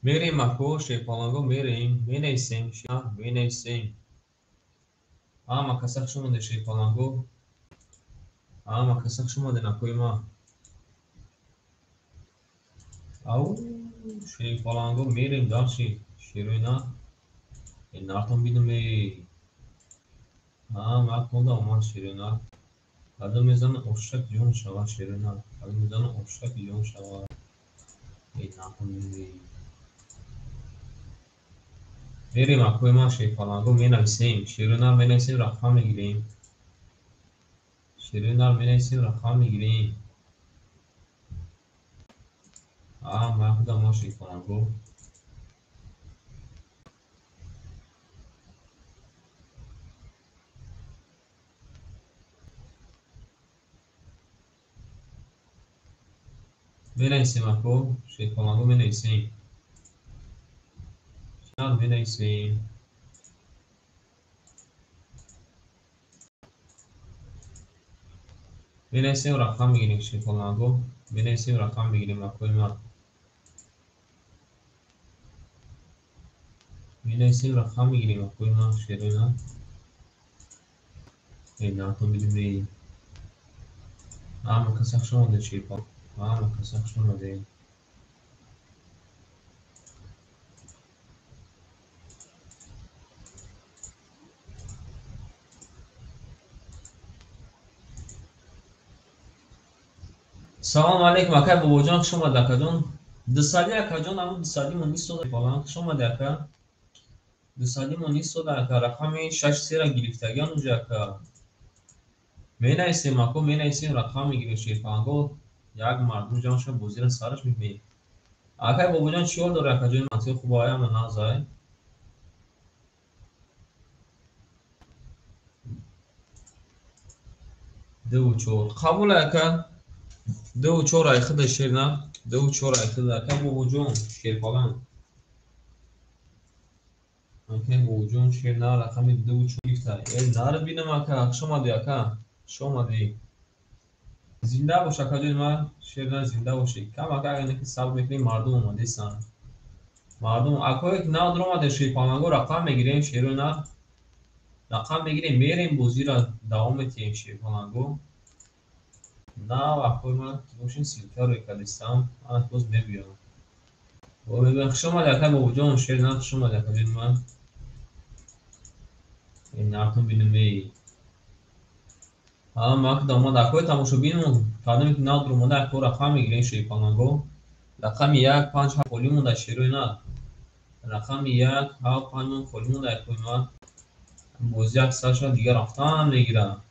Мерем ако шерпаланго мерем, менависем, менависем. Ҳама каса хуш омадед шерпаланго. Ҳама каса хуш омадед акои ма. Ау, шерпаланго мерем дальше. Шерои нар. Нартон бинам эй. Ҳама аконда омад шерои нар. Кадом мезанад ошак ҷон шавад шерои нар. Кадом мезанад ошак ҷон шавад. Эй нартон бинам эй. Мерем акои ман шерпаланго менависем. Шерои нар менависем, рақам мегирем. Шерои нар менависем, рақам мегирем. Ҳама акуда омад шерпаланго. Менависем ако шерпаланго менависем. Менависем. Менависем, рақам мегирем шерпаланго. Менависем, рақам мегирем акои ман. Менависем, рақам мегирем акои ман шерои нар. Эй нартон бинем эй. Ҳама каса хуш омадед шерпаланго. Ҳама каса хуш омадед. Салом алейкум акай бобоҷон, хуш омадед акаҷон. Дусади акаҷон, ҳамун дусадимон истода палан. Хуш омадед ака. Дусадимон истода ака. Рақами 6-3-ра гирифтагиан уҷа ака. Менависем ако, менависем, рақам мегирем шерпаланго. Як мардум ҷамъ шуда бозиро сараш мекунем. Акай бобоҷон чӣ ҳол дорӣ акаҷон? Мантиқи хуб ай ама нағз ай. Дуву чор. Қабул ака. 2-4 ай худа шер на. 2-4 ай худа ака бобоҷон шерпалан. Акай бобоҷон шер на рақами 2-4 гирифта. Э нар бинам ака, хуш омадӣ ака. Хуш омадӣ. Зинда бош акаҷони ман, шер на зинда бошӣ. Кам ака агар ки сабр мекунем мардум омадесанд. Мардум акое ки нав омаде шерпаланго рақам мегирем шерои нар. Рақам мегирем, мерем бозиро давом метиҳем шерпаланго. Нав акои ман бошин ссылкаро кардистам, ана боз мебиём. Хуш омадед акай бобоҷон, шер на хуш омадед акаҷони ман. Эй нартон бинам эй. Ҳама акда омад акои тамошобинмон, кадоме ки нав омада ако рақам мегирем шерпаланго. Рақами 1 5 7 холӣ монда шерои нар. Рақами 1 7 5 мон холӣ монда акои ман. Бози як сар шуд дигар рафтан мегирам.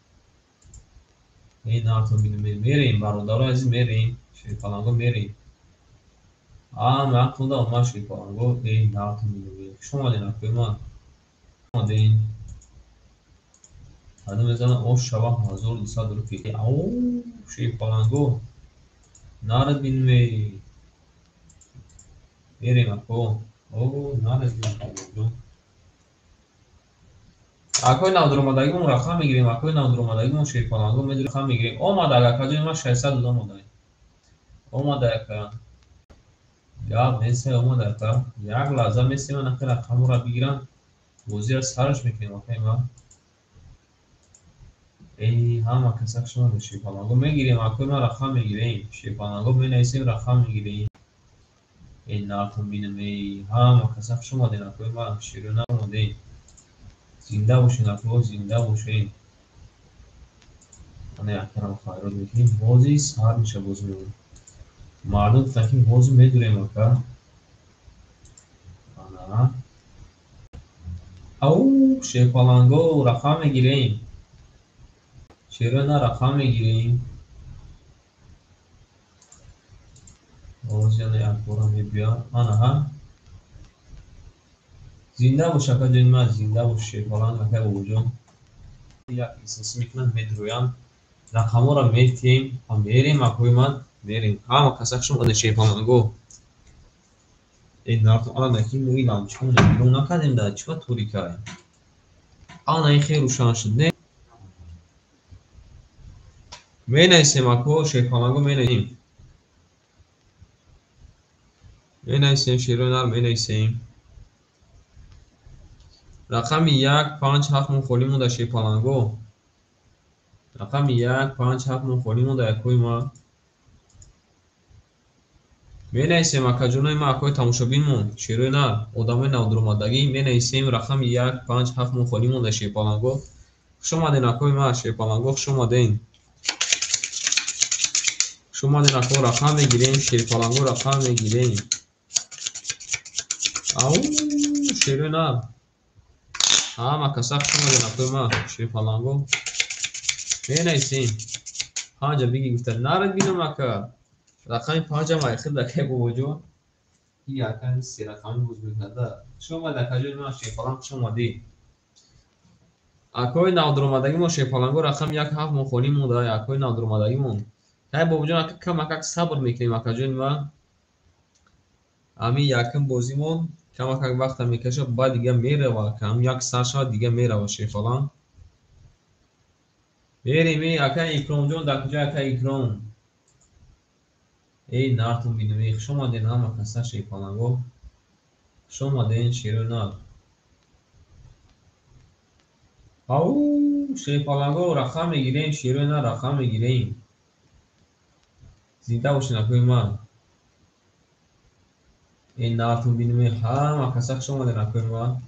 Эй нартон бинам мерем бародарои азиз мерем шерпаланго мерем. Ҳама акуда омад шерпаланго. Эй нартон бинам. Хуш омадед акои ман. Омадед. Кадом мезанад ош шава 1200 рупий. Ау шерпаланго. Нарад бинам эй. Мерем ако. О нарад бинам. Акои навдуромадагимон рақам мегирем, акои навдуромадагимон шерпаланго медурем, рақам мегирем. Омада акаҷони ман 600 омада. Омада ака. Гап нест, омада ака. Як лаҳза месем ман ака рақамро бигирам. Бозиро сараш мекунем акаи ман. Эй ҳама каса хуш омадед шерпаланго мегирем, акои ман рақам мегирем. Шерпаланго менависем, рақам мегирем. Эй нартон бинам эй, ҳама каса хуш омадед акои ман, шерои нар омадед. Зинда бошед ако, зинда бошед. Ана якарам хайрот мекунем. Ҳозир сар меша боз меоем. Мардум гуфтанд ки ҳозир медурем ака. Ана. Ау шерпаланго рақам мегирем. Шерои нар рақам мегирем. Ҳозир ана як бора мебиём. Ана ҳа. Зинда бош акаҷони ман, зинда бош шерпаланг акай бобоҷон. Як эҳсос мекунам медурӯям. Рақамҳоро метиҳем ва мерем акои ман, мерем. Ҳама каса хуш омадед шерпаланго. Эй нартон ана ки мо ин лампочкаро нигоҳ накардем да чӣ ба торикай. Ана ин хеле рӯшан шуд, не? Менависем ако шерпаланго менависем. Менависем шерои нар менависем. Рақами 1 5 7 мон холӣ монда шерпаланго. Рақами 1 5 7 мон холӣ монда якои ма. Менависем акаҷонои ма, акои тамошобинмон, шерои нар, одамои навдуромадагӣ менависем рақами 1 5 7 мон холӣ монда шерпаланго. Хуш омаден акои ма, шерпаланго, хуш омаден. Хуш омаден ако, рақам мегирем, шерпаланго рақам мегирем. Ау, шерои нар. Ҳама каса хуш омаден акои ма, шерпаланго. Менависем. Панҷа биги гуфта, нарад бинам ака. Рақами панҷам айхир дакай бобоҷон. И ака се рақами боз мекарда. Хуш омадед акаҷони ман, шерпаланг, хуш омадед. Акои навдуромадагимон шерпаланго рақами 1 7 мон холӣ монда, акои навдуромадагимон. Тай бобоҷон ака камакак сабр мекунем акаҷони ман. Ҳамин якум бозимон камакак вақта мекашад, баъд дига мерава ака. Ҳам як сар шавад дига мерава шерпаланг. Мерем эй ака Икромҷон, дар куҷо ака Икром? Эй нартон бинем, эй хуш омаден ҳама каса шерпаланго. Хуш омаден шерои нар. Ау, шерпаланго рақам мегирем, шерои нар рақам мегирем. Зинда бошед акои ман. Эй нартон бинем, эй ҳама каса хуш омаден акои ман.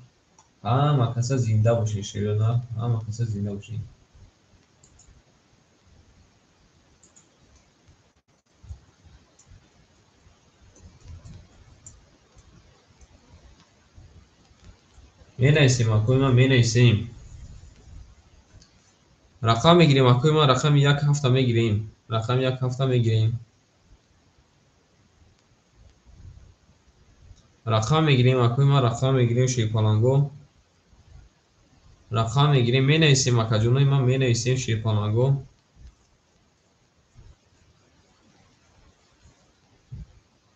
Ҳама каса зинда бошед шерои нар, ҳама каса зинда бошед. Менависем акои ман, менависем. Рақам мегирем акои ман, рақами 1 7 мегирем. Рақами 1 7 мегирем. Рақам мегирем акои ман, рақам мегирем шерпаланго. Рақам мегирем, менависем акаҷонои ман, менависем шерпаланго.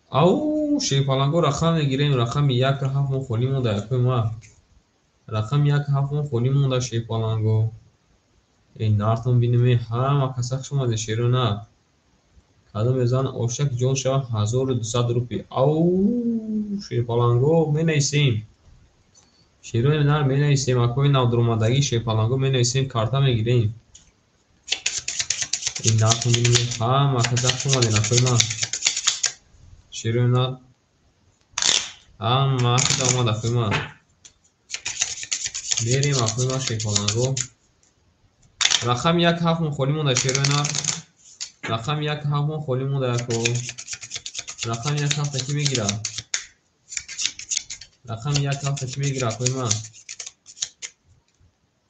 Ау, шерпаланго рақам мегирем, рақами 1 7 мон холӣ монда акои ман. Рақами 1 7 мон холӣ монда шерпаланго. Эй нартон бинем, эй ҳама каса хуш омадед шерои нар. Кадом мезан ошак ҷон шава 1200 рупи. Ау, шерпаланго менависем. Шерои нар менависем, акои навдуромадагӣ шерпаланго менависем, карта мегирем. Эй нартон бинем, эй ҳама каса хуш омадед акои ман. Шерои нар ҳама каса омад акои ман. Мерем акои ман шерпаланго. Рақами 1 7 мон холӣ монда шерои нар. Рақами 1 7 мон холӣ монда ако. Рақами 1 7 ки мегирад? Рақами 1 7 ки мегирад акои ман?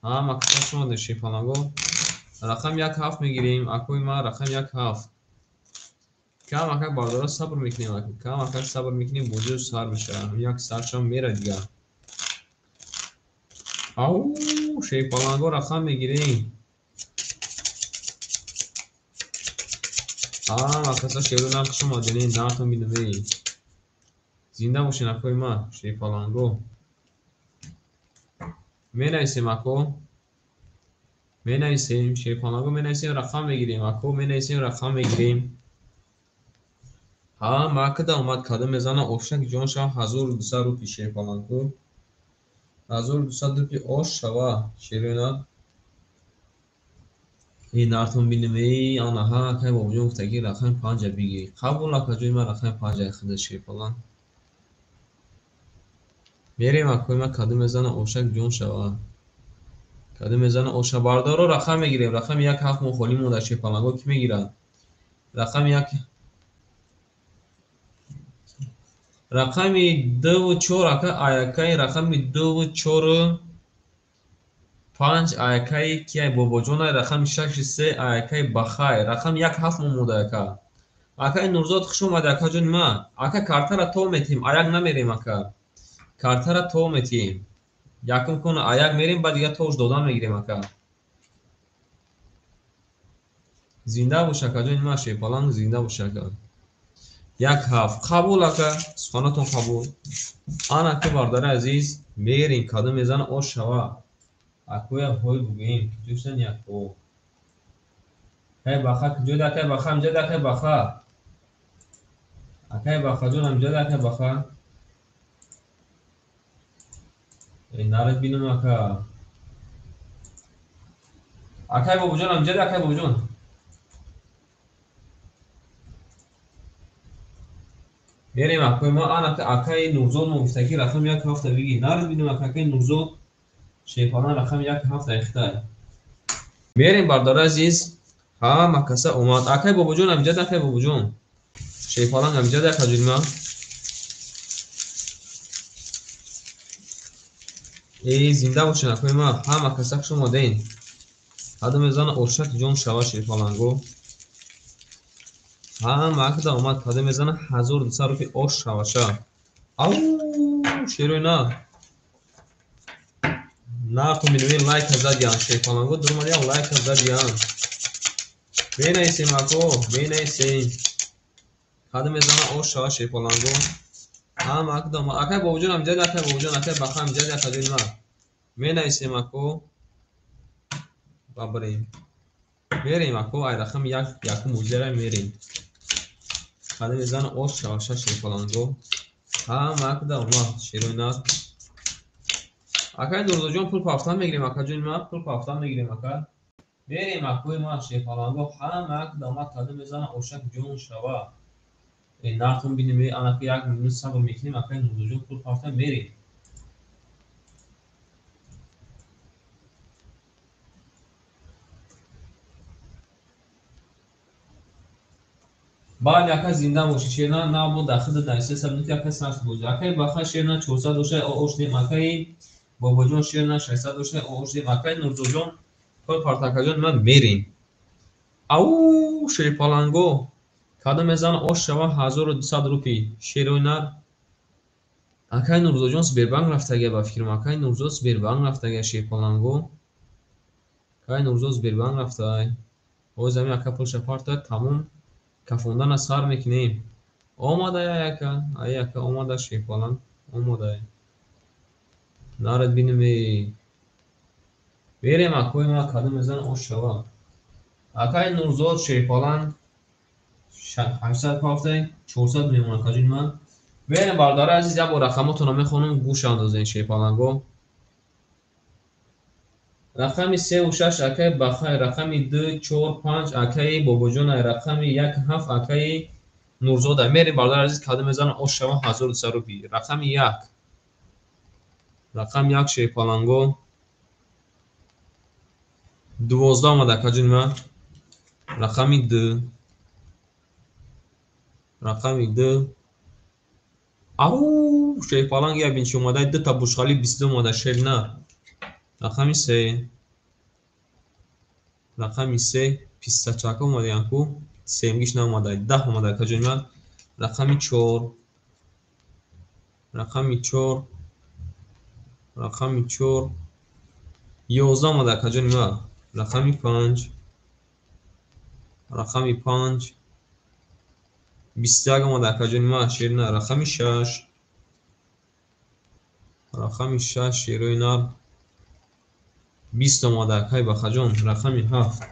Ҳама каса хуш омадед шерпаланго. Рақами 1 7 мегирем акои ман, рақами 1 7. Камакак бардора сабр мекунем ако. Камакак сабр мекунем, бозиро сар мешавад. Як сар шава мера дига. Ау, шерпаланго рақам мегирем. Ҳама каса шерои нар хуш омадед, эй нартон бинем, эй. Зинда бошед акои ман, шерпаланго. Менависем ако. Менависем шерпаланго, менависем рақам мегирем ако, менависем рақам мегирем. Ҳама када омад, када мезана ошак ҷон шава 1200 рупи шерпаланго. 1200 рупи ош шава шерои нар. Эй нартон бинем, эй анаҳа акай бобоҷон гуфтаги рақами 5 бигир. Қабул акаҷои ман рақами 5 худа шерпаланг. Мерем акои ман, кадом мезана ошак ҷон шава. Кадом мезана оша бардоро рақам мегирем. Рақами 1 7 мон холӣ монда шерпаланго ки мегирад? Рақами 1 рақами 2 4 ака аякай рақами 2 4 5 аякай кияй бобоҷонай, рақами 6 3 аякай бахай, рақами 1 7 мон монда ака. Акай Нурзод хуш омадӣ акаҷони ман. Ака картара то метиҳем, аяк намерем ака. Картара то метиҳем. Якум кун аяк мерем, баъд дига тош додан мегирем ака. Зинда бош акаҷони ман, шерпаланг зинда бош ака. 1 7 қабул ака, суханотон қабул. Ана ака бародари азиз, мерем кадом мезана ош шава. Акоя ҳой бугӯем, куҷо шудан яко. Кай баха куҷо да, кай баха, инҷа да, кай баха. Акай Бахаҷон ҳамҷада, акай Баха. Нарад бинам ака. Акай Бобоҷон ҳамҷада, акай Бобоҷон. Мерем акои ма, ана акаи Нурзод мо гуфтаки рақами як ҳафта биги. Нарад бинам ака, акаи Нурзод шерпалан рақами як ҳафта ихтай. Мерем бардори азиз, ҳама каса омад. Акай Бобоҷон ҳамҷада, акай Бобоҷон. Шерпалан ҳамҷада, акаҷони ма. Эй, зинда бошен акои ма, ҳама каса хуш омаден. Ҳада мезана ошак ҷон шава шерпаланго. Ҳама акда омад, ҳада мезана 1200 рупи ош шаваша. Ау, шерои на. Нарту минуи лайка задиян шерпаланго, дурмадиян лайка задиян. Менависем ако, менависем. Ҳада мезана ош шава шерпаланго. Ҳама акда омад. Акай Бобоҷон ҳамҷада, акай Бобоҷон, акай Баха ҳамҷада, акаҷони ма. Менависем ако. Бабарем. Мерем ако, ай рақами як, якум муҷара мерем. Ҳада мезана ош шаваша шерпаланго. Ҳама акда омад шерои нар. Акай Нурзоҷон пул пафтан мегирем, акаҷони ма, пул пафтан мегирем ака. Мерем акои ма шерпаланго, ҳама акда омад, ҳада мезана ошак ҷон шава. Нартон бинем, анака як минут сабр мекунем, акай Нурзоҷон пул пафтан мерем. Бале ака, зинда бошӣ шерна, набуд дахида дар се сабнити ака сахт бозӣ. Акай Баха шерна 400 доша ош дем, акай Бобоҷон шерна 600 доша ош дем, акай Нурзоҷон пул партакаҷон ман мерем. Ау, шерпаланго, кадом мезана ош шава 1200 рупи шерои нар. Акай Нурзоҷон Сбербанк рафтагия ба фикрам, акай Нурзод Сбербанк рафтагия шерпаланго. Акай Нурзод Сбербанк рафтай. Боз ҳамин ака пулша парта тамом кафондана сар мекунем. Омада яка, ай яка омада шерпаланг, омада. Нарад бинем. Мерем акои ма, кадом мезана ош шава. Акай Нурзод шерпаланг 800 пафтай, 400 мемонад акаҷони ман. Мерем бародари азиз, як бор рақамотонро мехонам, гӯш андозен шерпаланго. Рақами 3 6 акаи Бахай, рақами 2 4 5 акаи Бобоҷон, рақами 1 7 акаи Нурзода. Мерем бародари азиз, кадом мезана ош шава 1200 рупи. Рақами 1. Рақами 1 шерпаланго. 12 омад акаҷони ман. Рақами 2. Рақами 2. Ау, шерпаланг я бин чи омада, ду та бушқали 22 омада шерна. Рақами 3. Рақами 3 пистачака омадаян ку, семгиш наомада, 10 омада акаҷони ман. Рақами 4. Рақами 4. Рақами 4. 11 омада акаҷони ман. Рақами 5. Рақами 5. 21 омада акаҷони ман шерна. Рақами 6. Рақами 6 шерои нар. 20 омада акай Бахаҷон. Рақами 7.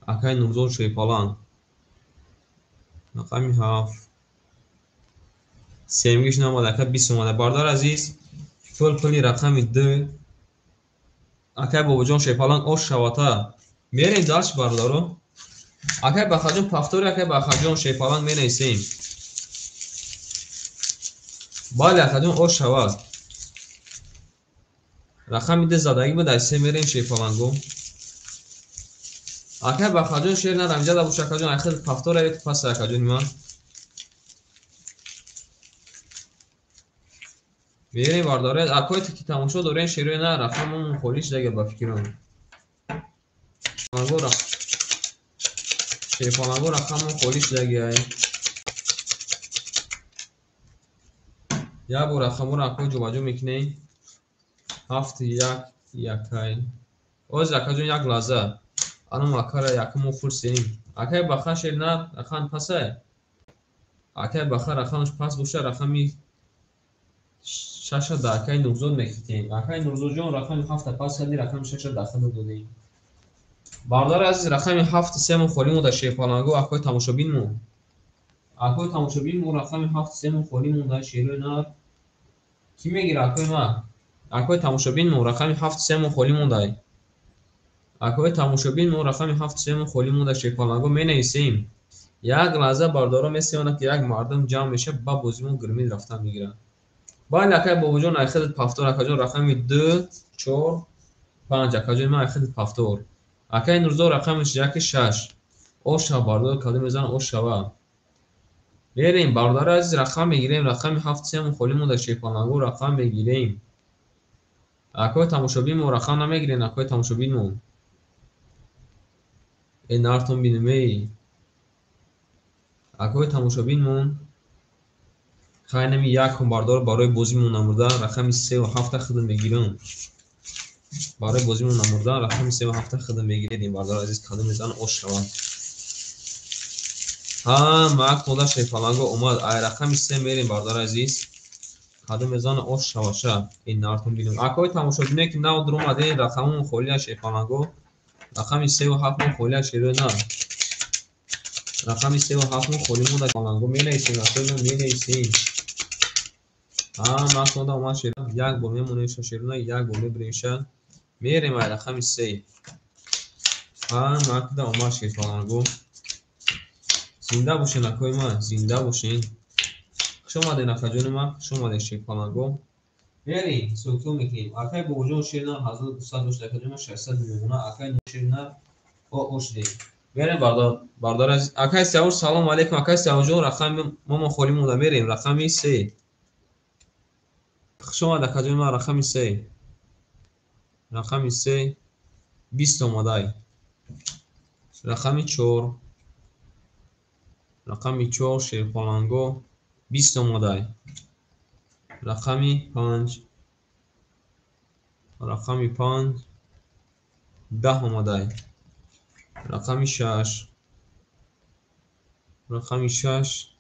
Акай Нурзод шерпаланг. Рақами 7. Семгиш наомада ака, 20 омада. Бародари азиз, пул пули рақами 2. Акай Бобоҷон шерпаланг ош шавата. Мерем дальше бародаро. Акай Бахаҷон повтори, акай Бахаҷон шерпаланг менависем. Бале акаҷон ош шавад. Рақами 2 задагӣ буд, ай 3 мерем шерпаланго. Акай Бахаҷон шер надам, ҷада бош акаҷон, ай хел повтор ай пас акаҷони ман. Мерем бардори, акои ки тамошо дорем шерои на, рақамон холӣ шудага ба фикрам. Шерпаланго рақамон холӣ шудагиай. Як бор рақаморо акои ҷобаҷо мекунем. 7 1 1. Оз акаҷон як лаҳза. Анам акара якум фурсем. Акай Баха шер на, рақам пасай. Акай Баха рақамаш пас боша, рақами 6 да акай Нурзод мекитем. Акай Нурзодҷон рақами 7 пас кардӣ, рақами 6 дахила додем. Бародари азиз, рақами 7 семо холӣ монда шерпаланго, акои тамошобинмо. Акои тамошобин мо рақами ҳафт сему холӣ монда шерои нар. Кӣ мегира акои ман? Акои тамошобин мо рақами ҳафт сему холӣ мондай. Акои тамошобин мо рақами ҳафт сему холӣ монда шерпаланго менависем. Як лаҳза бардоро месемонад ки як мардум ҷамъ меша ба бозимон гирмид рафтан мегирад. Бале акай бобоҷон айхидат пафтор акаҷон рақами 2 4 5 акаҷон ман айхидат пафтор. Акай Нурзо рақамиш 1 6. Оша бардор кадом мезанад ошава. Мерем бародари азиз рақам мегирем рақами 7 сему холӣ монда шерпаланго рақам мегирем. Акои тамошобин мо рақам намегирем акои тамошобин мо. Э нартон бинем эй. Акои тамошобин мо хайнами якум бардор барои бозимон намурда рақами 3 ва 7 худам мегирам. Барои бозимон намурда рақами 3 ва 7 худам мегирем бародари азиз кадом мезанад ош шавад. Ҳа мак мода шерпаланго омад. Ай рақами 3 мерем бародари азиз. Кадом мезанад ош шаваша. Ин нартон бинем. Акои тамошобине ки нав дуромадем рақамон холӣ аст шерпаланго. Рақами 3 ва 7 холӣ аст шерои нар. Рақами 3 ва 7 холӣ монда паланго менависем акои мо менависем. Ҳа мак мода омад шеро. Як бор мемонем шерои як бор мебиремша. Мерем ай рақами 3. Ҳа мак мода омад шерпаланго. Зинда бошен акои ман, зинда бошен. Хуш омаден акаҷони ман, хуш омаден шерпаланго. Мерем, суҳбат мекунем. Акай бобоҷон шер нар 1200 дошт, акаҷон ман 600 мемонад. Акай шер нар ошдем. Мерем бародар азиз. Акай Сиёвуш салом алейкум. Акай Сиёвушҷон рақами мо холӣ монда мерем рақами 3. Хуш омад акаҷони ман рақами 3. Рақами 3 20 омадай. Рақами 4. Рақами 4 шерпаланго 20 омадай. Рақами 5. Рақами 5 10 омадай. Рақами 6. Рақами 6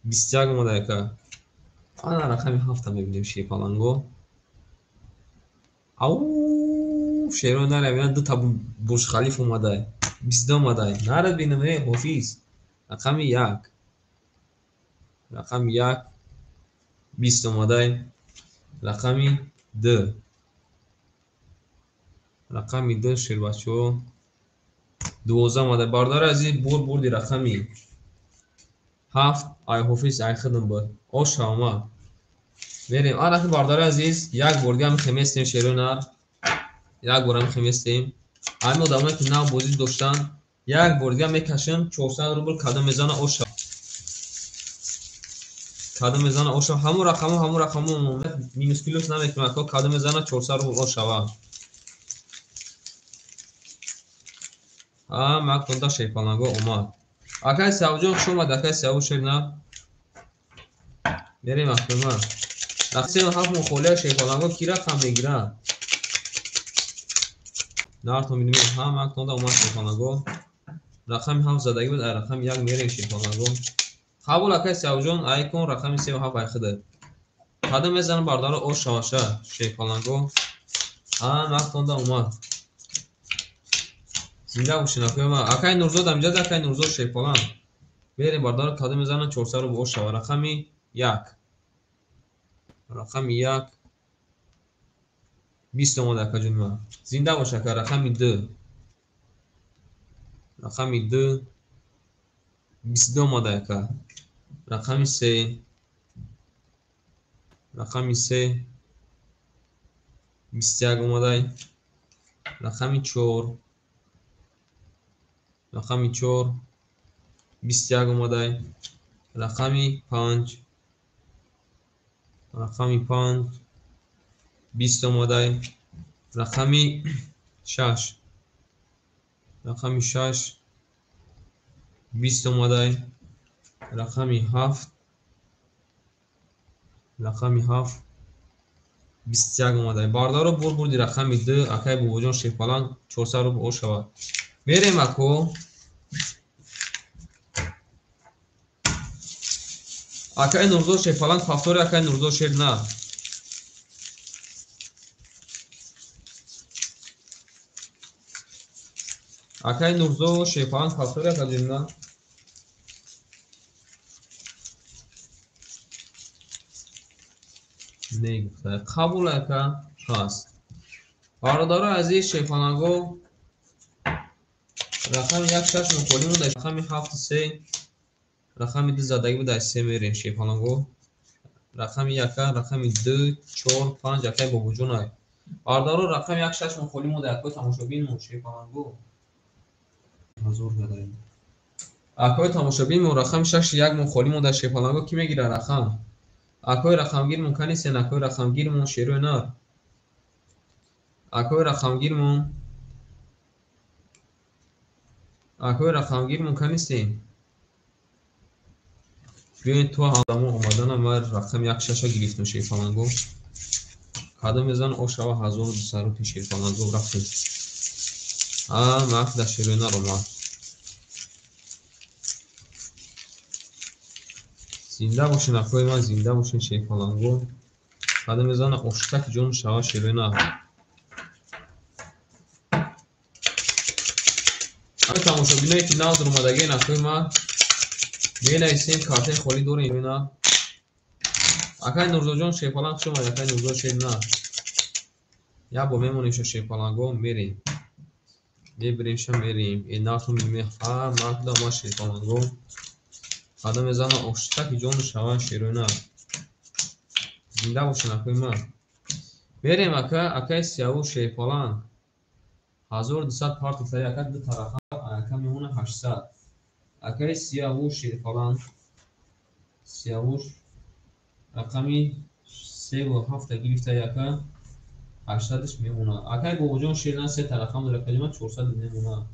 21 омадай ака. Ана рақами 7 мебинем шерпаланго. Ау шеро наравем ду та Бурҷ Халиф омадай. 22 омадай. Нарад бинем эй ҳофиз. Рақами 1. Рақами 1 20 омадай. Рақами 2. Рақами 2 шербачаҳо 12 омадай. Бародари азиз бур бурди рақами 7 ай ҳофиз ай хидм буд. Оша омад. Мерем. Ана ки бародари азиз як бор дига мехеместем шерои нар. Як бор мехеместем. Ҳамин одамое ки нав бозӣ доштанд як бор дига мекашем 400 рубл кадом мезана оша. Кадом мезана оша. Ҳамон рақамо ҳамон рақамо минус плюс намекунад. То кадом мезана 400 рубл ошава. Ҳа мак тонда шерпаланго омад. Акай Сиёвуҷон хуш омад. Акай Сиёвуш шер на. Мерем акои ман. Рақами 3 ва 7 мо холия шерпаланго ки рақам мегирад? Нартон бинем. Ҳа мак тонда омад шерпаланго. Рақами 7 задагӣ буд. Ай рақами 1 мерем шерпаланго. Қабул акай Сиёвуҷон ай кун рақами 3 ва 7 ай хида. Кадом мезанам бародаро ош шаваша шерпаланго. Ҳа мак тонда омад. Зинда бошен акои ман. Акай Нурзод амҷад акай Нурзод шерпаланг. Мерем бародаро кадом мезанам 400 рубл ош шава. Рақами 1. Рақами 1 20 омад акаҷони ман. Зинда бош ака. Рақами 2. Рақами 2 22 омада ака. Рақами 3. Рақами 3 21 омадай. Рақами 4. Рақами 4 21 омадай. Рақами 5. Рақами 5 20 омадай. Рақами 6. Рақами 6 20 омадай. Рақами 7. Рақами 7 21 омадай. Бародаро бур бурди рақами 2 акай бобоҷон шерпаланг 400 рубл ош шавад. Мерем ако. Акай Нурзод шерпаланг пафтори акай Нурзод шер на. Акай Нурзод шерпаланг пафтори акаҷон на. Не гуфта. Қабул ака ҳаст. Бародарои азиз, шерпаланго рақами 1 6 муқолӣ монда, рақами 7 3, рақами 2 задагӣ буда, 3 мерем шерпаланго. Рақами 1, рақами 2, 4, 5 акай бобоҷонай. Бародаро рақами 1 6 муқолӣ монда, акои тамошобинмон шерпаланго. Ҳазор задаем. Акои тамошобинмон рақами 6 1 муқолӣ монда, шерпаланго ки мегира рақам? Акои рақамгирмон канисен, акои рақамгирмон шерои нар. Акои рақамгирмон, акои рақамгирмон канисен. Биёед то ҳамдамо омадана ман рақами 1 6 гирифтам шерпаланго. Кадом мезан ошава 1200 рупи шерпаланго рафтем. Ман дар шерои нар омад. Зинда бошен акои ман, зинда бошен шерпаланго. Кадом мезана оштаки ҷон шава шерои нар. Тамошобиное ки нав омадагиен акои ман, менависем картаи холӣ дорем на. Акай Нурзоҷон шерпаланг хуш омад, акай Нурзо шер на. Як бор мемонем шерпаланго, мерем. Мебиремша мерем. Э нарху мебинем, ҳа марда ма шерпаланго. Қадам мезана оштаки ҷону шава шерои нар. Зинда бошен акои ман. Мерем ака, акай Сиявуш шерпаланг. 1200 партия ака ду тарафа, ака мемона 800. Акай Сиявуш шерпаланг. Сиявуш рақами 3 ва 7 гирифта ака 800-ш мемона. Акай бобоҷон шерна се тарафа дора, калима 400 мемона.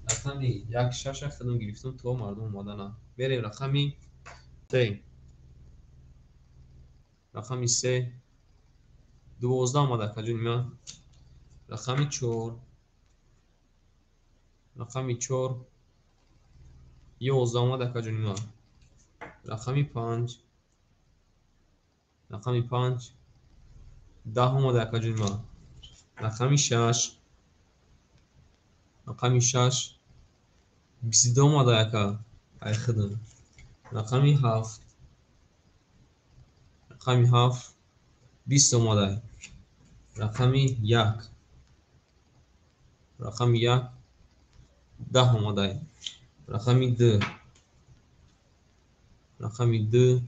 Рақами 1 6 худам гирифтам то мардум омадана. Мерем рақами 3. Рақами 3 12 омада акаҷон ман. Рақами 4. Рақами 4 11 омада акаҷон ман. Рақами 5. Рақами 5 10 омада акаҷон ман. Рақами 6. Рақами 6 22 омада ака ай худам. Рақами 7. Рақами 7 20 омада. Рақами 1. Рақами 1 10 омада. Рақами 2. Рақами 2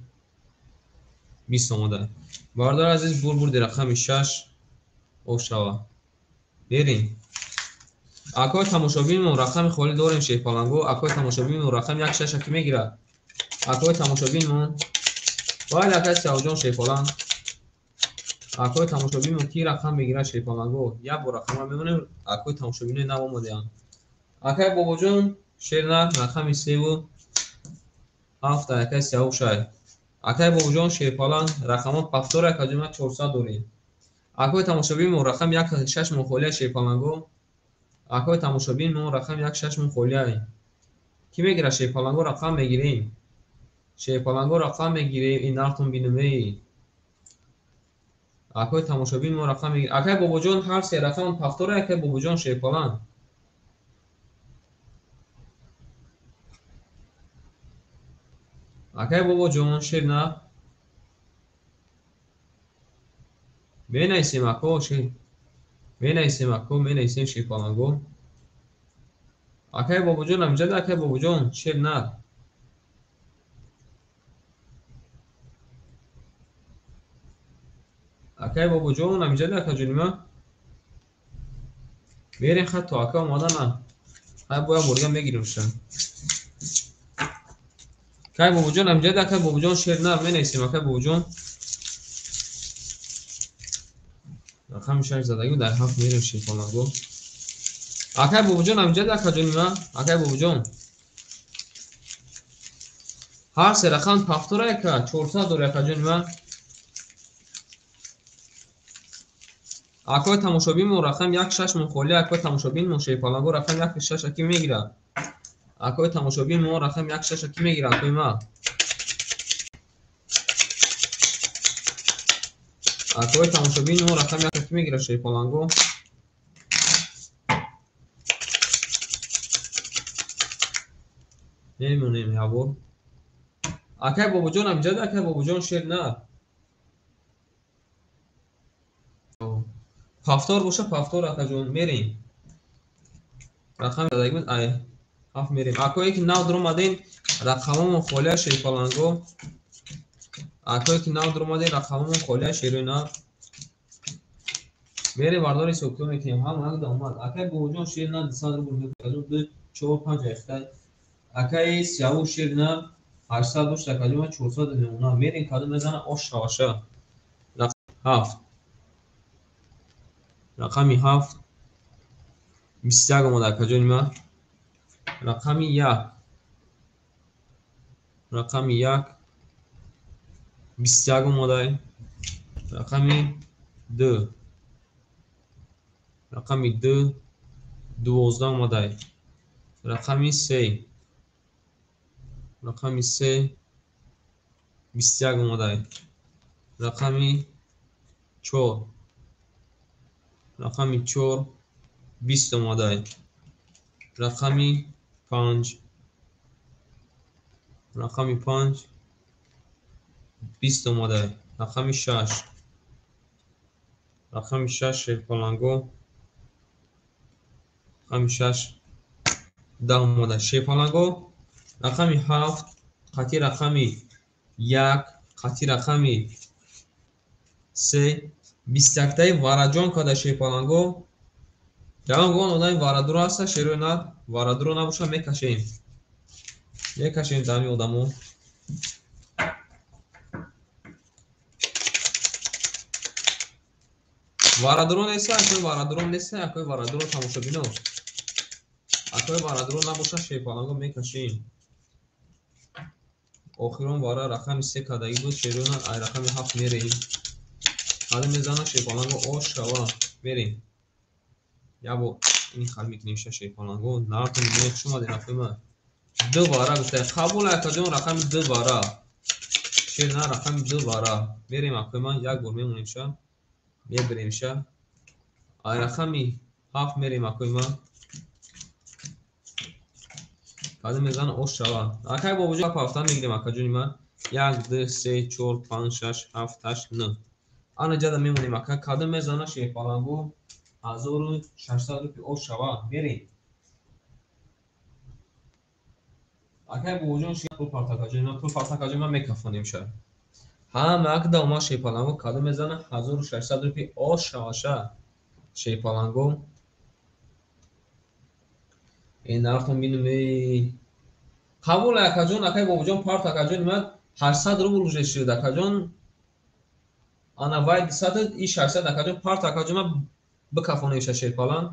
20 омада. Бародар азиз, бурди рақами 6 ошава. Берем. Акои тамошобинмон рақами холӣ дорем шерпаланго. Акои тамошобинмон рақами 1 6 ки мегирад? Акои тамошобинмон бояд акай Сиёвҷон шерпаланг. Акои тамошобинмон ки рақам мегирад шерпаланго? Як бор рақамро мемонем. Акои тамошобинои нав омадаанд. Акай бобоҷон шерна рақами 3 ва 7 акай Сиёвшай. Акай бобоҷон шерпаланг рақамон пафтор акаҷон 400 дорем. Акои тамошобинмон рақами 1 6 мухолия шерпаланго. Акои тамошобинмон рақами 1 6 мухолия. Ки мегирад шерпаланго? Рақам мегирем. Шерпаланго рақам мегирем. Ин нархтон бинумей. Акои тамошобинмон рақам мегирем. Акай бобоҷон ҳар се рақам пафтор акай бобоҷон шерпаланг. Акай бобоҷон шерна. Менависем ако шер. Менависем ако, менависем шерпаланго. Акай бобоҷон амҷада, акай бобоҷон шерна. Акай бобоҷон амҷада, акаҷони ман. Мерем хат то ака омадана. Ҳай боя бурга мегиримша. Акай бобоҷон амҷада, акай бобоҷон шерна. Менависем акай бобоҷон. Рақами 6 задагӣ дар 7 мерем шерпаланго. Акай бобоҷон амҷада, акаҷони ман. Акай бобоҷон. Ҳар се рақам пафтора ака 400 дори акаҷони ман. Акои тамошобинмон рақам 1 6 мухолия. Акои тамошобинмон шерпаланго рақам 1 6 аки мегирад. Акои тамошобинмон рақам 1 6 аки мегирад акои ман. Акои тамошобинмон рақам 1 аки мегирад шерпаланго. Мемонем ябор. Акай бобоҷон амҷада, акай бобоҷон шер на. Повтор боша, повтор акаҷон, мерем. Рақами задагӣ буд, ай ҳафт мерем. Акое ки нав дуромаден, рақамомон холия шерпаланго. Акое ки нав дуромаден, рақамомон холия шерои нав. Мерем бардори ҳисобкитоб мекунем. Ҳама як омад. Акай Бобоҷон шери нав 200 рубл мекунад. 2 4 5 айхтай. Акай Сиявуш шери нав 800 дошт, акаҷон ман 400 мемонам. Мерем кадом мезана ош шаваша. 7. Рақами 7 21 омад акаҷони ман. Рақами 1. Рақами 1 21 омадай. Рақами 2. Рақами 2 12 омадай. Рақами 3. Рақами 3 21 омадай. Рақами 4. Рақами 4 20 омадай. Рақами 5. Рақами 5 20 омадай. Рақами 6. Рақами 6 шерпаланго. Рақами 6 10 омадай. Шерпаланго рақами 7 қати рақами 1 қати рақами 3 21таи вараҷон када шерпаланго. Ягон гон одами варадуро ҳаста шерои нар варадуро набоша мекашем. Мекашем дами одамо. Варадуро неста, акои варадуро неста, акои варадуро тамошобино. Акои варадуро набоша шерпаланго мекашем. Охирон вара рақами 3 кадагӣ буд, шерои нар ай рақами 7 мерем. Ҳали мезана шерпаланго ош шава мерем. Як бор ин хал мекунем шерпаланго. Нартон мебинед хуш омадед акои ман. 2 вара гуфта. Қабул акаҷон рақами 2 вара. Шер на рақами 2 вара. Мерем акои ман як бор мемонем ша. Мебирем ша. Ай рақами 7 мерем акои ман. Кадом мезана ош шава. Акай Бобоҷон ҳафта мегирем акаҷони ман. 1 2 3 4 5 6 7 8 9. Ана ҷада мемонем ака. Кадом мезана шерпаланго 1600 рупи ош шава. Мерем. Акай Бобоҷон пул парта акаҷони ман, пул парта акаҷони ман мекафонем ша. Ҳама акда омад шерпаланго кадом мезана 1600 рупи ош шава ша. Шерпаланго. Ин нархтон бинем эй. Қабул акаҷон, акай Бобоҷон парта акаҷони ман 800 рубл уже шуд акаҷон. Ана вай 200 и 600 акаҷон парта акаҷон ман бикафонем ша шерпаланг.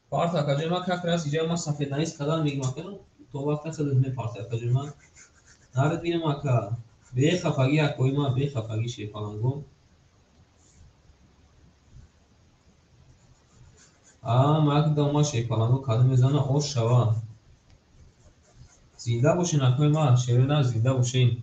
Парта акаҷон ман как раз иҷа ман сафеднавис кардан мегим акаҷон. То вақта худат мепарта акаҷон ман. Наред бинем ака. Бехафагӣ акои ман, бехафагӣ шерпаланго. Ама акда омад шерпаланго кадом мезана ош шава. Зинда бошин акои ман, шерона зинда бошин.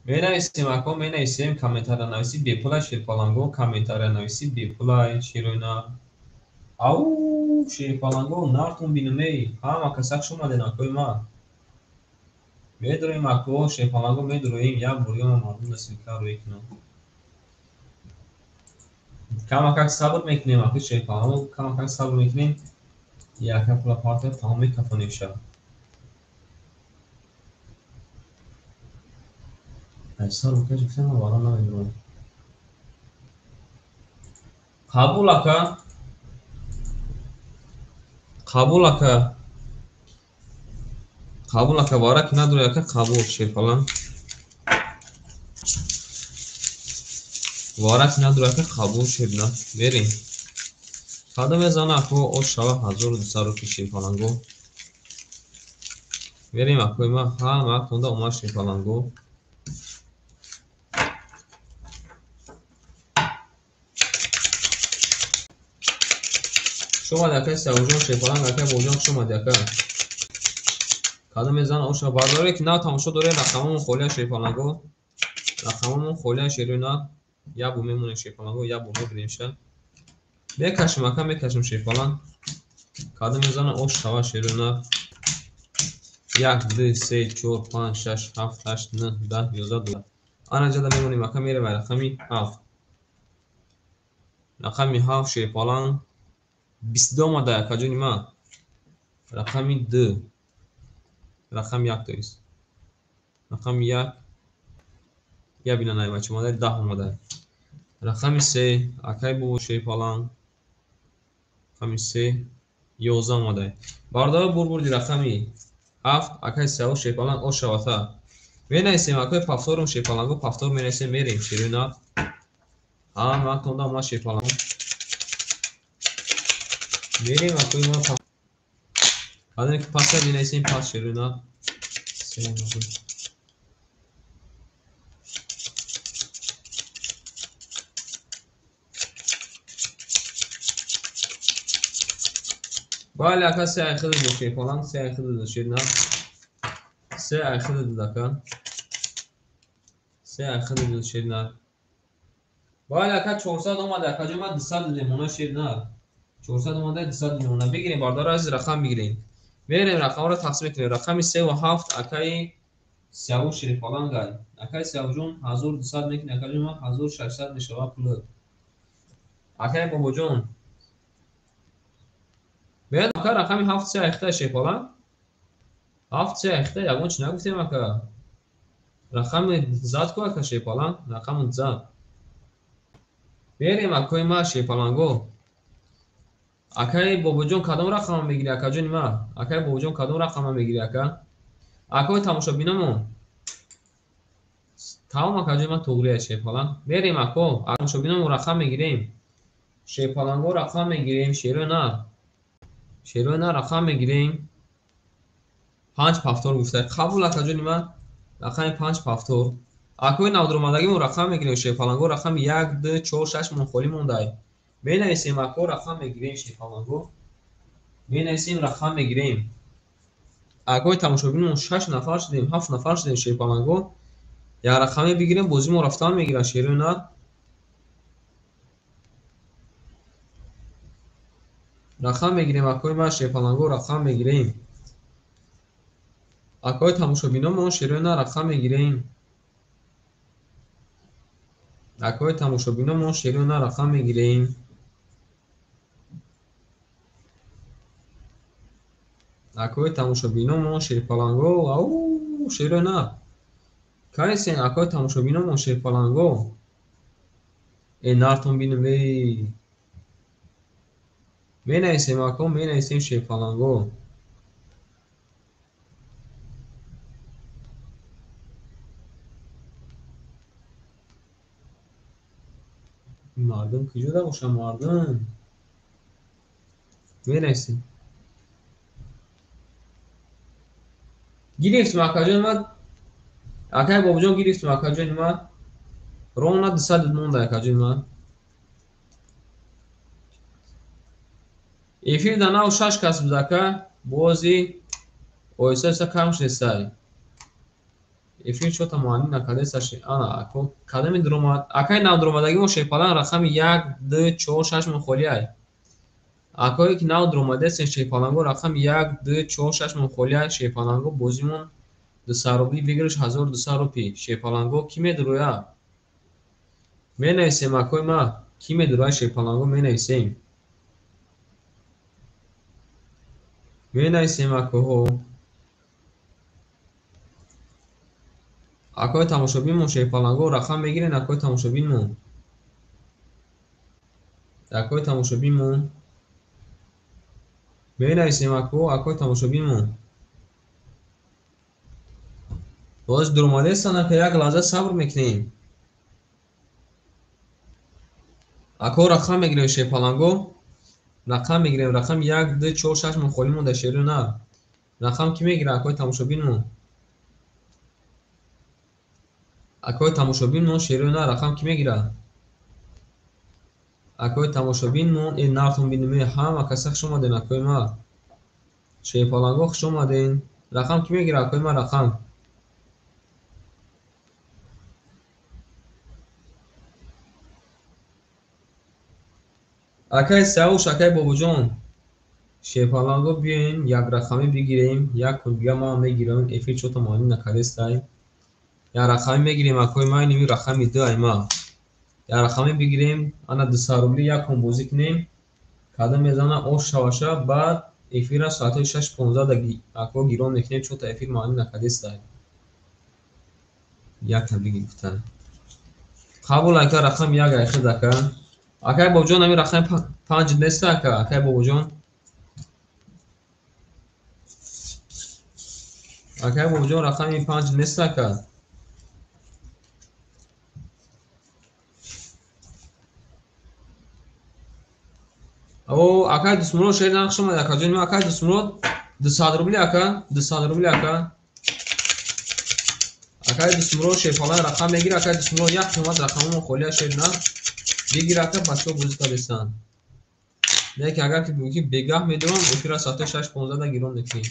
Менависем ако, менависем комментария нависӣ бепулай шерпаланго, комментария нависӣ бепулай шерона. Ау шерпаланго нартон бинем эй, ҳама каса хуш омаден акои ман. Медроем ако шерпаланго медроем, як бор ёма мардум насибка рӯй кунам. Камакак сабр мекунем ако шерпаланго, камакак сабр мекунем. Яка пула парта тамом мекафонем ша. 800 рупия гуфтам, ман вара намедонам. Қабул ака. Қабул ака. Қабул ака, вара ки надори ака, қабул шерпалан. Вара ки надори ака, қабул шерна. Мерем. Кадом мезана ако ош шава 1200 рупи шерпаланго. Мерем акои ман, ҳама актонда омад шерпаланго. Шумо ака Сиявуҷон шерпаланг, ака Бобоҷон хуш омадӣ ака. Кадом мезана оша бардоре ки нав тамошо доред, рақамомон холия шерпаланго. Рақамомон холия шерона. Як бор мемонем шерпаланго, як бор мебинем ша. Мекашем ака, мекашем шерпаланг. Кадом мезана ош шава шерона. 1 2 3 4 5 6 7 8 9 10 11 12. Ана ҷада мемонем ака, мерем рақами 7. Рақами 7 шерпаланг 22 омада акаҷони ман. Рақами 2. Рақами 1 то есть. Рақами 1. Я бина найбача омада 10 омада. Рақами 3 акай бобо шерпаланг. Рақами 3 11 омада. Бардор бурбурди рақами 7 акай сео шерпаланг о шавата. Менависем акай пафторум шерпалангу пафтор менависем мерем шерина. Ҳа ман тонда ма шерпаланг. Мерем акай ма пафтор. Баъдан ки паса менависем пас шерина. Бале ака се айхида ду шерпаланг, се айхида ду шерина. Се айхида ду ака. Се айхида ду шерина. Бале ака 400 омада ака ҷо ман 200 дидем она шерина. 400 омада 200 дидем она. Бигирем бардор аз рақам бигирем. Мерем рақамро тақсим мекунем. Рақами 3 ва 7 акаи сияву шерпаланг ай. Акаи сиявуҷон 1200 мекунӣ ака ҷо ман 1600 мешава пул. Акаи бобоҷон Беяд ака рақами 7 се айхта шерпаланг. 7 се айхта ягон чи нагуфтем ака. Рақами зад ку ака шерпаланг, рақами зад. Берем акои ма шерпаланго. Акаи бобоҷон кадом рақама мегири акаҷони ма? Акаи бобоҷон кадом рақама мегири ака? Акои тамошобинамон. Тамом акаҷони ма туғрия шерпаланг. Берем ако, тамошобинамон рақам мегирем. Шерпаланго рақам мегирем, шерои на. Шерои на рақам мегирем. 5 пафтор гуфта. Қабул акаҷони ман. Рақами 5 пафтор. Акои навдуромадагимон рақам мегирем шерпаланго. Рақами 1, 2, 4, 6 мон холӣ мондай. Менависем ако рақам мегирем шерпаланго. Менависем рақам мегирем. Акои тамошобинмон 6 нафар шудем, 7 нафар шудем шерпаланго. Як рақаме бигирем, бозимо рафтан мегирад шерои на. Рақам мегирем акои ман шерпаланго рақам мегирем. Акои тамошобиномон шерои на рақам мегирем. Акои тамошобиномон шерои на рақам мегирем. Акои тамошобиномон шерпаланго ау шерои на. Кайсен акои тамошобиномон шерпаланго. Э нартон бинем эй. Менависем ако, менависем шерпаланго. Мардум куҷода бошад мардум? Менависем. Гирифтем акаҷони ман. Акаи бобоҷон гирифтем акаҷони ман. Ровно 200 монда акаҷони ман. Эфир дар нав 6 кас буд ака, бози оҳиста оҳиста кам шудесай. Эфир чота муаннӣ накардеса ши. Ана ако кадами дуромад? Акаи нав дуромадагимо шерпаланг рақами 1, 2, 4, 6 мон холӣ ай. Акое ки нав дуромадесен шерпаланго рақами 1, 2, 4, 6 мон холӣ ай. Шерпаланго бозимон 200 рубли бигириш 1200 рупи. Шерпаланго ки медуроя? Менависем акои ма, ки медуроя шерпаланго менависем. Менависем акоҳо. Акои тамошобинмон шерпаланго рақам мегирен акои тамошобинмон. Акои тамошобинмон. Менависем ако, акои тамошобинмон. Боз дуромадестан ака, як лаҳза сабр мекунем. Ако рақам мегирем шерпаланго. Рақам мегирем, рақам 1, 2, 4, 6 мон холӣ монда шерои на. Рақам ки мегирад акои тамошобинмон? Акои тамошобинмон шерои на рақам ки мегирад? Акои тамошобинмон э нартон бинем ҳама каса хуш омаден акои ма. Шерпаланго хуш омаден. Рақам ки мегирад акои ма рақам? Акаи Сиявуш, акаи бобоҷон. Шерпаланго биёем, як рақамӣ бигирем, як кун дига ман мегирам, эфир чота муаннӣ накардестай. Як рақами мегирем акои ма, инами рақами 2 ай ма. Як рақами бигирем, ана 200 рубли як кун бозӣ кунем. Кадом мезана ош шаваша, баъд эфира соатҳои 6:15 да ако гирон мекунем, чорта эфир маъни накардестай. Якта бигирифта. Қабул ака, рақами 1 айхид ака. Акай бобоҷон, ами рақами 5 нест ака, акай бобоҷон. Акай бобоҷон, рақами 5 нест ака. О, акай Дусмурод шеър нақш омад, акаҷон, ма акай Дусмурод 200 рубли ака, 200 рубли ака. Акай Дусмурод шерпалан рақам мегир, акай Дусмурод як қимат рақамон холия шер на. Бигир ака, бачаҳо бозӣ кардестанд. Не ки агар ки бигӯ ки бегаҳ медорам, эфира соати 6:15 да гирон мекунем.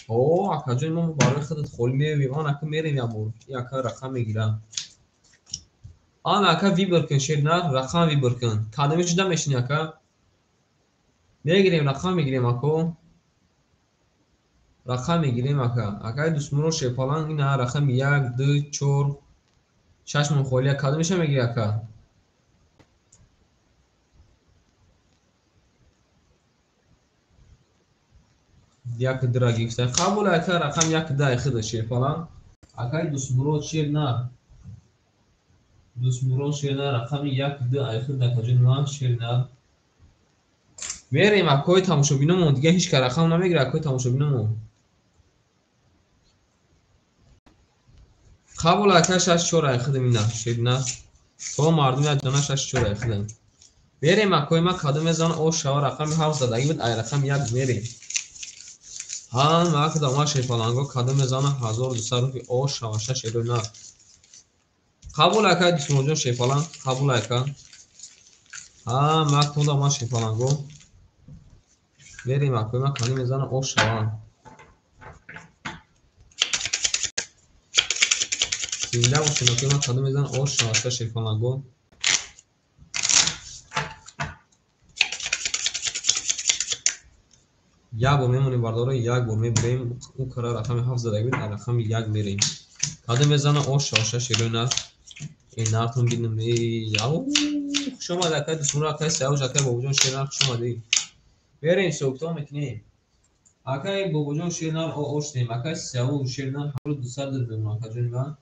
О, акаҷон, мо барои худат холӣ меёбем, ан ака мерем як бор. И ака рақам мегирам. Ан ака вибр кун шер на, рақам вибр кун. Кадоми шуда мешини ака? Мегирем, рақам мегирем ако. Рақам мегирем ака. Акай Дусмурод шерпалан ина рақами 1, 2, 4, 6 мон холия. Кадомиша мегири ака? Як дра гирифта. Қабул ака, рақам 1 2 худа шерпалан. Акай Дусмурод шер на. Дусмурод шер на, рақами 1 2 худа акаҷон ман шер на. Мерем акои тамошобиномон, дига ҳеҷ ка рақам намегира акои тамошобиномон. Қабул ака, 6 4 айхидам ина, шерина. То мардум як дона 6 4 айхидам. Мерем акои ма, кадом мезана ош шава, рақами 7 задагӣ буд, ай рақами 1 мерем. Ҳам акда ма шерпаланго кадом мезана 1200 рупи ош шава, шаш эро на. Қабул ака Дусмуродҷон шерпалан, қабул ака. Ҳам акда ма шерпаланго. Мерем акои ма, кадом мезана ош шава. Зинда бошем акои ма, кадом мезана ош шава, шаш шерпаланго. Як бор мемонем бардоро, як бор мебурем, ӯ кара рақами 7 задагӣ буд, рақами 1 мерем. Кадом мезана ош шава, шаш эро на. Э, нартон бинам, э, ау, хуш омад акай Дусмурод, акай Сиёвуш, акай Бобоҷон шернар, хуш омадӣ. Берем ҳисобкитоб мекунем. Акай Бобоҷон шернар ош дем, акай Сиёвуш шернар 1200 додем акаҷони ман.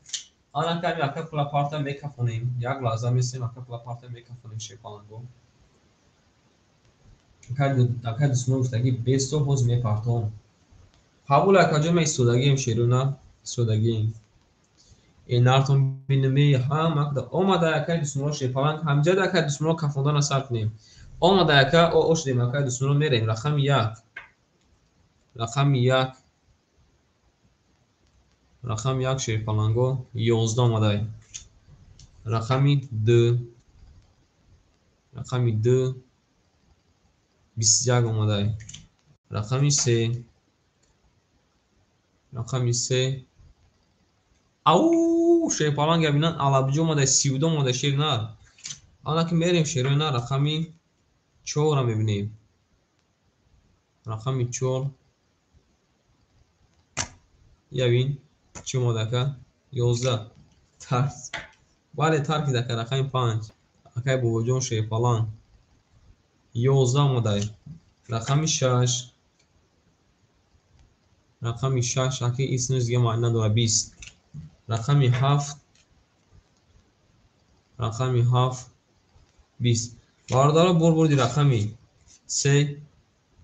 Ан акай ака пула парта мекафонем. Як лаҳза месем, ака пула парта мекафонем шерпаланго. Акай Дусмурод гуфтагӣ бесто ҳоз мепартом. Қабул акаҷон, ма истодагием шерона, истодагием. Э, нартон бинам, э, ҳам акда омада акай Дусмурод шерпаланг, ҳамҷада акай Дусмурод кафондана сар кунем. Омада ака, ош дем акай Дусмурод, мерем рақами 1. Рақами 1. Рақами 1 шерпаланго 11 омадай. Рақами 2. Рақами 2 21 омадай. Рақами 3. Рақами 3. Ау, шерпаланг ябинан алабҷо омадай, 32 омадай шер нар. Ана ки мерем шерои нар, рақами 4 мебинем. Рақами 4. Ябин чӣ омад ака? 11. Тарс. Бале, таркид ака, рақами 5. Акай Бобоҷон шерпаланг 11 омадай. Рақами 6. Рақами 6 аки исмиш дига маъни надорад, 20. Рақами 7. Рақами 7 20. Бародаро, бор бурди рақами 3.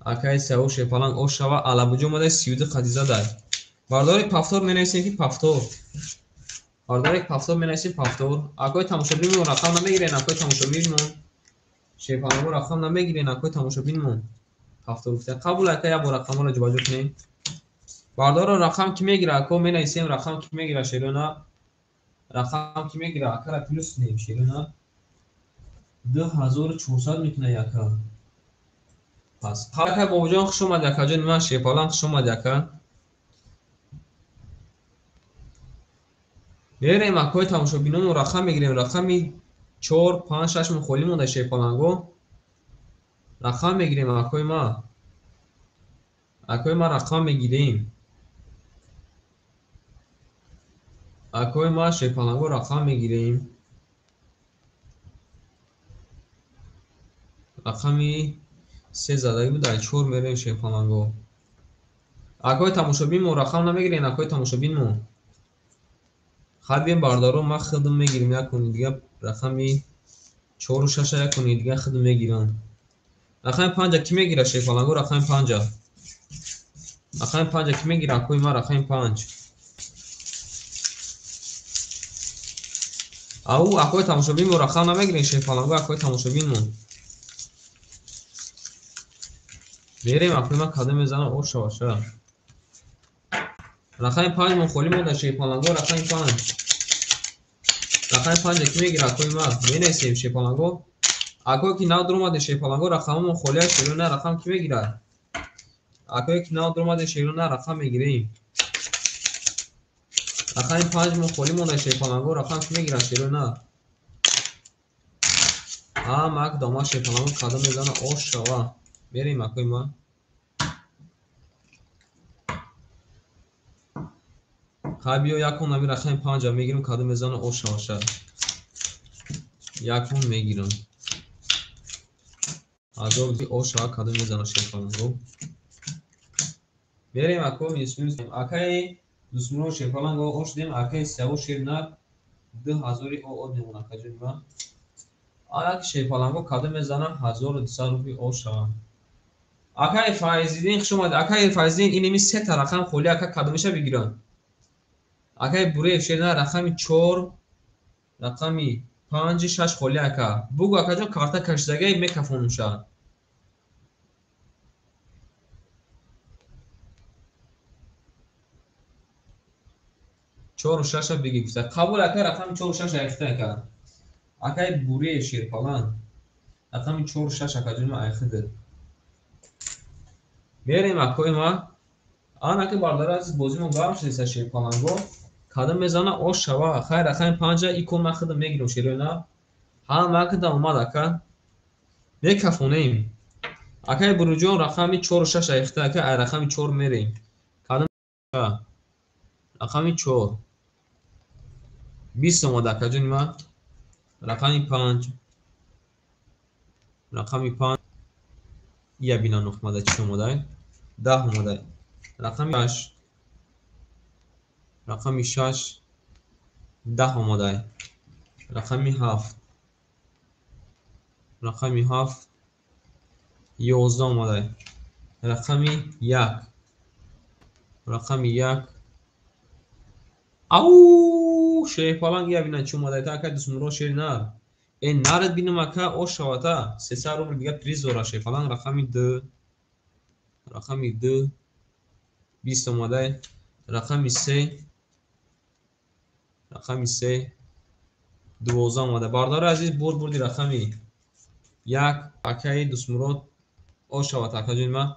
Акай Сиёвуш шерпаланг ош шава, алабуҷо омадай, 32 қади задай. Бародари пафтор менависем ки пафтор. Бародари пафтор менависем пафтор. Акои тамошобинмон рақам намегирен, акои тамошобинмон. Шерпаланго рақам намегирен, акои тамошобинмон. Пафтор гуфта. Қабул ака, як бор рақамҳоро ҷобаҷо кунем. Бародаро, рақам ки мегира, ако менависем рақам ки мегира шерона. Рақам ки мегира, акара плюс кунем шерона. 2400 мекуна яка. Пас ака Бобоҷон хуш омадӣ, акаҷони ман шерпаланг хуш омадӣ ака. Мерем акои тамошобиномон рақам мегирем, рақами 4, 5, 6 мон холӣ монда шерпаланго. Рақам мегирем акои ма. Акои ма рақам мегирем. Акои ма шерпаланго рақам мегирем. Рақами 3 задаги буд, ай 4 мерем шерпаланго. Акои тамошобинмо рақам намегирем, акои тамошобинмо. Хадбем бардаро, ма худм мегирем як куни дига рақами 4 6 як куни дига худм мегирам. Рақами 5 ки мегира шерпаланго? Рақами 5. Рақами 5 ки мегира акои ма? Рақами 5. Ау, акои тамошобинмо рақам намегирем шерпаланго, акои тамошобинмо. Мерем акои ма кадом мезанам ош шаваша. Рақами 5 мо холӣ монда шерпаланго, рақами 5. Рақами 5 ки мегира акои ма? Менависем шерпаланго. Акое ки нав дуромаде шерпаланго, рақамамо холӣ аст, шерона рақам ки мегирад? Акое ки нав дуромаде шерона рақам мегирем. Рақами 5 мо холӣ монда шерпаланго, рақам ки мегирад шерона? А мак дома шерпаланго кадом мезана ош шава. Мерем акои ма. Хай биё якун ами рақами 5 мегирем, кадом мезана ош шаваша. Якун мегирам. Азор ди ош шава кадом мезана шерпаланго. Мерем ако минус. Акаи дусмуро шерпаланго ош дем, акаи сиаво шернар 2000 о мемона акаҷони ман. Анаки шерпаланго кадом мезана 1200 рубли ош шава. Акаи Файзиддин хуш омад. Акаи Файзиддин инеми се та рақам холӣ, ака кадомиша бигирам? Акаи Буреев шернар рақами 4, рақами 5, 6 холӣ ака. Бугу акаҷон карта кашидагай мекафонумша. Чору шаша бигир гуфта. Қабул ака, рақами 4 6 айхта ака. Акаи Буреев шерпалан. Рақами 4 6 акаҷон айхида. Мерем акои ма. Анаки бардара азиз бозимо гарм шудеса шерпаланго. Кадом мезана ош шава. Хай рақами 5 икон ма худам мегирам шерона. Ҳама акда омад ака. Мекафонем. Акаи Буруҷон рақами 4 6 айхта ака, ай рақами 4 мерем. Кадом рақами 4. 20 омад акаҷони ма. Рақами 5. Рақами 5. Я бина нухмада чӣ омадай? 10 омадай. Рақами 6. Рақами 6. 10 омадай. Рақами 7. Рақами 7. 11 омадай. Рақами 1. Рақами 1. Ау, шерпаланг я бина чӣ омадай? Та ака дусмуро шер нар. Э нарад бинам ака ош шавата. 300 рубл дига приз дора шерпаланг. Рақами 2. Рақами 2. 20 омадай. Рақами 3. Рақами 3. 12 омада. Бардори азиз бурд бурди рақами 1. Акаи Дусмурод ош шавата акаҷони ма.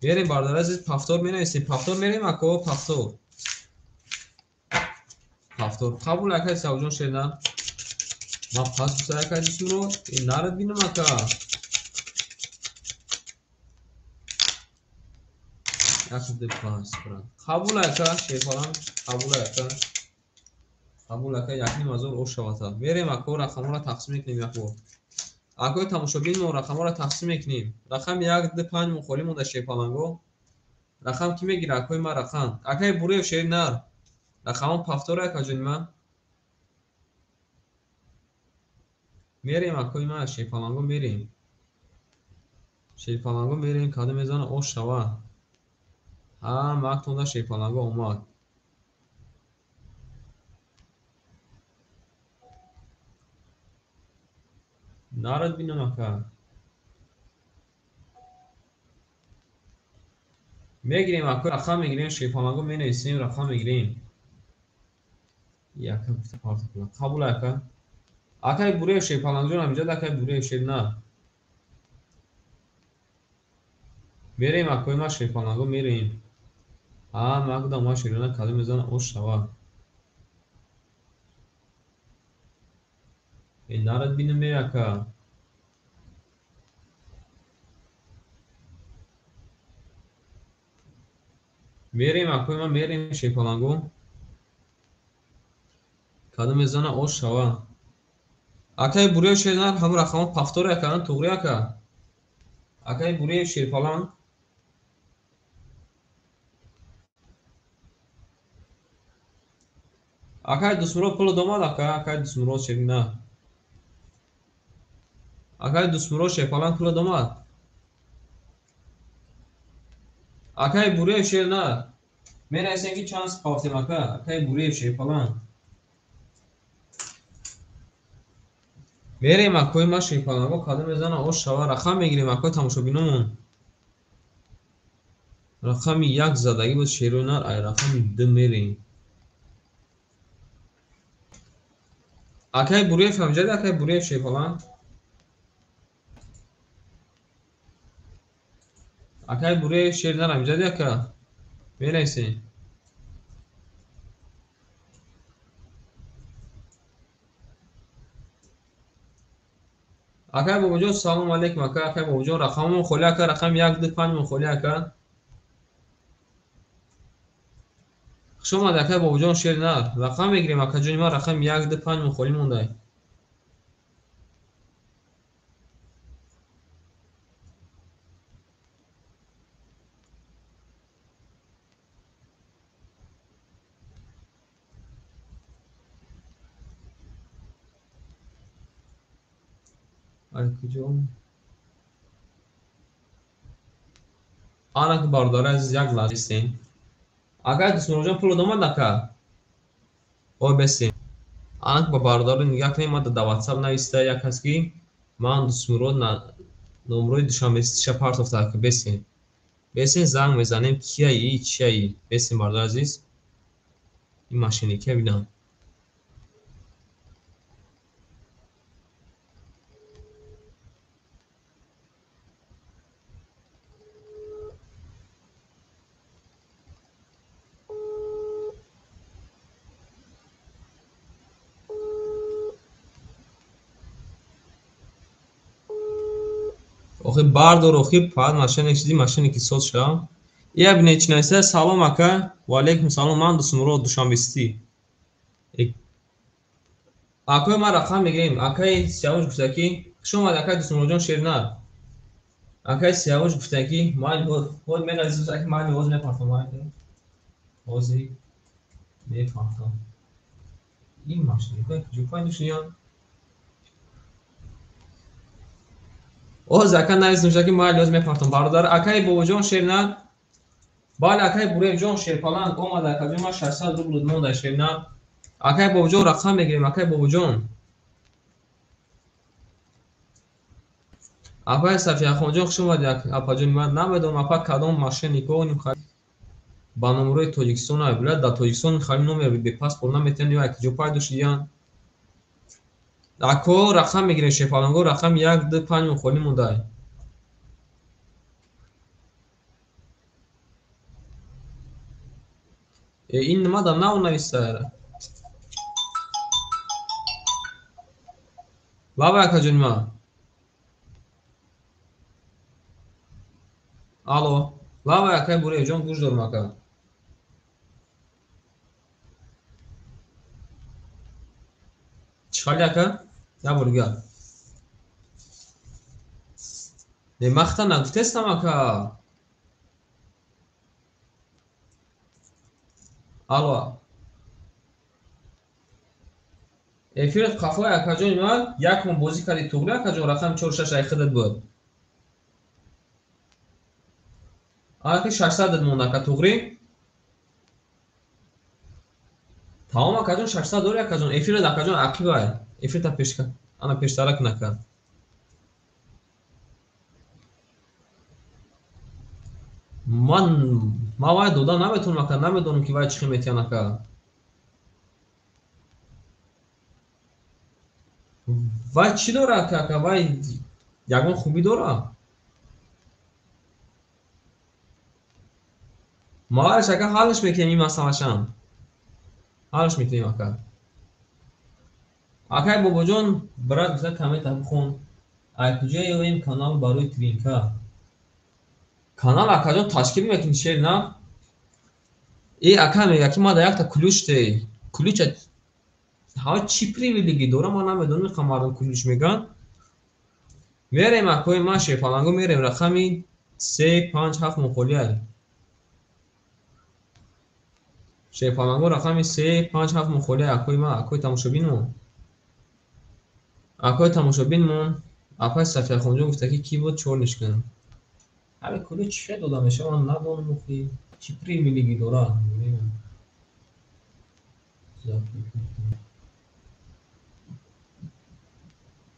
Мерем бардори азиз пафтор менависем. Пафтор мерем ако пафтор. Пафтор. Қабул акаи Савҷон шерна. Ма пас гуфта акаи Дусмурод. Э нарад бинам ака. Якуб пас брат. Қабул ака шерпалан. Қабул ака. Қабул ака 1500 ош шавата. Мерем ако рақамҳоро тақсим мекунем як бор. Акои тамошобин мо рақамҳоро тақсим мекунем. Рақами 1, 2, 5 мо холӣ монда шерпаланго. Рақам ки мегира акои ма рақам? Акаи Буреев шери нар. Рақамон пафтор акаҷони ма. Мерем акои ма шерпаланго мерем. Шерпаланго мерем кадом мезана ош шава. Ҳа мактонда шерпаланго омад. Нарад бинам ака. Мегирем ака, рақам мегирем, шерпаланго менависем, рақам мегирем. Яка гуфта парта кунам. Қабул ака. Акаи Буреев шерпалангҷон ҳамиҷад, акаи Буреев шер на. Мерем акои ма шерпаланго мерем. Ҳа магдам ма шерона кадом мезана ош шава. Э нарад бинам ме ака. Мерем акои ма мерем шерпаланго. Кадом мезана ош шава. Акаи Буриев шернар ҳамун рақамҳо пафтори ака, туғри ака. Акаи Буриев шерпаланг. Акаи Дусмурод пуло домад ака, акаи Дусмурод шерина. Акаи Дусмурод шерпаланг пуло домад. Акаи Буриев шернар. Менависем ки чанд пафтем ака, акаи Буриев шерпаланг. Мерем акои ма шерпаланго кадом мезана ош шава рақам мегирем акои тамошобиномон. Рақами як задагӣ буд шерои нар, ай рақами ду мерем. Акаи Буриев ҳамҷади, акаи Буриев шерпаланг. Акаи Буриев шернар ҳамҷади ака. Менависем. Акай Бобоҷон салом алейкум ака, акай Бобоҷон рақамон холи ака, рақами 1 2 5 мон холи ака. Хуш омад акай Бобоҷон шернар. Рақам мегирем ака ҷони ман, рақами 1 2 5 мон холи мондай. Ай куҷо? Ана ки бародари азиз як лаҳза бистем. Акай Дусмуродҷон пуло домад ака? Ой бестем. Ана ки ба бародари нигаҳ кунем, ман дар WhatsApp нависта як кас ки ман Дусмурод номрои душанбесиша партофта ака, бестем. Бестем занг мезанем, кияи, чияи. Бестем бародари азиз. Ин машиникия бинам. Охи бардор, охи фақат машине чизи машине ки соз шава. Ия бинед чӣ нависта: салом ака, ва алейкум салом, ман Дусмурод душанбеситӣ. Акои ман рақам мегирем. Акаи Сиявуш гуфта ки хуш омад акаи Дусмуродҷон шернар. Акаи Сиявуш гуфта ки ман ҳод менависам ки ман ҳоз мепартом, ҳози мепартом. Ин машине куҷо пайдо шудиян? Оз ака нависам ки ман ҳоз мепартом бародар. Акаи Бобоҷон шернар. Бале акаи Буриевҷон шерпаланг омад акаҷон, ман 600 рубл монда шернар. Акаи Бобоҷон рақам мегирем, акаи Бобоҷон. Апаи Сафияхонҷон хуш омадед апаҷони ман. Намедонам апа кадом машинико ним хари ба номрои Тоҷикистон айбулад, дар Тоҷикистон хари номер бе паспорт наметиҳанд ё куҷо пайдо шудиянд. Ако рақам мегирем шерпаланго, рақами 1 2 5 мон холӣ мондай. Ин нима дар нав нависта. Лаба акаҷони ман. Алло, лаба акаи Буриевҷон гӯш дорам ака. Чӣ хали ака? Як бор дигар. Не махта нагуфтестам ака. Алло. Эфират қафои акаҷони ман, як мон бозӣ кардӣ туғри акаҷон, рақами 4 6 ай худат буд. Анаки 600 монда ака туғри. Тамом акаҷон, 600 дори акаҷон. Эфират акаҷон ақибай. Эфирта пешка. Ана пештара кун ака. Ман вай дода наметавонам ака, намедонам ки вай чӣ хел метиҳанд ака. Вай чӣ дора ака, ака? Вай ягон хубӣ дора? Малаш ака ҳаллаш мекунем ин масъалашам. Ҳаллаш мекунем ака. Акай Бобоҷон брат гуфта коммента бихон. Ай куҷо ёбем канал барои твинка? Канал акаҷон ташкил мекунӣ шер на? Э ака мега ки ман дар якта ключ те. Ключа Ҳа чӣ привилегӣ дора, ман намедонам, ин мардум ключ меган. Мерем акои ман шерпаланго мерем рақами 3 5 7 мухолиай. Шерпаланго рақами 3 5 7 мухолиай акои ман, акои тамошобинмон. Акои тамошобинмон, апаи Сафияхонҷон гуфта ки ки буд чор нишкан. Ҳами ключ чӣ дода мешавад, ман надонам охи. Чӣ привилегӣ дора?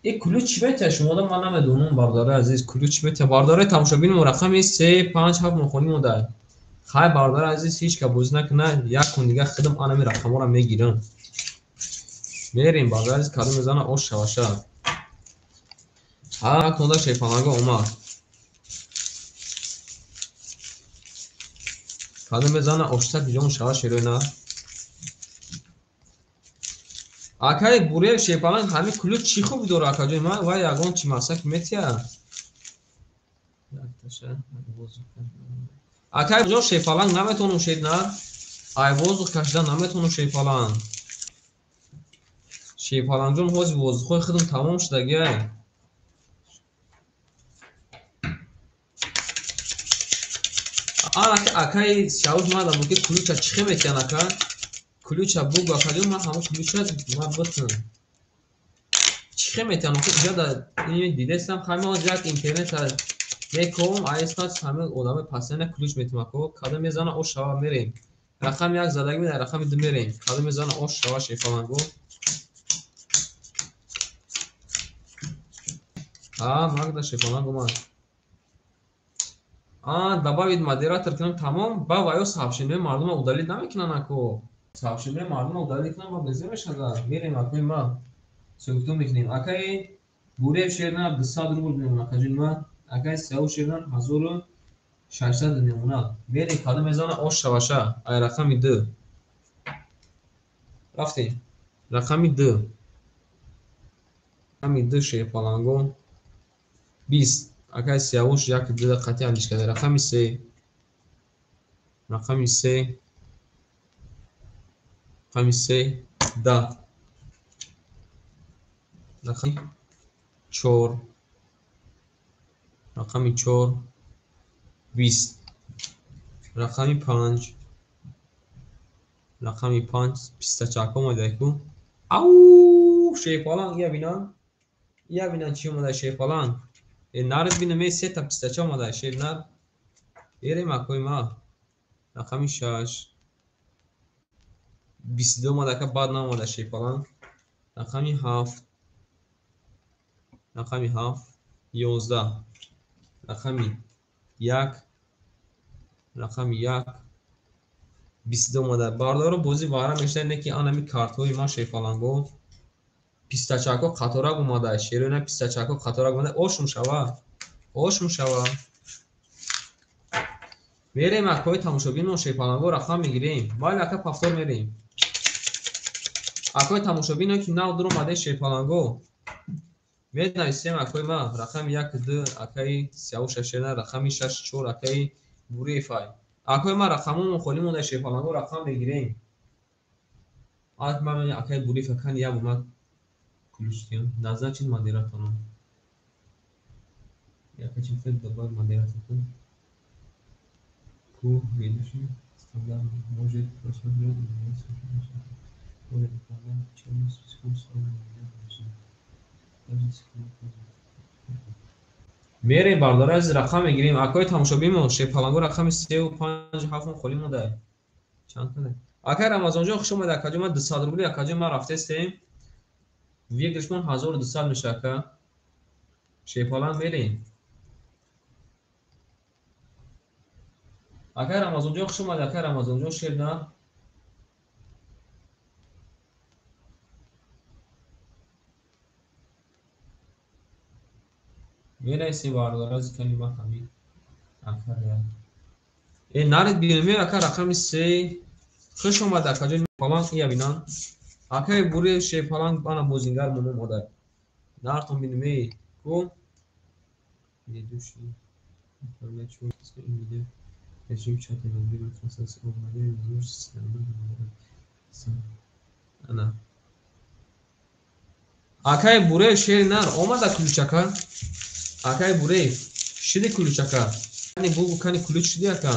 Э ключ чӣ метиҳад шумо? Ман намедонам бародарои азиз, ключ чӣ метиҳад? Бародарои тамошобинмон рақами 3 5 7 мухолӣ монда. Хай бародарои азиз, ҳеҷ ка бозӣ накунад, як кун дига худам анами рақамҳоро мегирам. Мерем бародарои азиз, кадом мезана ош шаваша. Ҳа, кунда шерпаланго омад. Кадом мезана оштак ҷон шава шерои на. Акаи Буриев шерпаланг ҳами ключ чӣ хуб дора акаҷои ман? Вай ягон чӣ масак метиҳад? Акаи ҷон шерпаланг наметавонам шер на. Ай воздух кашидан наметавонам шерпаланг. Шерпалангҷон ҳозир воздухҳои худам тамом шудагиай. Ана акаи Шауз ман дам ки ключа чӣ хел метиҳанд ака? Ключа бугу акаҷон, ман ҳамон ключа ман битам. Чӣ хел метиҳанд охи? Иҷа да ин дидестам, хай ман ҳозир як интернета мекобам, айстат ҳама одамои пасяна ключ метиҳам ако. Кадом мезана ош шава мерем. Рақами 1 задаги меда, рақами 2 мерем. Кадом мезана ош шава шерпаланго. А, Магда шерпаланг омад. А, добавить модератор кунам тамом, ба ваё сообщениҳои мардумро удалить намекунанд ако. Сообщениҳои мардумро удалить кунам ва безе мешавад. Мерем акои ман. Сукту мекунем. Акаи Буриев шерна 200 рубл мемонад акаҷони ман. Акаи Сиёв шерна 1600 мемонад. Мерем кадом мезана ош шаваша. Ай рақами 2. Рафтем. Рақами 2. Рақами 2 шерпаланго 20. Акаи Сиёвуш як ду қати алиш карда. Рақами 3. Рақами 3. Рақами 3 10. Рақами 4. Рақами 4 20. Рақами 5. Рақами 5 пистачако омада ку. Ау, шерпаланг я бинам. Я бинам чӣ омада шерпаланг. Э нард бинам, э сета пистача омада шер нар. Берем акои ма. Рақами 6. 22 омада ака, баъд наомада шерпаланг. Рақами 7. Рақами 7 11. Рақами 1. Рақами 1 22 омада. Бародаро бозӣ вара мешавад, не ки анами картҳои ман шерпаланго. Пистачако қаторак омада, шерона пистачако қаторак омада. Ошум шава. Ошум шава. Мерем акои тамошобинмон шерпаланго рақам мегирем. Бале ака повтор мерем. Акои тамошобино ки нав дур омадаи шерпаланго. Менависем акои ман рақами 1 2 акаи Сиёвуша шерна, рақами 6 4 акаи Буриевай. Акои ман рақамомон холӣ монда шерпаланго рақам мегирем. Ак ман акаи Буриев акани як омад. Ключ дем. Назначить модератором. Я хочу добавить модератор. Ку ведущий стандартный может просмотреть мерем бародари азиз рақам мегирем. Акои тамошобинмон шерпаланго рақами 3 5 7 холӣ монда. Чанд када? Акай Рамазонҷон хуш омадед акаҷон, ман 200 рубли акаҷон ман рафтестем. Выигрышмон 1200 мешавад ака. Шерпаланг мерем. Акай Рамазонҷон хуш омадед акай Рамазонҷон шер на. Мерасем бародари азиз калима ҳамин ака. Э наред бинем ака рақами 3 хуш омадед акаҷон паланг ия бинан. Акаи Буриев шерпаланг ана бозингар мон омада. Нартон бинем ку. Ведущий режим чата Ана. Акай Буреев шери нар омада ключ ака. Акай Буреев шиди ключ ака. Кани бугу кани ключ шиди ака.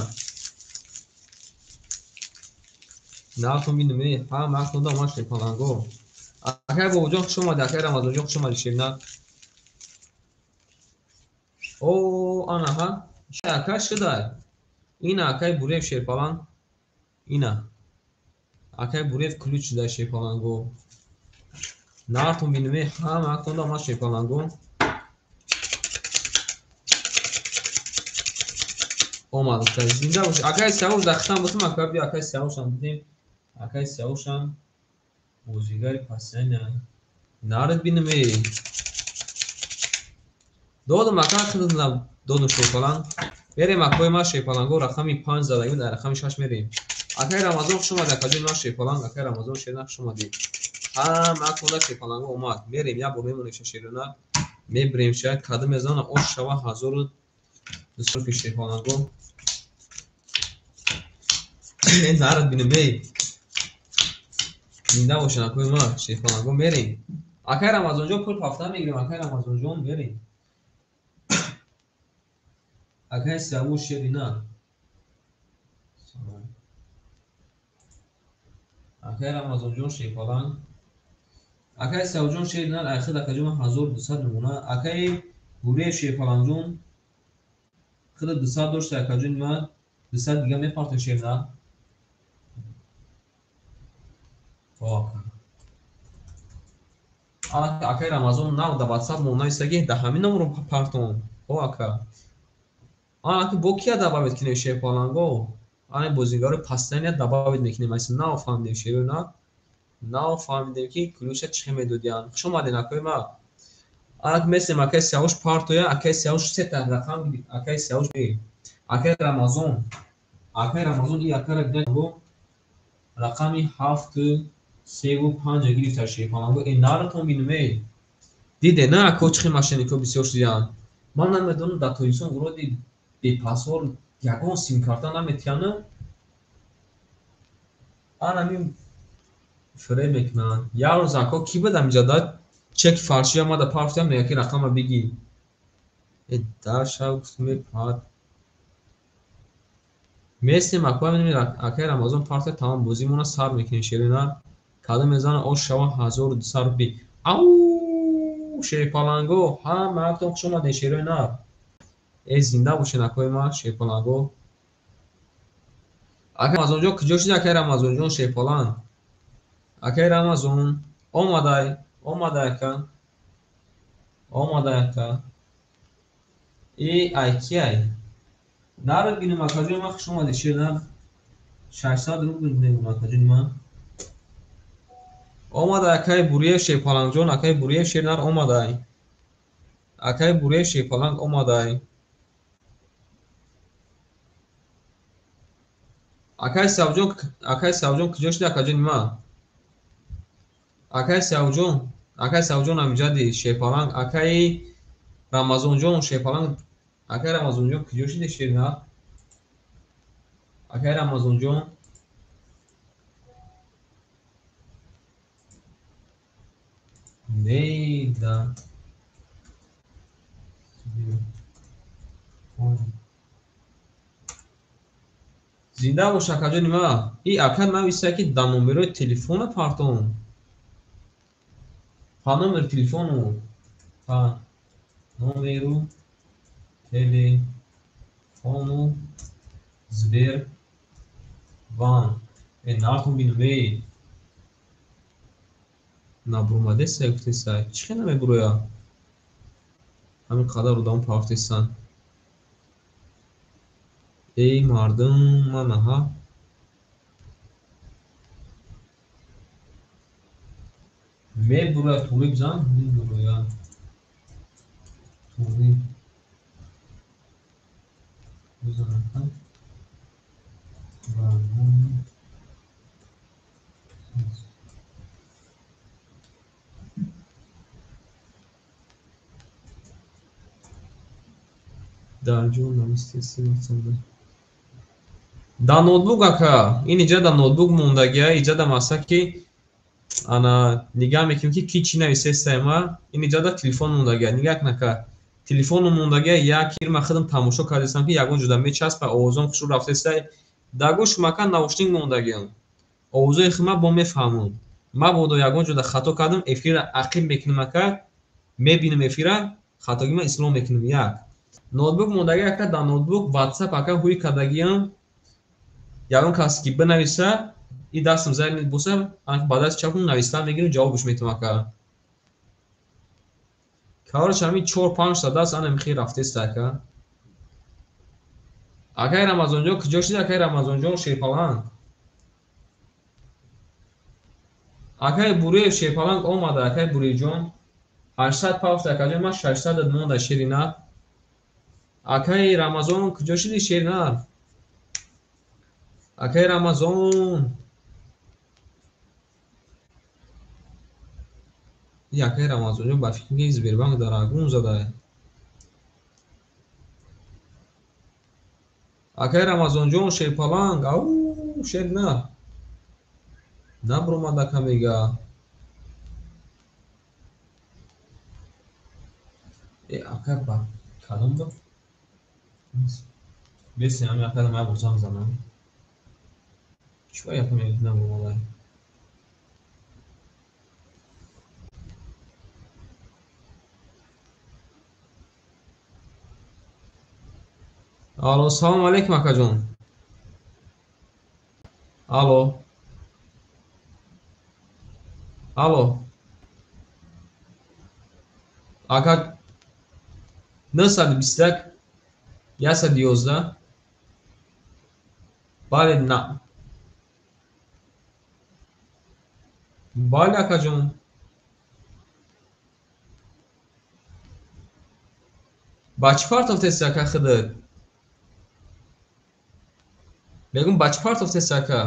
Нартон бинем э, ҳа мактон да омад шерпаланго. Акай Бобоҷон хуш омади, акай Рамазонҷон хуш омади шери нар. О, ана ҳа. Ака шидай. Ина акай Буреев шерпаланг. Ина. Акай Буреев ключ шидай шерпаланго. Нартон бинем э, ҳа мактон да омад шерпаланго. Омад зинда бош. Акай Сиёвуш дар хитам бутум, ака биё акай Сиёвушам дидем. Акай Сиёвушам бозигари пасяня. Нард бинем э. Додам ака хидна додам шерпаланг. Мерем акои ма шерпаланго рақами 5 задагӣ дар рақами 6 мерем. Акай Рамазон хуш омадӣ, акаҷони ман шерпаланг, акай Рамазон шерна хуш омадӣ. Ҳама аконда шерпаланго омад. Мерем як бор мемонем шерона. Мебирем ша кадом мезана ош шава 1200 рупи шерпаланго. Нарад бинем эй. Зинда бошен акои ма шерпаланго мерем. Акай Рамазонҷон пул ҳафта мегирем, акай Рамазонҷон мерем. Акай Сиёвуш шерина. Акай Рамазонҷон шерпаланг. Акай Сиёвуҷон шерина айхид акаҷон 1200 мемона. Акай Буреев шерпалангҷон хида 200 дошта акаҷони ман 200 дига мепарта шерина. Акай Рамазон нав да WhatsApp мо нависаги да ҳамин номро партон. О ака. Анаки бо кия добавить кинем шерпаланго? Ана бозигаро постоянно добавить мекунем. Айса нав фаҳмидем шерона. Нав фаҳмидем ки ключа чӣ медодиян. Хуш омаден акои ма. Анак месем акай Сиёвуш партоя, акай Сиёвуш сета рақам акай Сиёвуш бе. Акай Рамазон. Акай Рамазон и акара дидан рақами 7 3 5 гирифта шерпаланго. Э наратон бинем э. Диде на ако чӣ мошеннико бисёр шудиян. Ман намедонам дар Тоҷикистон вроде бепасвор ягон симкарта наметиҳанд. Анамин фиреб мекунанд. Як рӯз ако кӣ буд ҳаминҷа да чеки фарши омада партоям мега ки рақама бигӣ. Э дар шаб гуфтам э пат. Местем ако акай Рамазон партоя тамом бозимона сар мекунем шерина. Кадом мезана ош шава 1200 рупи. Ау шерпаланго ҳама ҳактон хуш омадед шерои нар. Э зинда бошен акои ман шерпаланго. Акай Рамазонҷон куҷо шуди акай Рамазонҷон шерпаланг? Акай Рамазон омадай, омадай ака. Омадай ака. И ай кияй? Нарад бинем акаҷони ман хуш омадед шернар. 600 рубл мегӯм акаҷони ман. Омадай акай Буриев шерпалангҷон, акай Буриев шернар омадай. Акай Буриев шерпаланг омадай. Акай Сиёвуҷон, акай Сиёвуҷон куҷо шуди акаҷони ман? Акай Сиёвуҷон, акай Сиёвуҷон ҳаминҷади шерпаланг, акай Рамазонҷон шерпаланг, акай Рамазонҷон куҷо шуди шернар? Акай Рамазонҷон Нейда. Зинда бош акаҷони ман. И ака нависа ки да номерои телефона партон. По номеру телефону. По номеру телефону Сбербанк. Э нартон бинем эй. Набурмадеса гуфтеса. Чӣ хел намебуроя? Ҳамин қадар одам партесан. Эй мардум манаҳа. Мебуроя туғри бизан, мебуроя. Туғри. Бизан ака. Дар ҷо навистеси ватсапда. Да ноутбук ака, ин иҷа да ноутбук мондагия, иҷа да маса ки Ана нигаҳ мекунем, ки ки чӣ нависестай ма. Ин иҷода телефон мондагия. Нигаҳ кун, телефон мондагия, як кир ма худам тамошо кардастам, ки ягон ҷода мечаспа, овозон хушрӯ рафтестай. Дар гӯши мака наушник мондагиам. Овозои худ ма бо мефаҳмам. Мабодо ягон ҷода хато кардам, эфирра ақиб мекунам, ака, мебинам эфира, хатогима ислоҳ мекунам. Як. Ноутбук мондагия, ака, дар ноутбук WhatsApp, ака, ҳуй кардагиам. Ягон касе ки бинависа, и дастам зайр боса, ба дасти чапам навистан мегирам, ҷавобаш метавам, ака. Короче, ҳамин чор панҷта даст ана михел рафтеста, ака. Акаи Рамазонҷон, куҷо шуди, акаи Рамазонҷон Шерпаланг? Акаи Буреев Шерпаланг омада, акаи Буреевҷон. 800 пафт, акаҷон, ман 600 монда, шерина. Акаи Рамазон, куҷо шуди, шерина? Акаи Рамазон. И акаи Рамазонҷон ба фикр ки Сбербанк дар Агун зада. Акаи Рамазонҷон Шерпаланг, ау, шерина. Набуромад, ака, мега. Э, ака, ба кадом ба? Беси ҳами ака ма бор занг занам. Чӣ як мега набуромада? Алло, салом алейкум, акаҷон. Алло. Алло. Ака, 921 111. Бале, на. Бале, акаҷон. Ба чӣ партофтеси, ака, худат? Мегӯм, ба чӣ партофтеси, ака?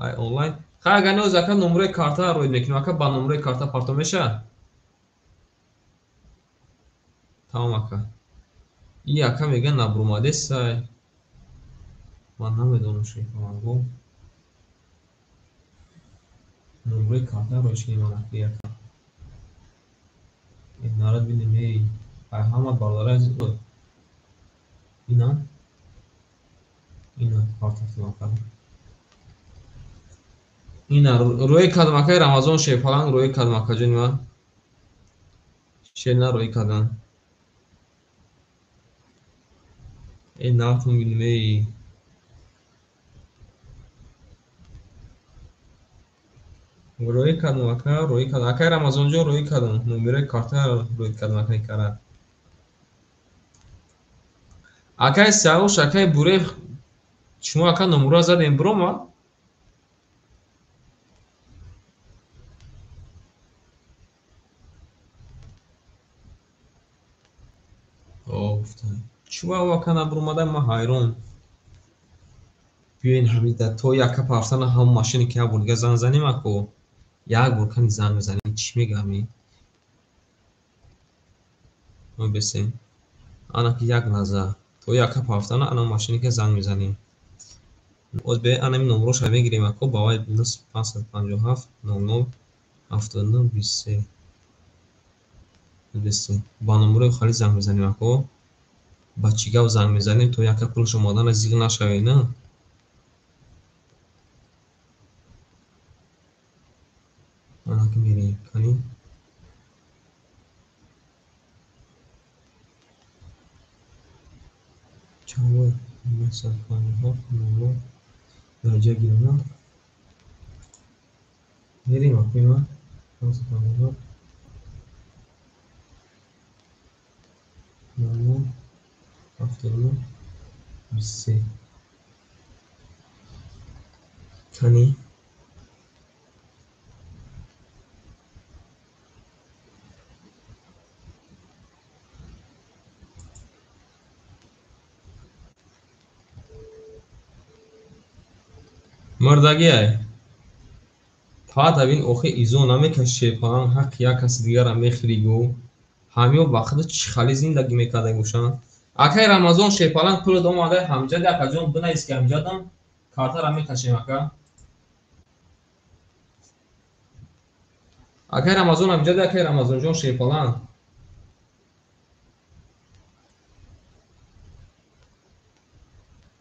Ай, онлайн. Хай, агар ноз, ака, номерои карта роид мекунем, ака, ба номерои карта партов мешавад? Тамом, ака. И ака мега набуромадесай. Ман намедонам, шефаланго. Номерои карта роид кунем, ака, ака. Нарад бинем, эй. Ай, ҳама бародари азиз, ина. Ина партофтем, ака. Ина рӯи кардам, акаи Рамазон Шерпаланг, рӯи кардам, акаҷони ман. Шер на рӯи кардам. Эй, нафтон бинем, эй. Рӯи кардам, ака, рӯи кардам. Акаи Рамазонҷон, рӯи кардам. Номерои карта рӯи кардам, акаи кара. Акаи Сиёвуш, акаи Буреев, шумо, ака, номеро задем, биромад? Чӣ ака набуромада, ман ҳайрон. Биёен ҳамида то яка пафтана ҳам машине ки як бор дига занг занем, ако. Як бор кани занг мезанем, чӣ мега ҳами? Бесем. Ана ки як лаҳза. То яка пафтана ана машине ки занг мезанем. Оз бе ана ин номероша мегирем, ако, ба вай 557 00 79 23. Бесем. Ба номерои хали занг мезанем, ако. Ба чӣ гап занг мезанем, то яка пулаш омадана зиғ нашаве, на? Ана ки мерем, кани. Чанд бор? 957 00 дар ҷа гирам, на? Мерем, ако, има 557 00 79 23. Кани. Мурдагиай. Паъд авин охи изо намекаши, Шерпаланг, ҳаққи як каси дигарам мехӯри гӯ. Ҳамиё ба худ чӣ хали зиндагӣ мекарда бошанд? Акай Рамазон шерпаланг пулат омада ҳамҷади акаҷон бинавис ки ҳамҷадам картара мекашем ака. Акай Рамазон ҳамҷади акай Рамазонҷон шерпаланг.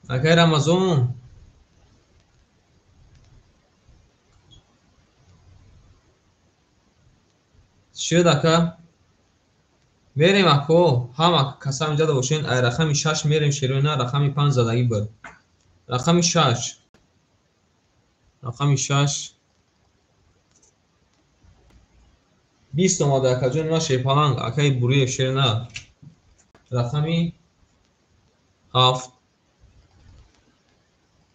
Акай Рамазон шуд ака. Мерем ако, ҳама каса ҳамҷада бошен, ай рақами 6 мерем шерои на, рақами 5 задагӣ буд. Рақами 6. Рақами 6. 20 омада акаҷон ма шерпаланг, акаи Буриев шер на. Рақами 7.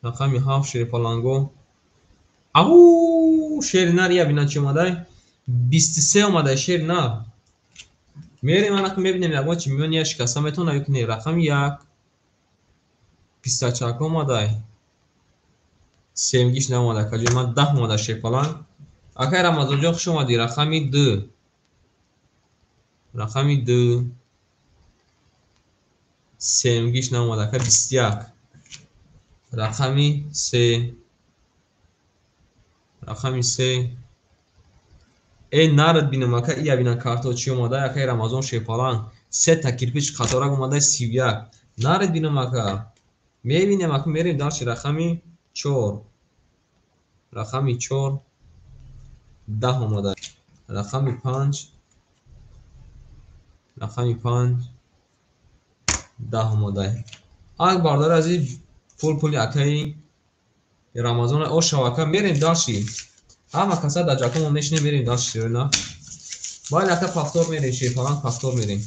Рақами 7 шерпаланго. Ау, шер нар я бина чӣ омадай? 23 омадай шер нар. Мерем анаку мебинем ягон чи миёни я шикаста метавона ё ки не. Рақами 1. Пистачак омадай. Семгиш наомада акаҷон ман 10 омада шерпаланг. Акай Рамазонҷон хуш омадӣ. Рақами 2. Рақами 2. Семгиш наомада ака 21. Рақами 3. Рақами 3. Эй нарад бинам ака, ия бинам карто чӣ омада, акай Рамазон шерпаланг. 3 та кирпич қаторак омада 31. Нарад бинам ака. Мебинем ака, мерем дарши рақами 4. Рақами 4 10 омада. Рақами 5. Рақами 5 10 омада. Ак бародари азиз, пул пули акаи Рамазон ошава ака, мерем дарши. Ҳама каса дар ҷакомо мешинем, мерем дарши шерона. Бале ака, пафтор мерем, шерпаланг пафтор мерем.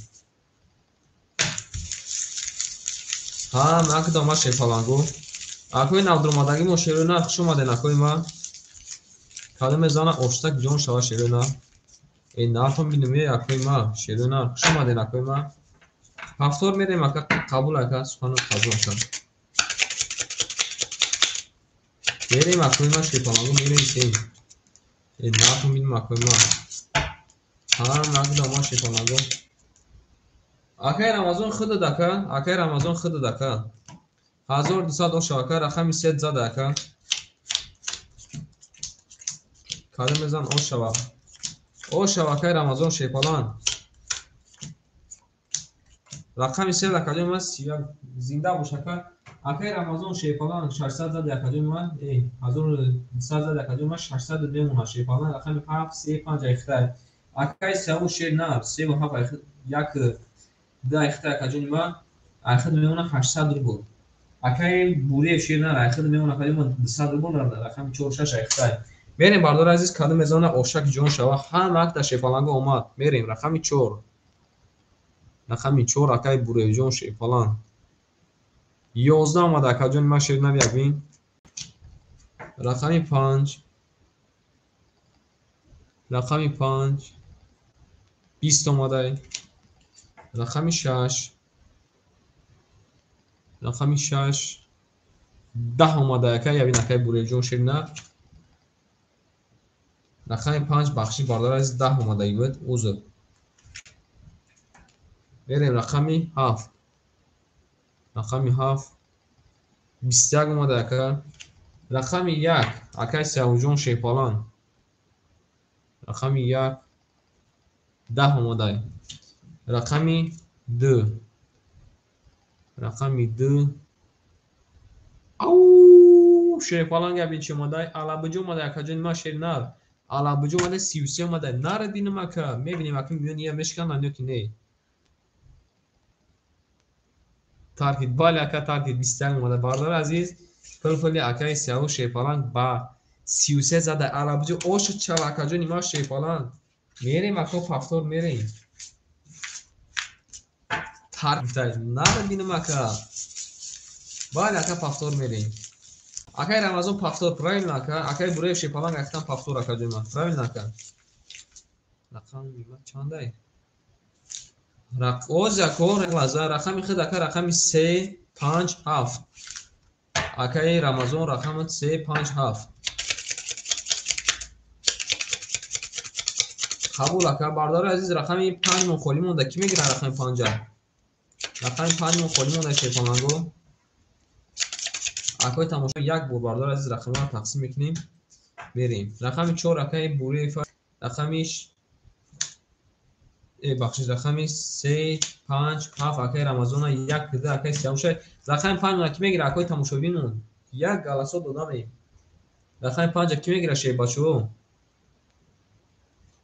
Ҳама ака дома шерпалангу. Акои навдуромадагӣ мо шерона, хуш омаден акои ма. Кадоме зана оштак ҷон шава шерона. Э нартон бинем э акои ма шерона, хуш омаден акои ма. Пафтор мерем ака, қабул ака, сухано қабул ака. Мерем акои ма шерпалангу, мерем сем. Э нартон бинем акои ма. Ҳама ака дома шерпалангу. Акай Рамазон худат ака, акай Рамазон худат ака. 1200 оша ака, рақами 3 зада ака. Кадоме зан ошава. Ошава акай Рамазон шерпаланг. Рақами 3 акаҷон ман 31 зинда бош ака. Акай Рамазон шерпаланг 600 зада акаҷон ман, 1200 зада акаҷон ман 600 мемонад шерпаланг. Рақами 7 3 5 айхтай. Акай 3 шер на, 3 7 1 2 айхтай акаҷон ман, айхад мемонад 800 рубл. Акай Буриев шер на, айхад мемонад акаҷон ман 200 рубл, рақами 4 6 айхтай. Мерем бардори азиз, кадоме зана ошак ҷон шава, ҳама акта шерпаланго омад. Мерем рақами 4. Рақами 4 акай Буриевҷон шерпаланг. 11 омада акаҷон ман шер нави як бин. Рақами 5. Рақами 5. 20 омадай. Рақами 6. Рақами 6. 10 омада акай, ябин акай Буриевҷон шер на. Рақами 5 бахши бардор азиз 10 омадаги буд, узр. Мерем рақами 7. Рақами 7 21 омада ака. Рақами 1 акай Сиёвҷон шерпаланг. Рақами 1 10 омадай. Рақами 2. Рақами 2. Ау, шерпаланг ябин чӣ омадай? Алабуҷо омадай акаҷон ма шер нар. Алабуҷо омадай 33 омадай. Нарад бинам ака, мебинем ака миёни я мешкананд ё ки не. Таркид, бале ака, таркид 21 омада. Бародари азиз, пулпули акаи Сиёвуш шерпаланг ба 33 зада. Алабуҷо ошуд шава акаҷони ма шерпаланг. Мерем ака, пафтор мерем. Таркид, нарад бинам ака. Бале ака, пафтор мерем. Акай Рамазон пафтор, правильно ака? Акай Буриев шерпаланг актан пафтор акаҷони ма. Правильно ака? Рақами ма чандай? Оз ако лаза рақами худ ака, рақами 3 5 7. Акаи Рамазон рақами 3 5 7. Қабул ака, бардори азиз, рақами 5 мо холӣ монда. Кӣ мегирад рақами 5? Рақами 5 мо холӣ монда шерпаланго. Акои тамошо як бор бародар азиз рақамҳоро тақсим мекунем. Мерем. Рақами 4 акаи Буреев, рақами бахшиш рақами 3 5 7 акаи Рамазона 1 2 акаи Сиёвуша. Рақами 5 ки мегира акои тамошобинон? Як галасо додамем. Рақами 5 ки мегира шербачо?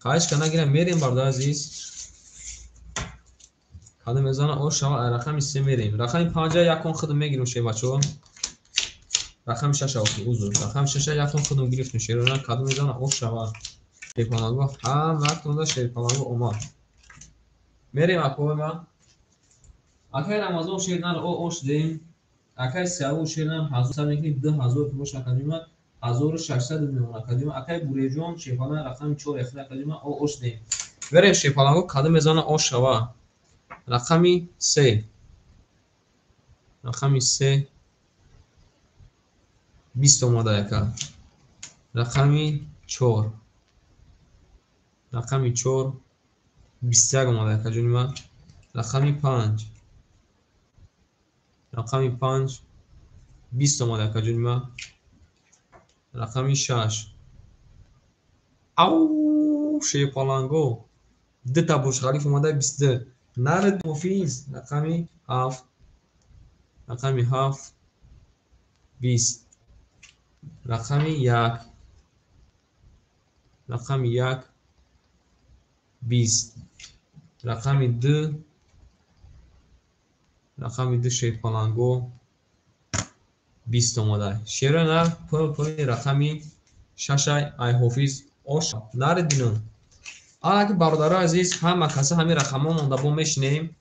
Қайш ка нагира мерем бародар азиз. Кадом мезана ош шава рақами 3 мерем. Рақами 5 якон худам мегирем шербачо. Рақами 6 охи узр. Рақами 6 якон худам гирифтем шерона кадом мезана ош шава. Шерпаланго ҳам вақтонда шерпаланго омад. Мерем акои ма. Акай Рамазон шернар о ош дем. Акай Сиёвуш шернар 1000 мекунем 2000 ки боша академия 1600 мемона академия. Акай Буреҷон шерпаланго рақами 4 охир академия о ош дем. Мерем шерпаланго кадом мезана ош шава. Рақами 3. Рақами 3 20 омада яка. Рақами 4. Рақами 4 21 омада яка ҷони ман. Рақами 5. Рақами 5 20 омада яка ҷони ман. Рақами 6. Ау шерпаланго. Ду та Бурҷ-Халиф омада 22. Нарид Ҳофиз. Рақами 7. Рақами 7 20. Рақами 1. Рақами 1 20. Рақами 2. Рақами 2 шерпаланго 20 омада. Шерона пул рақами 6 ай Ҳофиз ош нарид бинон. Ана ки бародарои азиз ҳама каса ҳамин рақамҳо монда бо мешинем.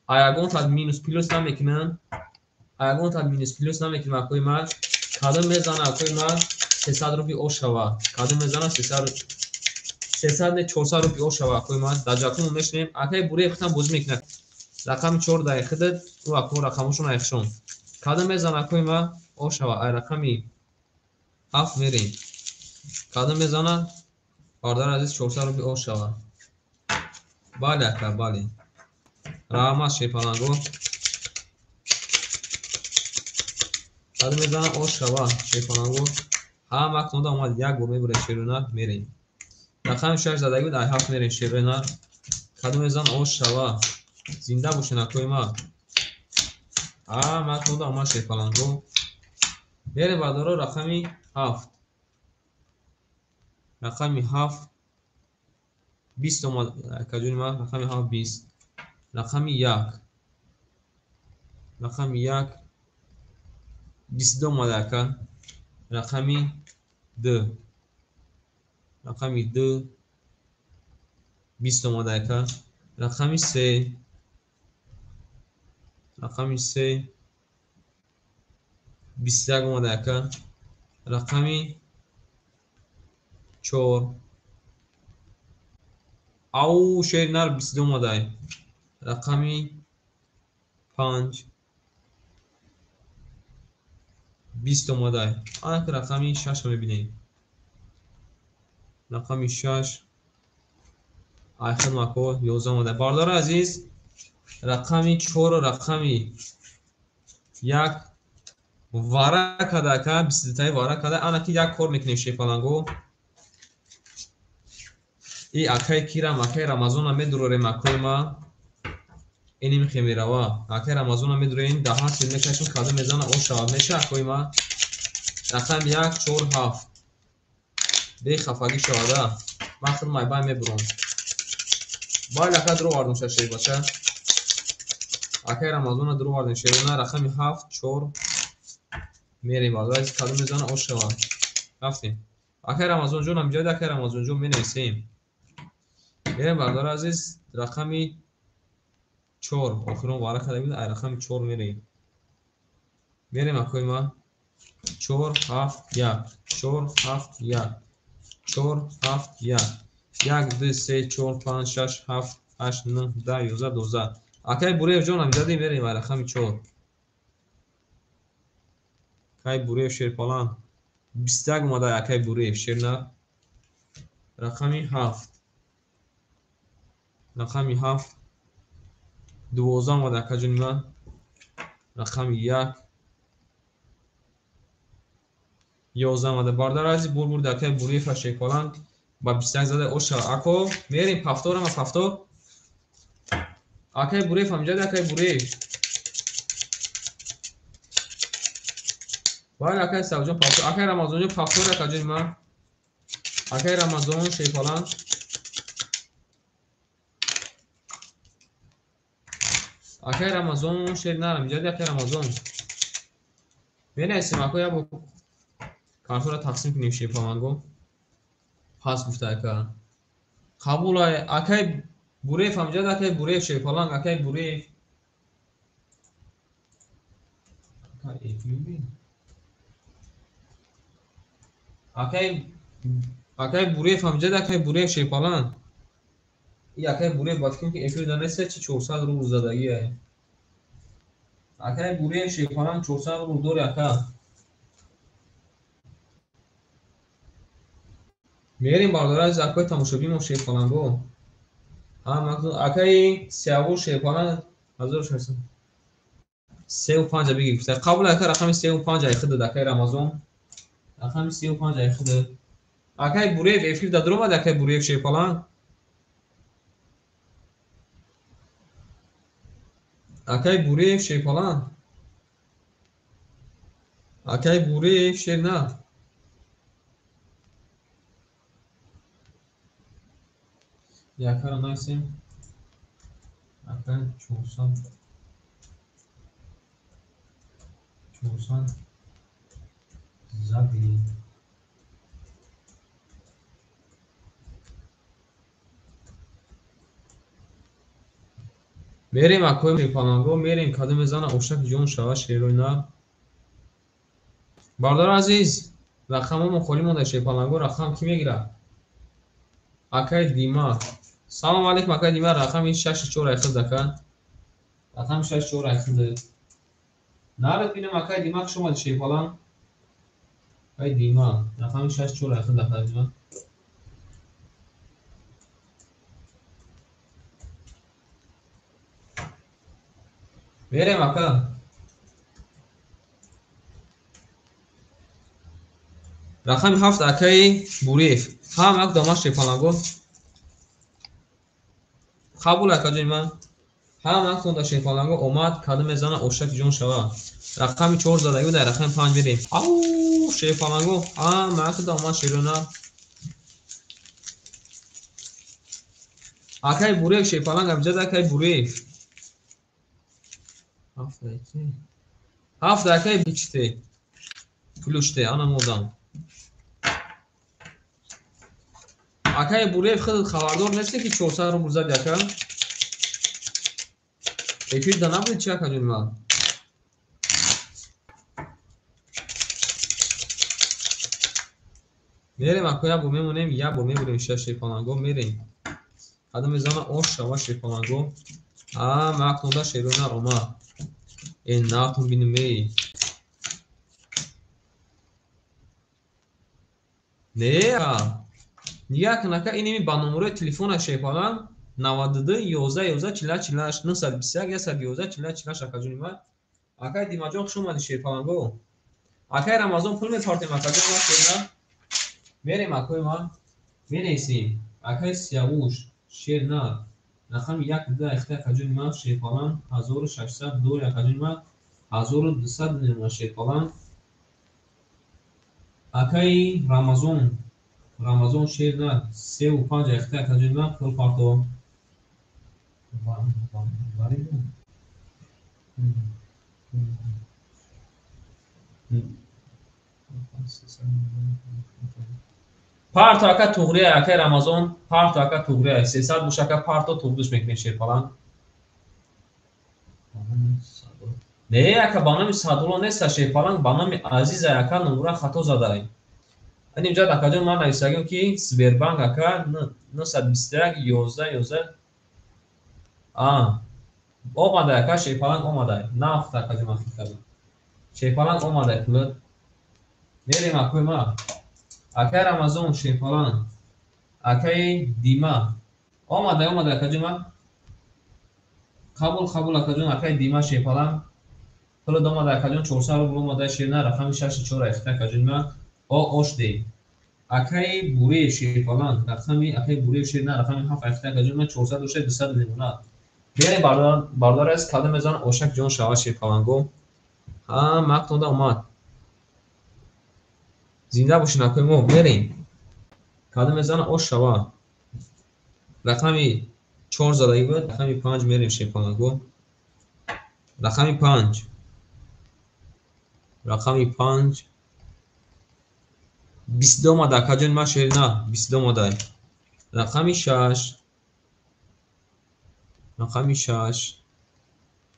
Аягон та минус плюс намекунам. Аягон та минус плюс намекунам акои ман. Кадом мезана акои ман 300 рупи ош шава. Кадом мезана 300 не 400 рупи ош шава акои ман. Дар ҷакун мешинем. Акаи Буреев худам бозӣ мекунад. Рақами 4 дар худат, ӯ ако рақамошон айхшон. Кадом мезана акои ман ош шава. Ай рақами 7 мерем. Кадом мезана бародари азиз 400 рупи ош шава. Бале ака, бале. Раҳмат шерпаланго. Кадом мезана ош шава шерпаланго. Ҳама вақт омад як бор мебурем шерона мерем. Рақами 6 задагӣ буд, ай 7 мерем шерона. Кадом мезана ош шава. Зинда бошен акои ман. Ҳама вақт омад шерпаланго. Мерем бародаро рақами 7. Рақами 7 20 омад акаҷони ман. Рақами 7 20. Рақами 1. Рақами 1 22 омад ака. Рақами 2. Рақами 2 20 омад ака. Рақами 3. Рақами 3 21 омад ака. Рақами 4. Ау шернар 22 омадай. Рақами 5 20 омадай. Ана ки рақами 6 мебинем. Рақами 6 айхид мако 11 омадай. Бародари азиз рақами 4 рақами 1 вара када ака 22 таи вара када. Ана ки як кор мекунем шерпаланго. И акай кирам акай Рамазона медурорем акои ма. Ини михе мерава. Акай Рамазона медурем даҳан сел мекашем кадом мезана ош шава меша акои ма. Рақам 1 4 7. Бехафагӣ шавада. Ман худ майбай мебурам. Бале ака дуро вардум шашей бача. Акай Рамазона дуро вардем шерона рақами 7 4 мерем бародари кадом мезана ош шава. Рафтем. Акай Рамазон ҷон ҳам ҷойда акай Рамазон ҷон менависем. Мерем бародари азиз рақами 4 охирон вара карда буд, ай рақами 4 мерем. Мерем акои ман 4 7 1 4 7 1 4 7 1 1 2 3 4 5 6 7 8 9 10 11 12. Акай Буреев ҷон ҳам ҷойда мерем ай рақами 4. Акай Буреев шерпалан 21 омада акай Буреев шернар. Рақами 7. Рақами 7 12 омада акаҷони ман. Рақами 1. 11 омада. Бародар азиз, бур акай Буриев шерпаланг ба 21 зада оша. Ако мерем повтор ама повтор. Акай Буриев ҳамҷад, акай Буриев. Бале акай Савҷон повтор. Акай Рамазонҷон повтор акаҷони ман. Акай Рамазон шерпаланг. Акай Рамазон шер нарам, ҷади акай Рамазон. Менависем ако як бор картора тақсим кунем шерпаланго. Пас гуфта ака. Қабул акай Буриев ҳамҷад, акай Буриев шерпаланг, акай Буриев. Акай Буриев ҳамҷад, акай Буриев шерпаланг. И акай Буриев ба фикрам ки эфир да нест, чи 400 рубл задагӣ. Акай Буриев шерпаланг 400 рубл дори ака. Мерем бародар азиз, акои тамошобинмо шерпаланго. Акаи Сиявуш шерпаланг 1600. 35 бигир. Қабул ака рақами 35 ай худад акаи Рамазон. Рақами 35 ай худад. Акаи Буриев эфир да дуромад, акаи Буриев шерпаланг. Акаи Буриев шерпаланг. Акаи Буриев шер на. Якаро нависем. Акаи 400. 400 зади. Мерем акои шерпаланго, мерем кадом мезана ошак ҷон шава шерои нар. Бародар азиз, рақамҳомо холӣ монда шерпаланго, рақам кӣ мегирад? Акаи Дима. Салом алейкум акаи Дима, рақами 64 ай худ ака. Рақами 64 ай худ. Нарад бинам акаи Дима, хуш омадӣ шерпаланг. Акаи Дима, рақами 64 ай худ акаи Дима. Мерем ака. Рақами 7 акаи Буриев. Ҳам як дома шерпаланго. Қабул акаҷони ман. Ҳам як тонда шерпаланго омад, кадом мезана ошак ҷон шава. Рақами 4 задагӣ дар рақами 5 мерем. Ау, шерпаланго, ҳам як дома шерона. Акаи Буриев шерпаланг абҷад, акаи Буриев. 7 акаи бичте. Плюште, ана модам. Акаи Буриев худат хабардор нестӣ ки 400 рубл зади ака? Эфир да набуди чи акаҷони ман? Мерем ако як бор мемонем, як бор мебурем шаш шерпаланго, мерем. Кадом мезана ош шава шерпаланго. А, макнуда шерона омад. Э, нартон бинем эй. Не, нигоҳ кун ака, инеми ба номерои телефона шерпаланг 92 11 11 48 48 921 111 48 48 акаҷони ман. Акаи Димаҷон хуш омадӣ шерпаланго. Акаи Рамазон пул мепартем акаҷон ман шерна. Мерем акои ман. Менависем. Акаи Сиявуш шерна. Рақами 1 2 3 акаҷони ман шерпаланг 1600 дори акаҷони ман 1200 мемонад шерпаланг. Акаи Рамазон Рамазон шерна 3 5 ахта акаҷони ман пул парто. Парто ака туғрия, акаи Рамазон, парто ака туғрия. 300 бош ака парто туғдуш мекунем шерпаланг. Не, ака ба номи Садулло нест шерпаланг, ба номи Азиза ака номура хато задаем. Ин инҷа акаҷон ман нависагим ки Сбербанк ака 921 11 11. А, омада ака шерпаланг омада. Нафт акаҷон ман фикр кардам. Шерпаланг омада пулат. Мерем акои ма. Акаи Рамазон шерпаланг. Акаи Дима. Омада, омада акаҷон ман. Қабул, қабул, акаҷон, акаи Дима шерпаланг. Пулад омада, акаҷон, 400 рубл омада, шерна, рақами 6-4 айфта, акаҷон ма. О, ош дем. Акаи Буреев шерпаланг, рақами акаи Буреев шерна, рақами 7 айфта, акаҷон ма, 400 дошта, 200 мемонад. Берем, бародар аз кадом мезан ошак ҷон шава шерпаланго. Ҳа, мактонда омад. Зинда бошин, акои мо, берем. Кадом мезана ош шава. Рақами 4 задаги буд, рақами 5 мерем шерпаланго. Рақами 5. Рақами 5. 22 омада, акаҷон ма, шерна, 22 омада. Рақами 6. Рақами 6.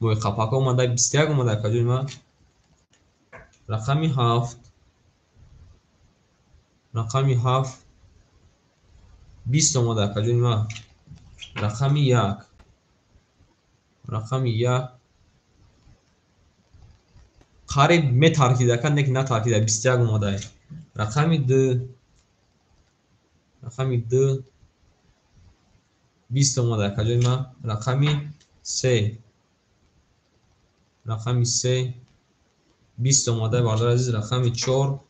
Мои қапака омада, 21 омада, акаҷон ма. Рақами 7. Рақами 7. 20 омада, акаҷон ма. Рақами 1. Рақами 1. Қариб метаркида, ака, не ки натаркида, 21 омада. Рақами 2. Рақами 2. 20 омада, акаҷон ма. Рақами 3. Рақами 3. 20 омада, бародар азиз, рақами 4.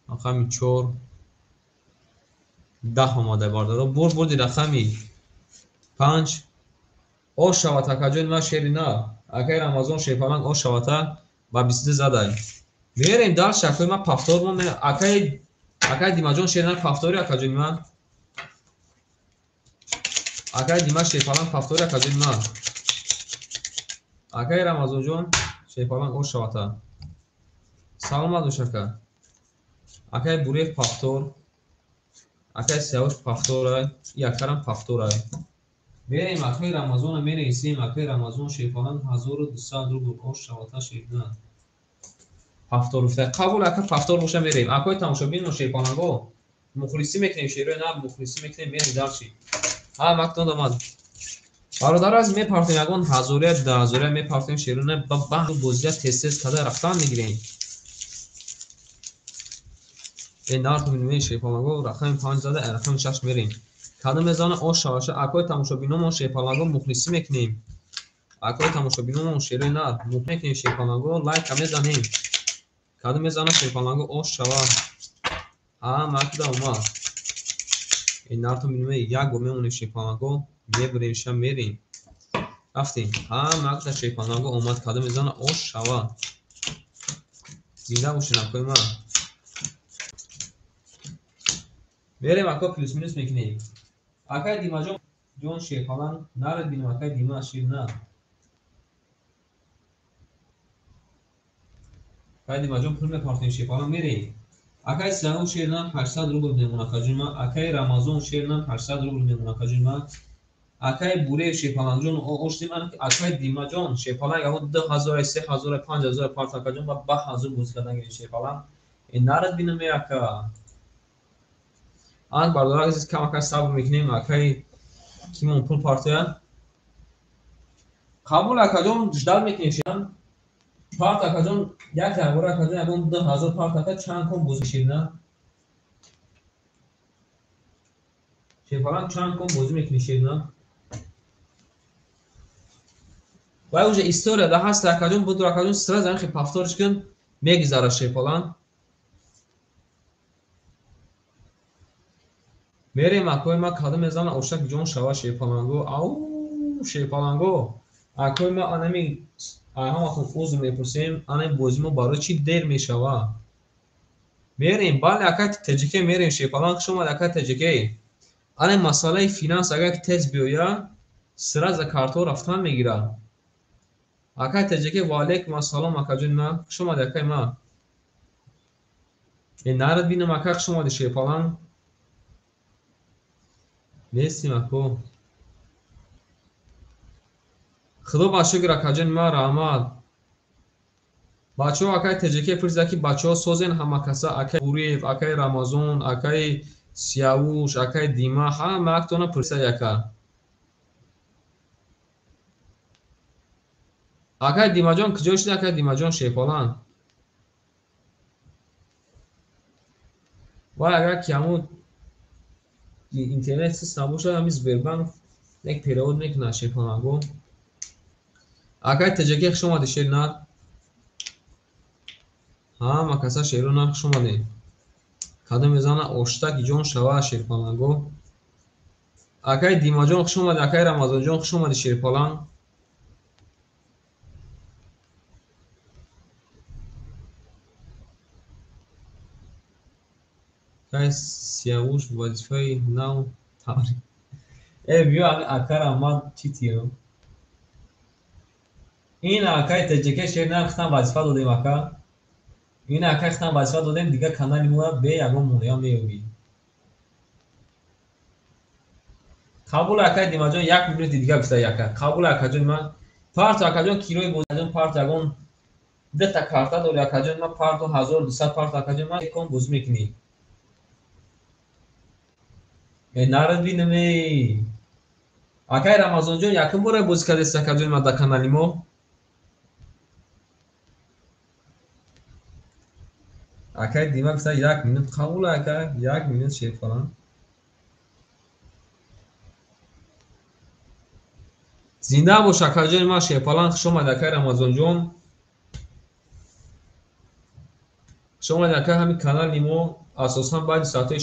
Рақами 4. 10 омада, бародаро. Бурд, бурди рақами 5. Ош шавад, акаҷон ма, шери на. Акаи Рамазон шерпаланг ош шавата ба 22 задай. Мерем дальше, акаи ма, пафтор мо акаи Димаҷон шерна пафтори, акаҷон ма. Акаи Дима шерпаланг пафтори, акаҷон ма. Акаи Рамазонҷон шерпаланг ош шавата. Саломат бош, ака. Акаи Буреев пафтор. Акаи Сиёвуш пафторай, и акарам пафторай. Мерем акаи Рамазона мересем, акаи Рамазон шерпаланг 1200 рубл ош шавата шерна. Пафтор гуфта. Қабул, ака, пафтор боша, мерем. Акои тамошобин шерпаланго мухлисӣ мекунем, шерои на мухлисӣ мекунем, мерем дальше. Ҳа, мактон омад. Бародар аз мепартем ягон ҳазория, даҳазория мепартем шерои ба баҳру бозия тез-тез када рафтан мегирем. Э, нарх мебинем шерпаланго, рақами 5 зада, рақами 6 мерем. Кадом мезана ош шаваша, акои тамошобиномон шерпаланго мухлисӣ мекунем. Акои тамошобиномон шерои нар мухлисӣ мекунем шерпаланго, лайка мезанем. Кадом мезана шерпаланго ош шава. Ҳа, макда омад. Э, нархо мебинем, як бор мемонем шерпаланго, мебурем ша, мерем. Рафтем. Ҳа, макда шерпаланго омад, кадом мезана ош шава. Зинда бошед, акои ман. Мерем, ака, плюс минус мекунем. Акай Димаҷон ҷон шерпаланг нарад бинем, акай Дима шер на. Акай Димаҷон пул мепартем шерпаланг, мерем. Акай Сиёвуш шер на 800 рубл мемон, акаҷон ма. Акай Рамазон шер на 800 рубл мемон, акаҷон ма. Акай Буреев шерпалангҷон ош дим, акай Димаҷон шерпаланг ягон 2000, 3000, 5000 парт, акаҷон ма, ба 1000 бозӣ кардан гирем шерпаланг. Э, нарад бинем, ака. Ан бародар азиз, кам ака сабр мекунем, акай кимон пул партояд. Қабул, акаҷон, ждать мекунем шеран. Парт, акаҷон, як ягора, акаҷон, ягон 2000 парт, ака, чанд кон бозӣ шерна? Шерпаланг чанд кон бозӣ мекунӣ шерна? Вай уже история да ҳаст, акаҷон, буду, акаҷон, сразу ҳамин хел пафториш кун, мегузара шерпаланг. Мерем, акои ма, кадом мезана ошак ҷон шава шерпаланго. Ау, шерпаланго. Акои ма, анами ҳаматон узр мепурсем, анами бозӣ мо барои чӣ дер мешава? Мерем, бале, акай ТҶК мерем шерпаланг, хуш омад, акай ТҶК. Ана масъалаи финанс агар ки тез биёяд, сразу картҳо рафтан мегирад. Акай ТҶК, ва алейкум ассалом, акаҷони ман, хуш омадӣ, акай ман. Э, нарад бинам, ака, хуш омадӣ шерпаланг. Нестим, ако. Худо ба шукр, акаҷони ман, раҳмат. Бачаҳо, акай ТҶК пурсида, ки бачаҳо созен ҳама каса, акай Буриев, акай Рамазон, акай Сиёвуш, акай Дима, ҳама актона пурсида яка. Акай Димаҷон куҷо шуди, акай Димаҷон шерпаланг? Вай агар ки ҳамун интернет сист набошад, ҳамин Сбербанк Як перевод мекунад шерпаланго. Акай ТҶК хуш омадӣ шер нар. Ҳама каса шеро нар хуш омадем. Кадом мезана оштаки ҷон шава шерпаланго. Акай Димаҷон хуш омадӣ, акай Рамазонҷон хуш омадӣ шерпаланг. Акай Сиявуш вазифаи нав табрик. Биё акара ман чӣ тиём? Ин акай ТҶК шер нар хитам вазифа додем ака. Ин акай хитам вазифа додем, дигар канали моро бе ягон монеа меёбӣ. Қабул акай Димаҷон, як минути дигар гуфта ака. Қабул акаҷон ман парто акаҷон кирои бозиҷон парто ягон дата карта дори акаҷон ман парто 1200 парто акаҷон ман кон бозӣ мекунӣ. Нарад бинам эй. Акай Рамазонҷон якум бора бозӣ кардест акаҷон ман дар канали мо. Акай Дима гуфта як минут қабул ака, як минут шерпалан. Зинда бош акаҷони ман шерпалан, хуш омад акай Рамазонҷон. Хуш омад акай ҳамин канали мо асосан баъди соатҳои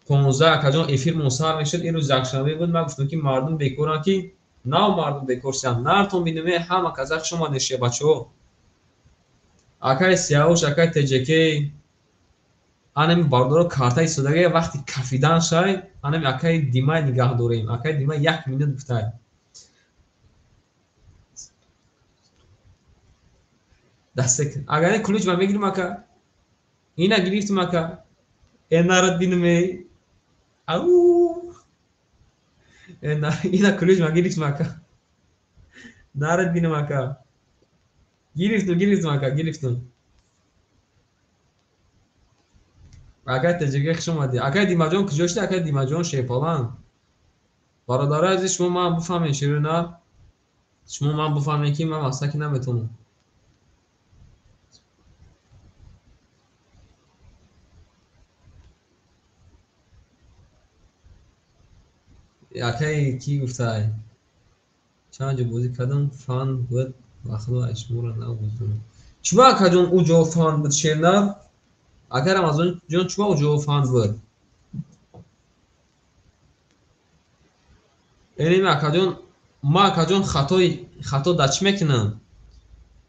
6:15 акаҷон эфирмон сар мешуд. Ин рӯз якшанбе буд. Ман гуфтам ки мардум бекоранд, ки нав мардум бекор шуданд. Нартон бинаме ҳама каза хуш омадед шебачаҳо. Акай Сиявуш, акай ТҶК, анами бародаро карта истодага вақти кафидан шай, анами акай Димай нигаҳ дорем. Акай Димай як минут гуфтай. Дастек. Агар не ключ ма мегирим ака. Ина гирифтим ака. Нарад бинаме. Ау. Ина ключ ма гирифтим ака. Нарад бинам ака. Гирифтим ака, гирифтим. Акай ТҶК хуш омадӣ. Акай Димаҷон куҷо шудӣ? Акай Димаҷон шерпалан. Бародарои азиз, шумо ман бифаҳмед шеро на? Шумо ман бифаҳмед ки ман масаки наметавонам. Акай кӣ гуфтай? Чанд ҷо бозӣ кардам, фан буд, вақтҳо аз шуморо набуздам. Чуба акаҷон ӯ ҷо фан буд шернар? Акай Рамазонҷон чуба ӯ ҷо фан буд? Энем акаҷон, ма акаҷон хато дар чӣ мекунам?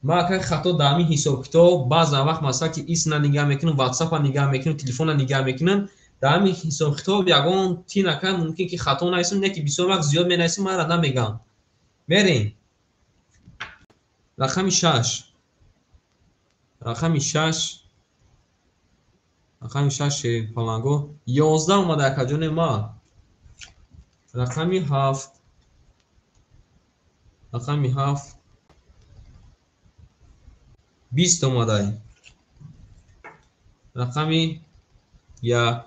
Ма акай хато дар ҳамин ҳисобкитоб баъзан вақт масалан ки исна нигаҳ мекунам, ватсапа нигаҳ мекунам, телефона нигаҳ мекунам, дар ҳамин ҳисобкитоб ягон тин акай мумкин ки хато нависам, не ки бисёр вақт зиёд менависам, манро намегам. Мерем. Рақами 6. Рақами 6. Рақами 6 шерпаланго. 11 омада акаҷони ма. Рақами 7. Рақами 7. 20 омадай. Рақами 1.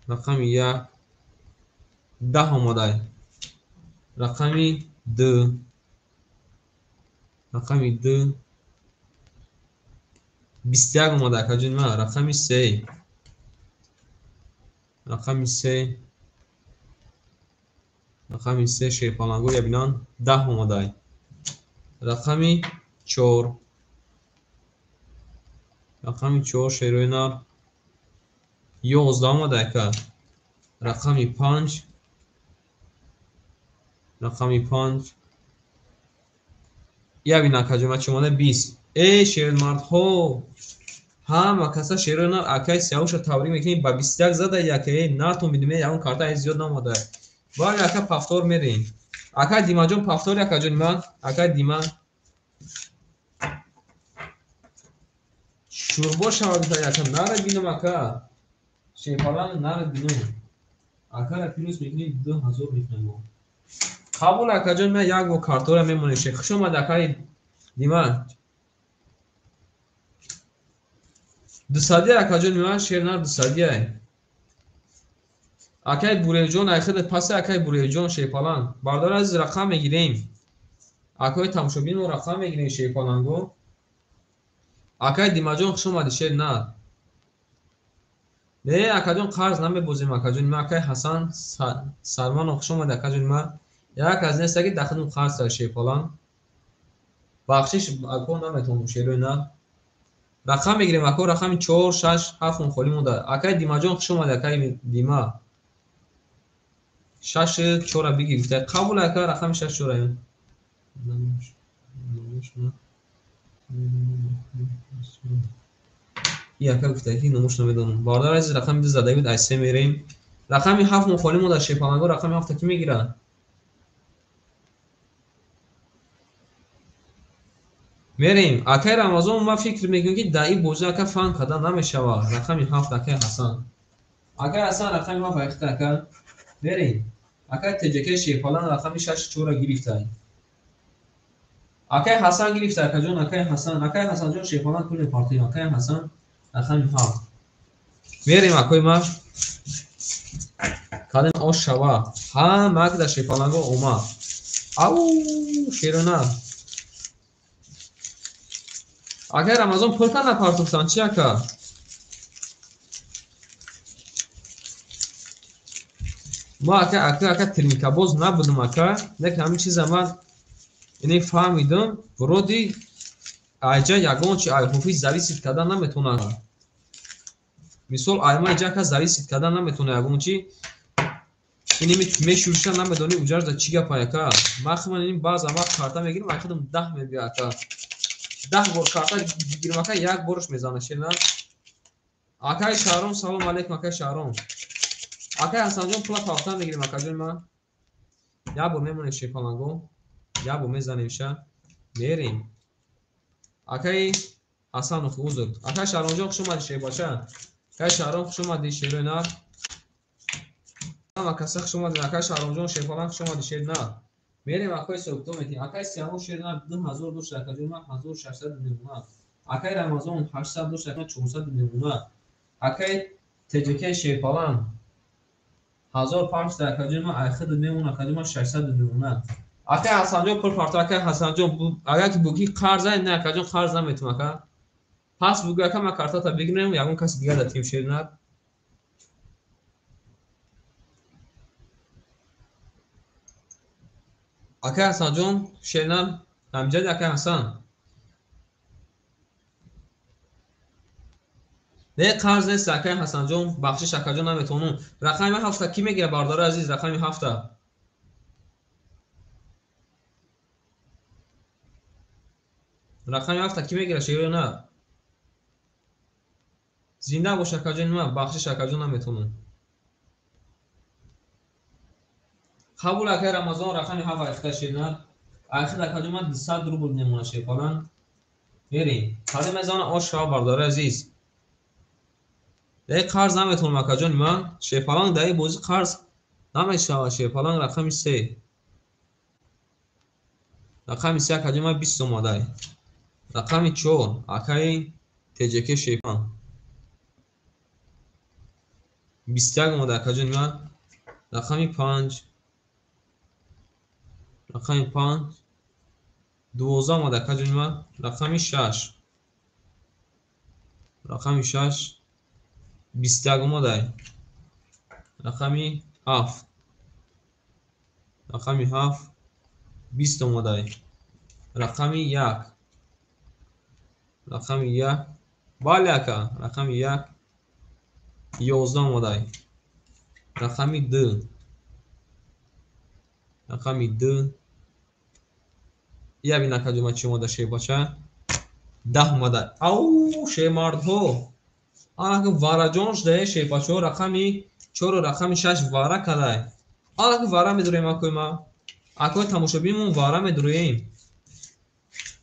Рақами 1. 10 омадай. Рақами 2. Рақами 2. 21 омада акаҷони ман. Рақами 3. Рақами 3. Рақами 3 шерпаланго ябинан 10 омадай. Рақами 4. Рақами 4 шерои нар 11 омада ака. Рақами 5. Рақами 5. Ябин акаҷон ма чӣ омада? 20. Эй шермардҳо, ҳама каса шерои нар акай Сиявуша табрик мекунем ба 21 зада якай нартон бинем ягон карта зиёд наомада. Бале ака пафтор мерем. Акай Димаҷон пафтори акаҷони ман, акай Дима. Шурбо шава гуфта ака, нара бинам ака. Шерпалан нара бинам. Акара плюс мекунем 2000 мекунем. Қабул акаҷон, ман як бор картора мемонем. Хуш омад акай Дима. 200 акаҷон ман шернар 200. Акай Буревҷон, айхида паси акай Буревҷон шерпалан. Бардор азиз рақам мегирем. Акои тамошобин мо рақам мегирем шерпаланго. Акай Димаҷон хуш омадӣ шернар. Не, акаҷон, қарз намебозем, акаҷон. Ма акай Ҳасан Сарманов, хуш омадӣ, акаҷон. Ма як аз неста ки дахлум қарз дар шерпалан. Бахшиш, ако, наметавонам, шерои на. Рақам мегирем, ако, рақами 4, 6, 7 холӣ монда. Акай Димаҷон, хуш омадӣ, акай Дима. 6 4 бигир гуфта. Қабул, ака, рақами 6 4. И ака гуфта ки номуш намедонам. Бародар азиз, рақами 2 зада буд, ай 3 мерем. Рақами 7 мо холӣ монда, шерпаланго, рақами 7 ки мегирад? Мерем. Акай Рамазон, ман фикр мекунам ки дар ин бозӣ ака фан карда намешавад. Рақами 7 акай Ҳасан. Акай Ҳасан рақами 7 айхта ака. Мерем. Акай ТҶК шерпалан рақами 6 4 гирифта. Акай Ҳасан гирифта, акаҷон, акай Ҳасан, акай Ҳасанҷон шерпалан кулли партия, акай Ҳасан рақами 7. Мерем, акои ма. Кадем ош шава. Ҳа, мак дар шерпаланго омад. Ау, шерона. Акай Рамазон пулта напартофтан, чи ака? Ма ака, ака, ака термикабоз набудам, ака. Лекин ҳамин чиза ман ине фаҳмидам, вроде айҷа ягон чи айҳофи зависит кардан наметавонад. Мисол, айма иҷа ака зависит кардан наметавонад ягон чи. Инеми мешӯриша намедонӣ уҷарда чӣ гапа ака. Ман худам ин баъзан вақт карта мегирам, ай худам 10 мебия ака. 10 бор карта гирам ака, як борш мезана шена. Акай Шаҳром, салом алейкум, акай Шаҳром. Акай Ҳасанҷон, пула пафта мегирем, акаҷон ман. Як бор мемонем шерпаланго, як бор мезанем ша. Мерем. Акай Ҳасанов, узр. Акай Шаҳромҷон, хуш омадӣ, шербача. Акай Шаҳром, хуш омадӣ, шерои нар. Ҳама каса хуш омадед, акай Шаҳромҷон, шерпалан, хуш омадӣ, шер нар. Мерем, акай соҳибто метем. Акай Сиёмур шер нар 2000 дошт, акаҷон ман 1600 мемонад. Акай Рамазон 800 дошт, акай 400 мемонад. Акай ТҶК шерпалан 1500, акаҷон ман айхид мемонад, акаҷон ман 600 мемонад. Акай Ҳасанҷон пул парто, акай Ҳасанҷон, агар ки буги қарз ай, не, акаҷон, қарз наметум, ака. Пас буги, ака, ман картата бигирем, ягон каси дигар дар тим шер нар. Акай Ҳасанҷон, шернар, ҳамҷади акай Ҳасан. Не, қарз нест, акай Ҳасанҷон, бахшиш, акаҷон, наметавонам. Рақами 7 ки мегирад, бародари азиз, рақами 7. Рақами 7 ки мегирад, шеро на? Зинда бош, акаҷон ман, бахшиш, акаҷон, наметавонам. Қабул, акай Рамазон, рақами 7 айхта шернар. Айхта, акаҷон ман 200 рубл мемонад шерпалан. Мерем. Қадим мезана ош шава, бародари азиз. Дар қарз наметавонам, акаҷон ман. Шерпалан дар ин бозӣ қарз намешавад, шерпалан рақами 3. Рақами 3, акаҷон ман 20 омадай. Рақами 4, акаи ТҶК шерпалан. 21 омада, акаҷон ман. Рақами 5. Рақами 5. 12 омада, акаҷон ман. Рақами 6. Рақами 6. 21 омадай. Рақами 7. Рақами 7. 20 омадай. Рақами 1. Рақами 1. Бале, ака, рақами 1. 11 омадай. Рақами 2. Рақами 2. Я бин, акаҷон ман чӣ омада, шербача. 10 омада. Ау, шермардҳо. Анаки вараҷон шудае, шербачаҳо, рақами 4 рақами 6 вара кадай. Анаки вара медуроем, акои ма. Акои тамошобинмон вара медуроем.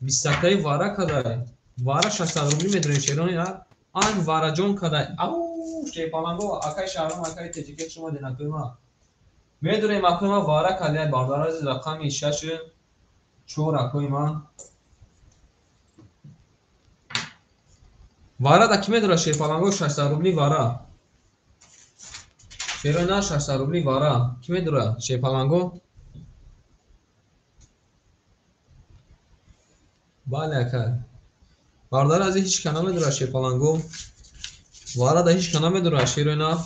21таи вара кадай. Вара 600 рубли медуроем, шерони на. Анаки вараҷон кадай. Ау, шерпаланго, акай Шаҳром, акай ТҶК шумо ден, акои ма. Медуроем, акои ма, вара кадай, бародари азиз, рақами 6 4, акои ма. Вара да ки медорад, шерпаланго, 600 рубли вара. Шерои на 600 рубли вара. Ки медорад шерпаланго? Бале, ака. Бародари азиз, ҳеҷ ка намедорад шерпаланго. Варада ҳеч ка намедурад шерои нар.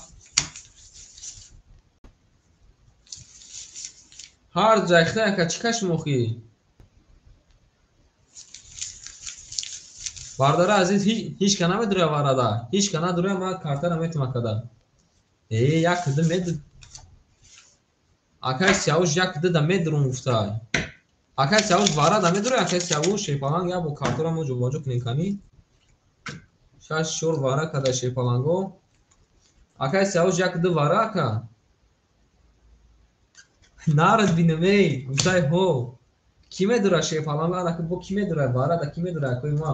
Ҳар ҷайхта яка чӣ кашим охи? Бардара азиз ҳеч ка намедурад варада. Ҳеч ка надурад, ман картара метумам када. Як ду мед. Акай Сиявуш як ду да медурум гуфтай. Акай Сиявуш варада медурад, акай Сиявуш шерпаланг як бо картора мо ҷобаҷо кунем кани. 6-4 вара када шерпаланго. Акай Сиявуш як ду вара ака. Нарад бинам эй, гуфтай ҳо. Ки медурад шерпаланго, анаки бо ки медурад варада, ки медурад акои ма.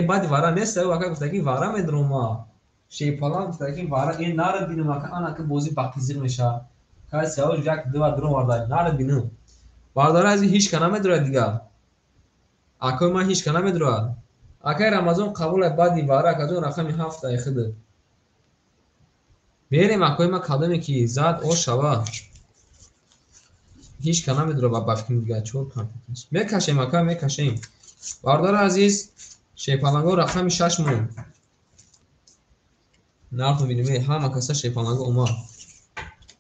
Баъди вара нест, ака гуфта ки вара медурам ма. Шерпаланг гуфта ки вара, нарад бинам ака, анаки бозӣ ба қизиқ мешавад. Акай Сиявуш як ду ва дуром варда, нарад бинам. Бардора аз ҳеч ка намедурад дигар. Акои ман ҳеч ка намедурад. Акай Рамазон қабул ай баъди вара, акаҷон рақами 7 ай хиди. Мерем акои ман кадоме ки зад ош шава. Ҳеч ка намедурад ба фикри дигар 4 карта. Мекашем ака, мекашем. Бардори азиз, шерпаланго рақами 6 мон. Нарху бинем, ҳама каса шерпаланго омад.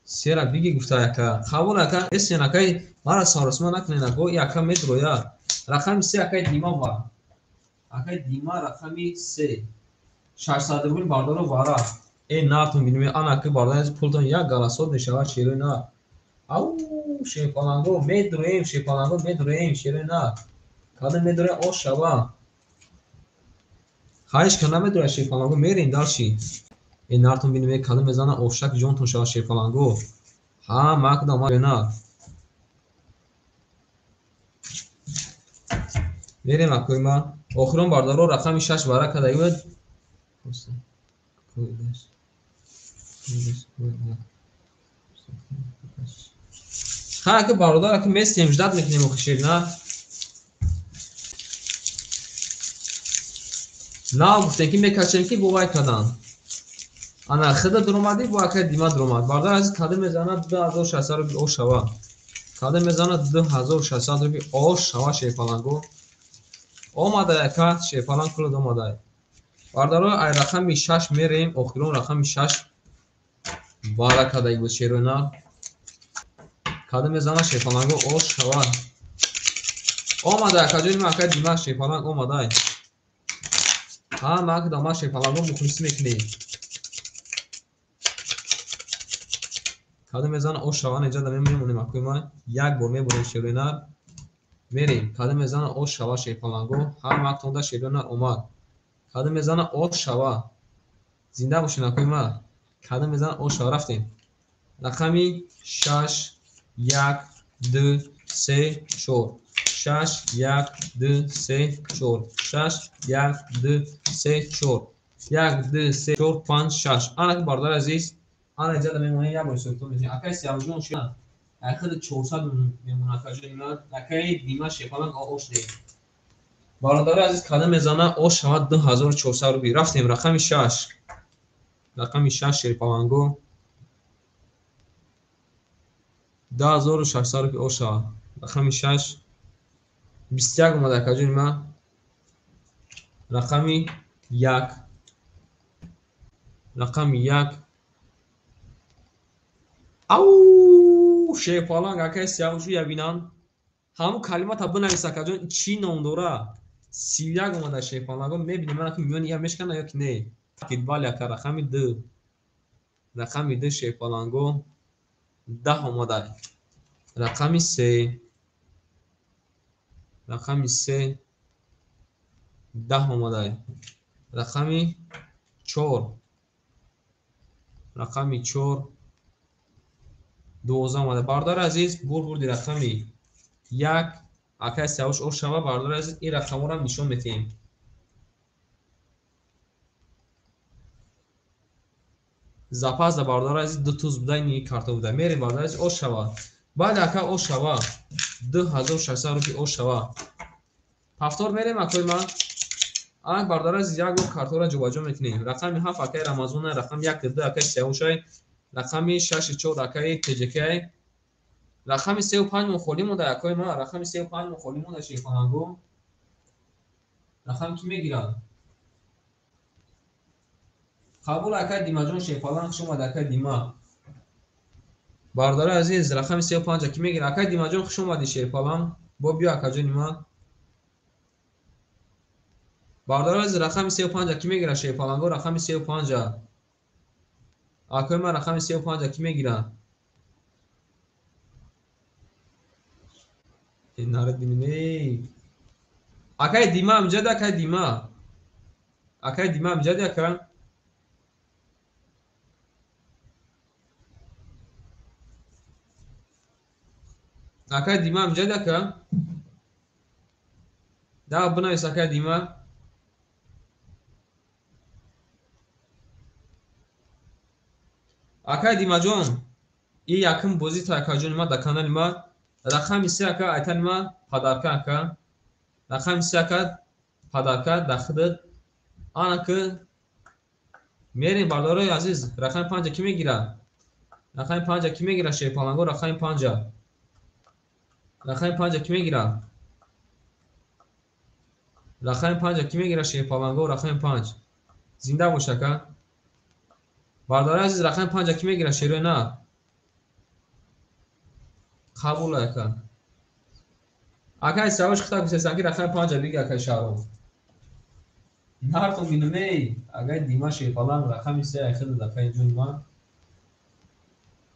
Сера биги гуфта ака. Қабул ака, эсен акай мара саросма накунед ако, и ака медроя. Рақами 3 акай Дима ва. Акай Дима рақами 3. 600 рубл бардоро вара. Нартун бинем, ана ки бардор пултон як галасот мешавад шерои нар. Ау, шерпаланго медроем, шерпаланго медроем, шерои нар. Кадом медроя ош шава. Хаиш ка намедроя шерпаланго, мерем дарши. Нартун бинем, кадом мезана ошак ҷонтон шава шерпаланго. Ҳа, макда ма нар. Мерем акои ма. Охирон бардоро рақами 6 вара када буд. Ха, ака бародар, ака местем, ждат мекунем охи шер, на? На, гуфтем ки мекашем ки бо вай кадан. Ана хида дуромадӣ, бо акай Дима дуромад. Бародар азиз, кадом мезанад 2600 рубл ош шава. Кадом мезанад 2600 рубл ош шава шерпаланго. Омада ака, шерпаланг кулад омада. Бародаро, ай рақами 6 мерем, охирон рақами 6 вара кадаи буд шерои нар. Кадом мезанад шерпаланго ош шава. Омада ака ҷони ман, акай Дима шерпаланг омадай. Ҳа, ман кадам шерпаланго мухлисӣ мекунем. Кадом мезанад ош шава, инҷа да мемонем акои ман. Як бор мебурем шерои нар. Мерем. Кадом мезанад ош шава шерпаланго. Ҳар вақт онда шерои нар омад. Кадом мезанад ош шава. Зинда бошед акои ман. Кадом мезанад ош шава, рафтем. Рақами 6 1 2 3 4. 6 1 2 3 4. 6 1 2 3 4. 1 2 3 4 5 6. Ана ки бародари азиз, ана инҷа да мемонем, як бор ҳисоб мекунем. Акай Сиявуҷон шуд. Ай худ 400 мемонад акаҷони ман. Акай Дима шерпаланг ош дем. Бародари азиз, кадом мезанад ош шавад 2400 рубл. Рафтем рақами 6. Рақами 6 шерпаланго 2600 рубл ош шавад. Рақами 6 21 омад акаҷони ман. Рақами 1. Рақами 1. Ау, шерпаланг акай Сиявушу ябинанд. Ҳамун калимата бинавис акаҷон, чӣ ном дора? 31 омада шерпаланго, мебинем ман ки миёни я мешкана ё ки не. Бале ака, рақами 2. Рақами 2 шерпаланго 10 омада. Рақами 3. Рақами 3 10 омада. Рақами 4. Рақами 4 12 омада. Бародари азиз, бурди рақами 1. Акай Сиявуш ош шава. Бародари азиз, ин рақамҳоро нишон метиҳем. Запас да бародари азиз 2 туз буда, ин карта буда. Мерем бародари азиз, ош шава. Бале ака, ош шава. 2600 рубл ош шава. Ҳафтор мерем акои ман. Анак бародари азиз, як бор картаро ҷобаҷо мекунем. Рақами 7 акаи Рамазон, рақами 1 2 акаи Сиявушай, рақами 6 4 акаи ТJK, рақами 3 5 мо холӣ монда акои ман, рақами 3 5 мо холӣ монда шерпаланго. Рақам ки мегирад? Қабул акай Димаҷон Шерпаланг, хуш омад акай Дима. Бародари азиз, рақами 35 ки мегирад? Акай Димаҷон, хуш омадӣ Шерпаланг. Бо биё акаҷони ман. Бародари азиз, рақами 35 ки мегирад Шерпаланго? Рақами 35. Акои ман, рақами 35 ки мегирад? Нарад бинем. Акай Дима амҷад, акай Дима. Акай Дима амҷад, ака. Акай Дима амҷад, ака. Да бинавис акай Дима. Акай Димаҷон, и якум бозита акаҷони ма дар канали ма. Рақами 3 ака айтани ма падарка ака. Рақами 3 ака падарка дар худат. Ана ки мерем бародарои азиз, рақами 5 ки мегирад? Рақами 5 ки мегирад Шерпаланго? Рақами 5. Рақами 5 ки мегирад? Рақами 5 ки мегирад Шерпаланго? Рақами 5. Зинда бош ака. Бародарои азиз, рақами 5 ки мегирад шерои на? Қабул ака. Акай савош хита гуфтесан ки рақами 5 биги акай Шаҳром. Нартон бинем, акай Дима Шерпаланг рақами 3 ай худат акай ҷони ман.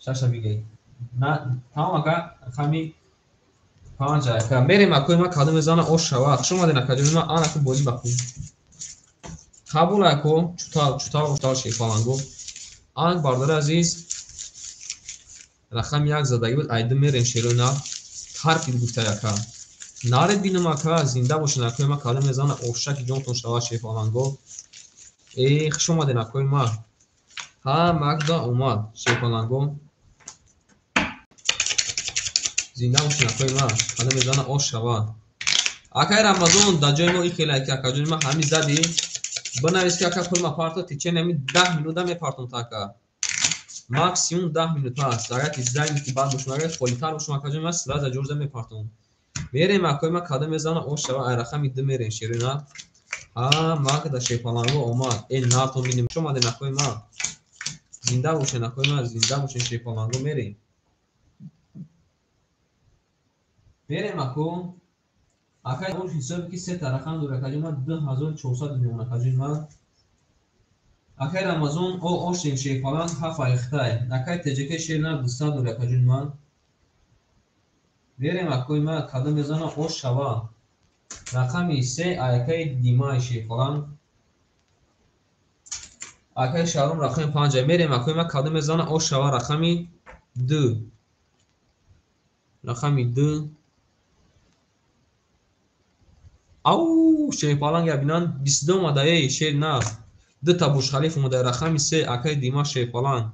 Шаша бигай. На, тамом ака, рақами 5 ака. Мерем акои ман кадом мезана ош шава. Хуш омаден ака ҷони ман, ана ку бозӣ ба хуб. Қабул ако, чутал, чутал, чутал Шерпаланго. Ан бародари азиз, рақами 1 задагӣ буд, айду мерем шерои на. Таркид гуфта яка. Наред бинам ака, зинда бошен акои ма, кадом мезана ошаки ҷонтон шава Шерпаланго. Э, хуш омаден акои ма. Ҳа, Магда омад Шерпаланго. Зинда бошен акои ма, кадом мезана ош шава. Акай Рамазон, дар ҷои мо и хеле ки акаҷони ма ҳами задӣ. Бинавис ки ака пул ма парто, течени ҳами 10 минута мепартом та ака. Максимум 10 минута аст. Агар ки займи ки бад бошам, агар холитар бошам акаҷони ма сразу ҷорза мепартом. Мерем акои ма кадом мезана ош шава, ай рақами 2 мерем шерина. Ҳа, Магда Шерпаланго омад. Э, нартон бинем. Хуш омаден акои ма. Зинда бошен акои ма, зинда бошен Шерпаланго, мерем. Мерем ако. Акай ош ҳисоби ки се та рақам дорад акаҷони ма, 2400 миллион акаҷони ма. Акай Рамазон, о ошем Шерпаланг ҳафт айхтай. Акай ТJK шер на 200 дорад акаҷони ман. Мерем акои ма кадом мезана ош шава. Рақами 3 акай Димаи Шерпаланг. Акай Шаҳром рақами 5. Мерем акои ма кадом мезана ош шава, рақами 2. Рақами 2. Ау, Шерпаланг ябинан 22 омада, эй, шер на. Ду та Бурҷ-Халиф омада, рақами 3 акай Дима Шерпаланг.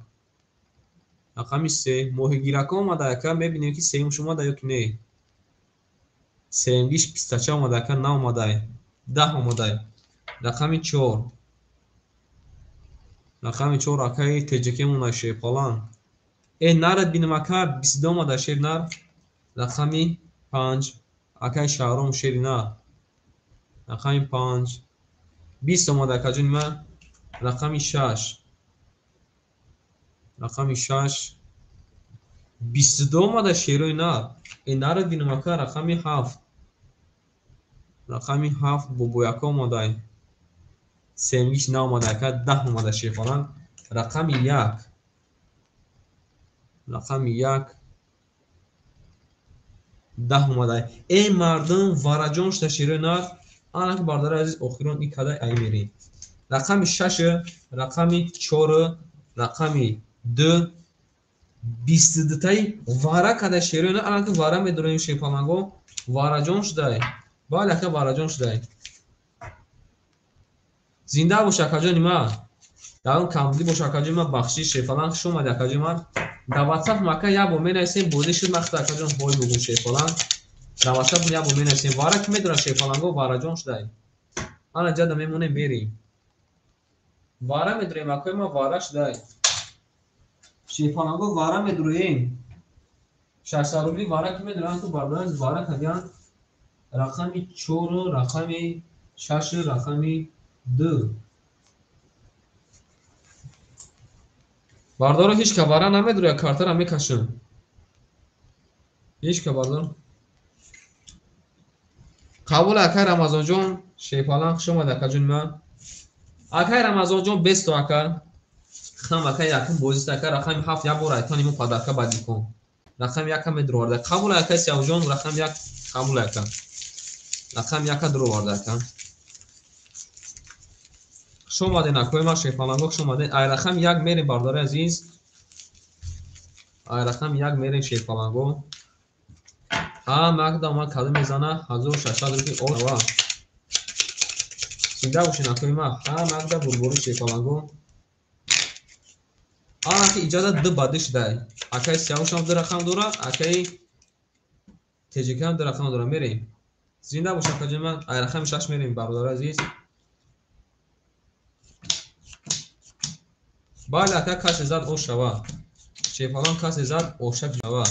Рақами 3 моҳигирако омада, ака мебинем ки сеюмш омада ё ки не. Сеюмгиш пистача омада, ака наомадай. 10 омадай. Рақами 4. Рақами 4 акай ТJK монай Шерпаланг. Э, нарад бинам ака 22 омада шер нар. Рақами 5 акай Шаҳром шери на. Рақами 5. 20 омада акаҷони ман. Рақами 6. Рақами 6. 22 омада шерои на. Э, нарад бинам ака, рақами 7. Рақами 7 бобояка омадай. Сеюмгиш наомада ака, 10 омада Шерпаланг. Рақами 1. Рақами 1. 10 омадай. Э, мардум вараҷон шуда шерои нар. Ана ки бародари азиз, охирон и кадай ай мерем. Рақами 6, рақами 4, рақами 2, 22таи вара кадай шерои нар. Ана ки вара медорем Шерпаланго. Вараҷон шудай. Бале ака, вараҷон шудай. Зинда бош акаҷони ман. Дар он камбудӣ бош акаҷони ман, бахшиш Шерпаланг, хуш омадӣ акаҷони ман. Дар WhatsApp мака як бор менависем, бозӣ шуд махта акаҷон, ҳой бугун Шерпаланг. Дар WhatsApp як бор менависем. Вара ки медорад Шерпаланго, вараҷон шудай. Ана ҷада мемонем, мерем. Вара медорем акои ман, вара шудай. Шерпаланго вара медороем. 600 рубли вара ки медоранд, ту бародарон вара кардиянд. Рақами 4, рақами 6 рақами 2. Бардоро ҳеҷ кабара намедура, картара мекашам. Ҳеҷ кабардор. Қабул акай Рамазонҷон, шерпалан хуш омад акаҷони ман. Акай Рамазонҷон бесто ака. Хам акай якум бозист ака рақами 7 як бор айтан имо падарка бадикон. Рақами 1 медуроварда. Қабул акай Сиёвҷон рақами 1 қабул ака. Рақами 1 дуроварда ака. Хуш омаден акои ман шерпаланго хуш омаден. Ай рақами 1 мерем бардори азиз. Ай рақами 1 мерем шерпаланго. Ҳа мақда омад кадом мезана 1600 рупи ова. Зинда бошен акои ман. Ҳа мақда бурбори шерпаланго. Анаки иҷоза ду ба ду шудай. Акаи Сиёвушам ду рақам дора, акаи Теҷикам ду рақам дора. Мерем. Зинда бош акаҷони ман. Ай рақами 6 мерем бародари азиз. Бале ака касе зад ош шава. Шерпалан касе зад оша шава.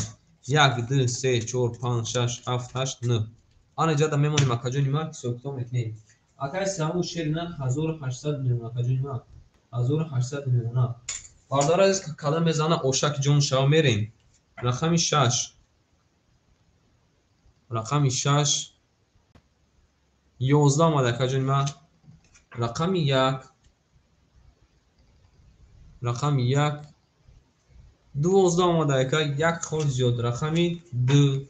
1 2 3 4 5 6 7 8 9. Ана иҷода мемонем акаҷони ман, ҳисоб-китоб мекунем. Акаи Сиёвуш шерина 1800 мемонад акаҷони ман. 1800 мемонад. Бародари азиз кадам мезана ошак ҷон шава мерем. Рақами 6. Рақами 6 11 омад акаҷони ман. Рақами 1. Рақами 1 12 омад ака, як хол зиёд. Рақами 2.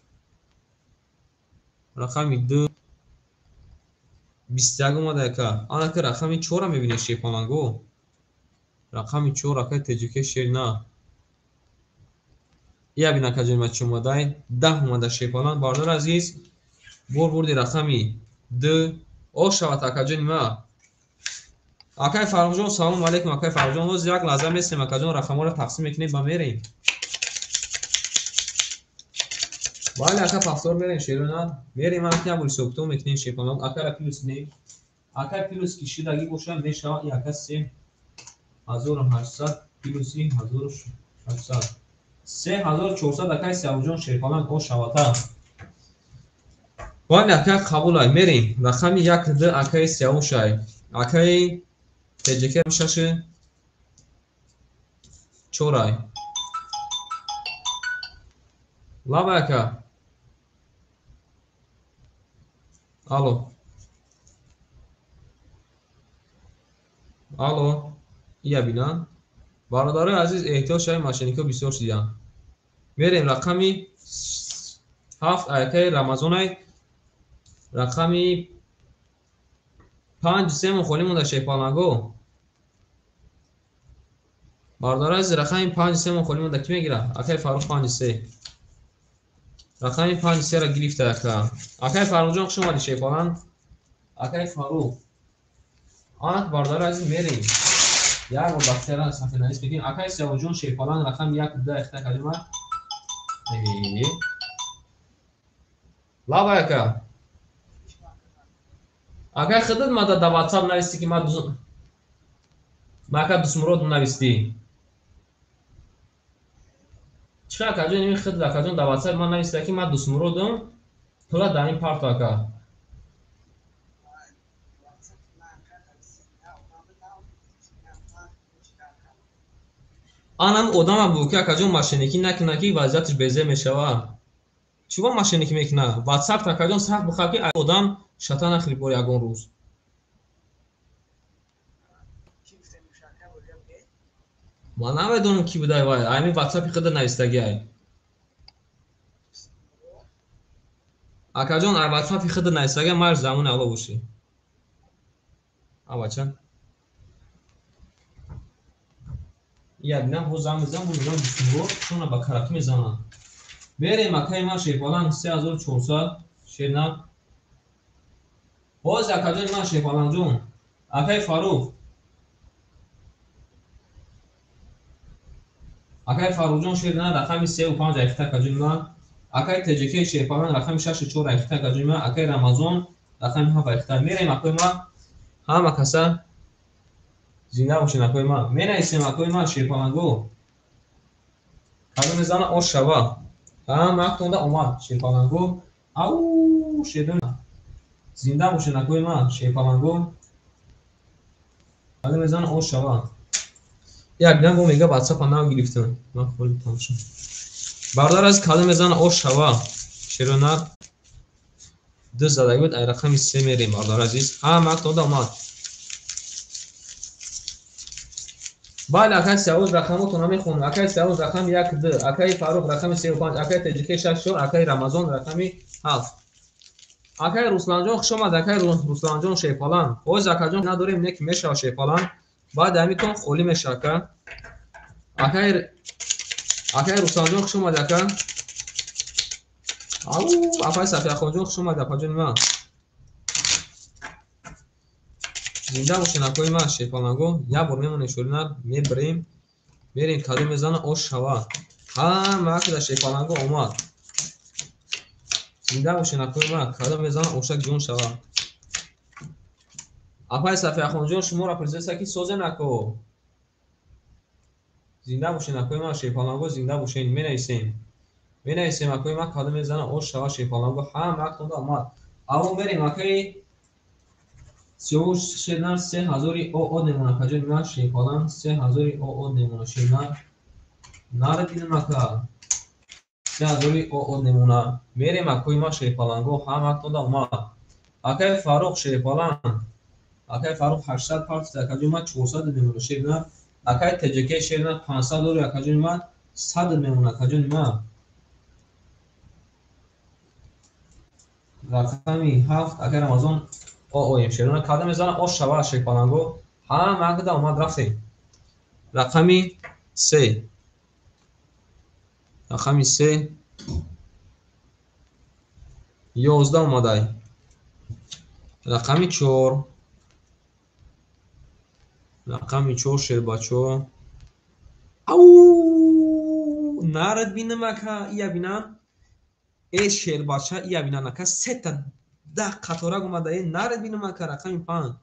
Рақами 2 21 омад ака. Анака рақами 4 мебинед шерпаланго. Рақами 4 акай Теҷике шерина. Я бин акаҷони ман чӣ омадай? 10 омада шерпаланг. Бародари азиз, бор бурди рақами 2 ош шавад акаҷони ман. Акай Фаррухҷон, салом алейкум акай Фаррухҷон. Ҳозир як лаҳза месем акаҷон, рақамҳоро тақсим мекунем ба мерем. Бале ака пафтор мерем шерона. Мерем ака як бор ҳисоб-китоб мекунем шерпаланг. Акара плюс нем. Акай плюс ки шидагӣ боша мешавад яка 3800 плюси 1600. 3400 акай Сиёвуҷон шерпаланг ош шавата. Бале ака қабул ай мерем. Рақами 1 2 акай Сиёвушай. Акай Теҷике 6 4 ай. Лаба ака. Алло. Алло. Ия бинан. Бародарои азиз эҳтиёт шавед, мошенникҳо бисёр шудиянд. Мерем рақами 7 акаи Рамазонай. Рақами 5 сему холӣ монда шерпаланго. Бародарои азиз рақами 5 сему холӣ монда ки мегира? Акаи Фаррух 5 3. Рақами 5 3-ро гирифта ака. Акаи Фаррухҷон хуш омадӣ шерпаланг. Акаи Фаррух. Анак бародарои азиз мерем. Як бор бахтияран сафеднавис мекунем. Акаи Сиёвуҷон шерпаланг рақами 1 2 ихта калима. Лаба ака. Акай худат мада дар WhatsApp нависти ки ман ака Дусмурод навистӣ. Чӣ акаҷон ин худат акаҷон дар WhatsApp ман нависта ки ман Дусмуродам, пула дар ин парто ака. Анам одама буд ки акаҷон мошенникӣ накунад ки вазъияташ безеб мешавад. Чӣ ба мошенникӣ мекунад? WhatsApp акаҷон сахт бихаб ки одам шата нахӯри бор ягон рӯз. Ман намедонам ки будай вай. Ами WhatsApp-и худа навистагӣ ай. Акаҷон, ай WhatsApp-и худа навистагӣ, марш замони Алло бошӣ. А бача. Я бинам, ҳоз занг мезанам, боз мезанам Дусмурод, чона ба караки мезанам. Мерем акаи ман шерпаланг 3400 шерна. Боз акаҷони ман шерпалангҷон. Акаи Фаррух. Акаи Фаррухҷон шерна рақами 3 5 айхта акаҷони ман. Акаи Теҷике шерпаланг рақами 6 4 айхта акаҷони ман. Акаи Рамазон рақами 7 айхта. Мерем акои ман. Ҳама каса зинда бошен акои ман. Менависем акои ман шерпаланго. Кадом мезана ош шава. Ҳама актонда омад шерпаланго. Ау шерна. Зинда бошед акои ман, шерпаланго. Кадом мезана ош шава. Як дам бо мега WhatsApp нав гирифтам. Ман холи тамошо. Бародар аз кадом мезана ош шава. Шеронар ду задаги буд, ай рақами 3 мерем, бародар азиз. Ҳама тода омад. Бале, акай Сиёвуз рақамотро намехонам. Акай Сиёвуз рақами 1 2, акай Фарух рақами 3 5, акай Теҷике 6 4, акай Рамазон рақами 7. Акай Русланҷон хуш омад, акай Русланҷон шерпалан. Ҳоз акаҷон надорем, не ки мешава шерпалан. Баъд ҳамитон холӣ мешава ака. Акай Русланҷон хуш омад ака. Ау, апай Сафияхонҷон хуш омад апаҷони ман. Зинда бошед акои ман, шерпаланго. Як бор мемонем шӯринар, мебарем. Мерем кадом мезана ош шава. Ҳама акда шерпаланго омад. Зинда бошед акои ман, кадом мезана ошак ҷон шава. Апай Сафияхонҷон шуморо пурсидаст ки созен ако. Зинда бошед акои ман, шерпаланго, зинда бошед. Менависем. Менависем акои ман, кадом мезана ош шава шерпаланго. Ҳама актонда омад. Аво мерем акои Сиёвуш шернар 3000 ОО немона акаҷони ман, шерпалан 3000 ОО немона шернар. Нара дидам ака. 3000 ОО немона. Мерем акои ман шерпаланго, ҳама актонда омад. Акаи Фарух шерпалан. Акаи Фарух 800 партида акаҷони ман 400 немона шернар. Акаи ТJK шернар 500 дори акаҷони ман 100 мемона акаҷони ман. Рақами 7 акаи Рамазон ООМ шернар кадом мезана ош шава шерпаланго. Ҳама акда омад рафтем. Рақами 3. Рақами 3 11 омадай. Рақами 4. Рақами 4 шербачо. Ау, нарад бинам ака, ия бинам. Э шербача, ия бинам ака, сета 10 қаторак омада, э нарад бинам ака, рақами 5.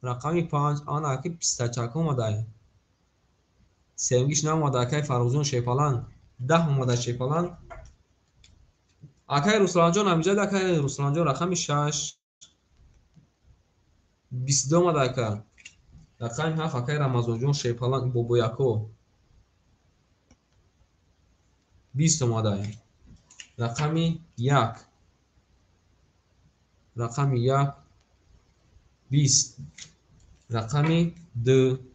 Рақами 5, ана аки пистачак омадай. Севгиш наомада акай Фаррухҷон шерпалан. 10 омада шерпалан. Акай Русланҷон ҳамиҷад, акай Русланҷон рақами 6. 22 омада ака. Рақами 7 акай Рамазонҷон шерпалан бобояко. 20 омада. Рақами 1. Рақами 1 20. Рақами 2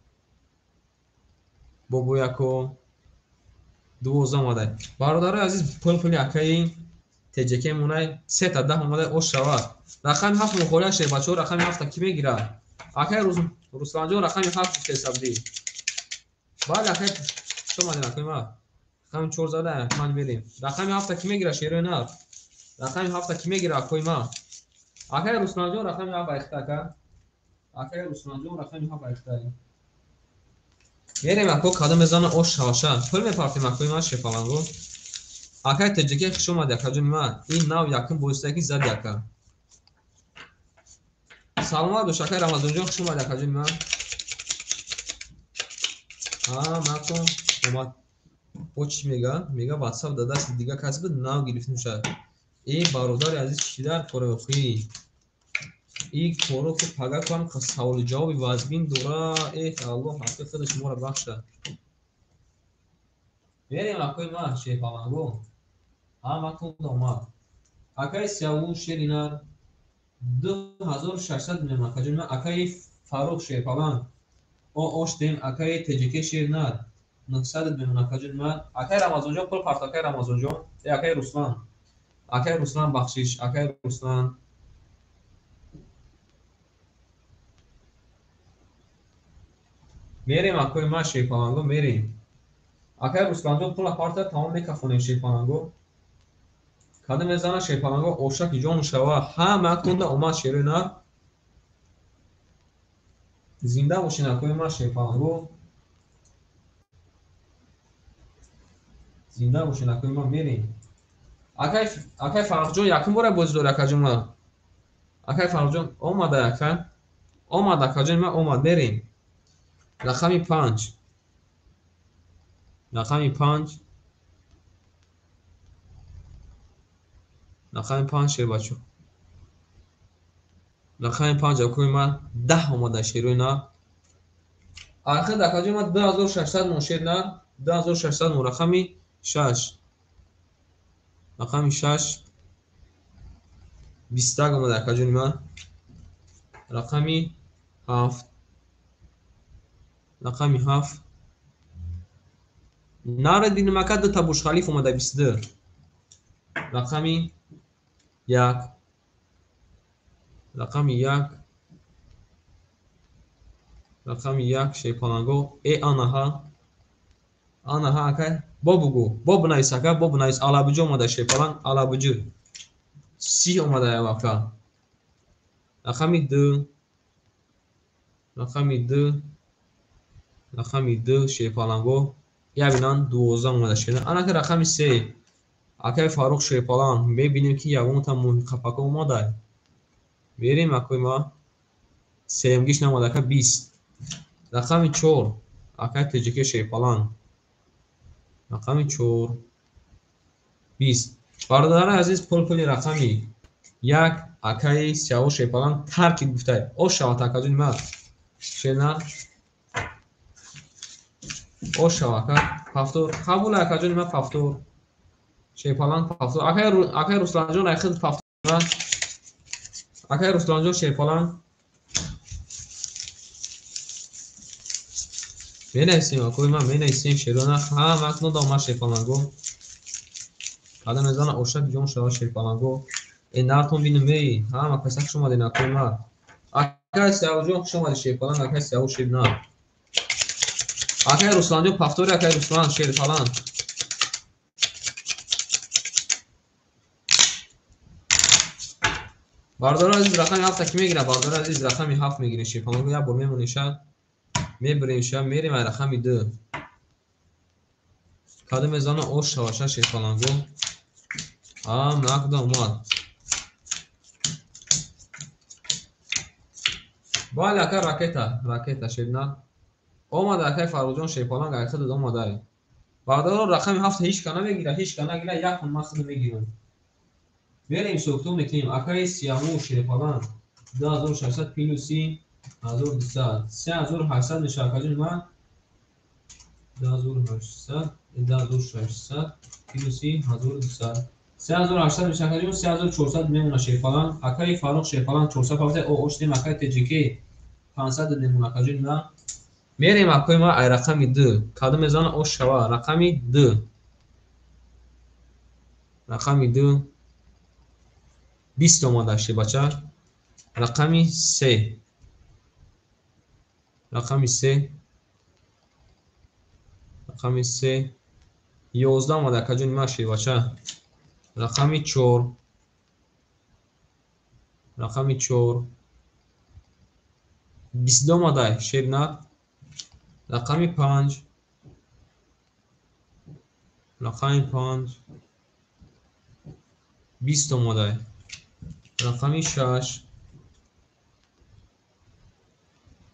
бобояко 12 омада. Бародарои азиз, пул-пули акаи ТJK монай 3 та 10 омада ош шавад. Рақами 7 мухолия шербачо, рақами 7 ки мегирад? Акаи Русланҷон рақами 7 шерсабдӣ. Бале акаи шумо омадед акаи ман. Рақами 4 зада ман мерем. Рақами 7 ки мегирад шерои нар? Рақами 7 ки мегирад акои ман? Акаи Русланҷон рақами 7 айхта ака. Акаи Русланҷон рақами 7 айхта. Мерем ако кадом мезана ош шаваша. Пул мепартем акои ман шерпаланго. Акаи ТJK хуш омадӣ акаҷони ман. Ин нав якум боистаки зади ака. Саломат бош акаи Рамазонҷон, хуш омадӣ акаҷони ман. А, макон омад. Бо чӣ мега? Мега WhatsApp да дасти дига касе буд, нав гирифтем шояд. Э бародари азиз, чӣ дар кори охӣ? И коро ки пага кам саволи ҷавоби вазбин дора. Эх, Аллоҳ ҳаққи худи шуморо бахшад. Мерем акои ман шерпаланго. Ҳама тонда омад. Акаи Сиёвуш шеринар 2600 мемон акаҷони ман. Акаи Фарух шерпалан ООштем. Акаи ТJK шеринар 900 мемон акаҷони ман. Акаи Рамазонҷон пул парт, акаи Рамазонҷон. Э акаи Руслан. Акаи Руслан бахшиш, акаи Руслан. Мерем акои ман шерпаланго, мерем. Акаи Русланҷон пула парта, тамом мекафонем шерпаланго. Кадом мезана шерпаланго ошаки ҷон шава. Ҳама актонда омад шерои нар. Зинда бошед акои ман шерпаланго. Зинда бошед акои ман, мерем. Акай Фаррухҷон якум бора бозӣ дори акаҷон ман. Акай Фаррухҷон омада ака. Омад акаҷони ман омад, мерем. Рақами 5. Рақами 5. Рақами 5 шербачо. Рақами 5 акои ман 10 омада шерои нар. Ахир акаҷои ман 2600 мон шер нар, 2600 мон. Рақами 6. Рақами 6 21 омада акаҷони ман. Рақами 7. Рақами 7. Нарад бинем ака, ду та Бурҷ-Халиф омада 22. Рақами 1. Рақами 1. Рақами 1 шерпаланго. Анаҳа. Анаҳа ака. Бо бугу. Бо бинавис ака, бо бинавис. Алабуҷи омада шерпаланг, алабуҷи. 30 омада ака. Рақами 2. Рақами 2. Рақами 2 шерпаланго. Я бинан 12 омада шерна. Анака рақами 3. Акай Фарух шерпаланг. Мебинем ки ягонта муҳи қапака омада. Мерем акои ма. Сеюмгиш намода ака 20. Рақами 4. Акай ТЖК шерпаланг. Рақами 4. 20. Бародарони азиз, пул-пули рақами 1 акаи Сиёвуш шерпаланг таркиб гуфтай. Ош шавад акаҷони ман. Шерна. Ош шавад ака. Пафтор. Қабул акаҷони ман пафтор. Шерпаланг пафтор. Акай Русланҷон айхид пафтор. Акай Русланҷон шерпаланг. Менависем акои ман, менависем шерона. Ҳа, макно дома шерпаланго. Када мезана ошак ҷон шава шерпаланго. Нартон бинем эй. Ҳа, ма каса хуш омаден акои ман. Акай Сиёвуҷон хуш омадӣ шерпаланг, акай Сиёвуш шерна. Акай Русланҷон пафтори, акай Руслан шерпаланг. Бародарони азиз, рақами 7 ки мегирад? Бародарони азиз, рақами 7 мегирем шерпаланго. Як бор мемонем мебирем ша, мерем ай рақами 2. Кадом мезана ош шава шерпаланго. А, нақда омад. Бале ака, ракета, ракета шерна. Омада акай Фарруҷон шерпаланг, ай худат омадай. Бародарон, рақами 7 ҳеҷ ка намегирад, ҳеҷ ка нагирад, як ман худ мегирам. Мерем ҳисобкитоб мекунем. Акаи Сиёвуш шерпаланг 2600 плюси 1200. 3800 мешавад акаҷони ман. 2800, 2600 плюси 1200. 3800 мешавад акаҷон, 3400 мемонад шерпаланг. Акаи Фаррух шерпаланг 400 о оштем акаи ТЖК 500 мемонад акаҷони ман. Мерем акои ман ай рақами 2. Кадом мезана ош шава? Рақами 2. Рақами 2. 20 омада шебача. Рақами 3. Рақами 3. Рақами 3. 11 омада акаҷони ман шебача. Рақами 4. Рақами 4. 22 омада шерна. Рақами 5. Рақами 5. 20 омада. Рақами 6.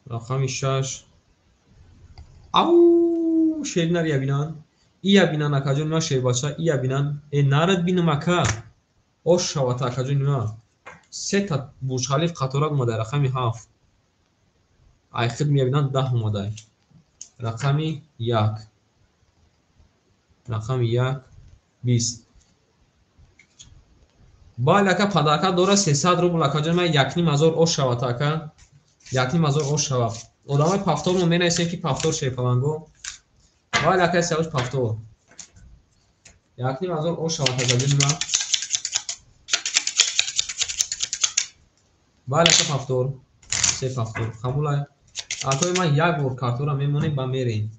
Рақами 6. Ау, шернар ябинан. Ия бинан акаҷони ман шербача, ия бинан. Нарад бинам ака. Ош шавад акаҷони ман. Се та Бурҷ-Халиф қаторак омада рақами 7. Ай худ мебинан 10 омада. Рақами 1. Рақами 1 20. Бале ака, падарка дора 300 рубл акаҷони ман, 1500 ош шавад ака. 1500 ош шавад. Одамои пафтор мо менависем ки пафтор шерпаланго. Бале акаи Сиёвуш пафтор. 1500 ош шавад акаҷони ман. Бале ака пафтор. Се пафтор. Қабулай. Акои ман як бор картора мемонем ба мерем.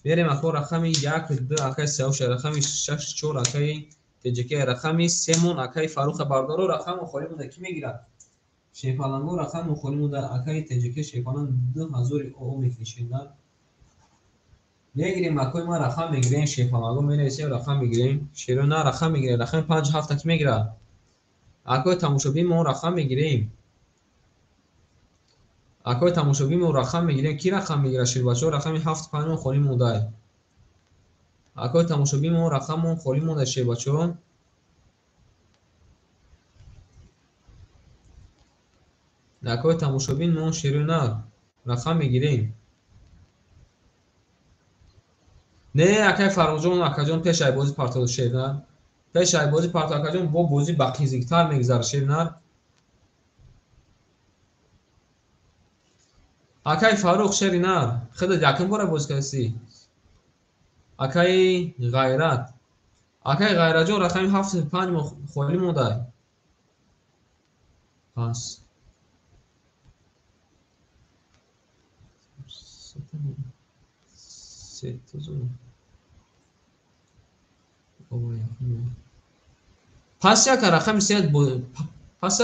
Мерем ако рақами 1 2 акаи Сиёвуш, рақами 6 4 акаи ТЖК, рақами 3 мон акаи Фаруха. Бардоро рақамро холӣ монда ки мегирад? Шерпаланго рақамро холӣ монда акаи ТЖК шерпаланг 2000 о мекунӣ. Мегирем акои ман рақам мегирем, шерпаланго менависем, рақам мегирем. Шерона рақам мегирем, рақами 5 7 ки мегирад? Акои тамошобин мо рақам мегирем. Акои тамошобин мо рақам мегирем. Ки рақам мегирад шербачаҳо? Рақами 7 5 холӣ монда. Акои тамошобин мо рақамон холӣ монда шербачаҳо. Акои тамошобин мо шерои нар рақам мегирем. Не, акай Фаррухҷон, акаҷон пеш ай бозӣ партоду шернар. Пеш ай бозӣ парто акаҷон, бо бозӣ ба қизиқтар мегузарад шернар. Акай Фаррух шери нар, худат якум бора бозӣ кардӣ. Акаи Ғайрат. Акаи Ғайратҷон рақами 75 мо холӣ мондай. Пас. Пас яка рақами се пас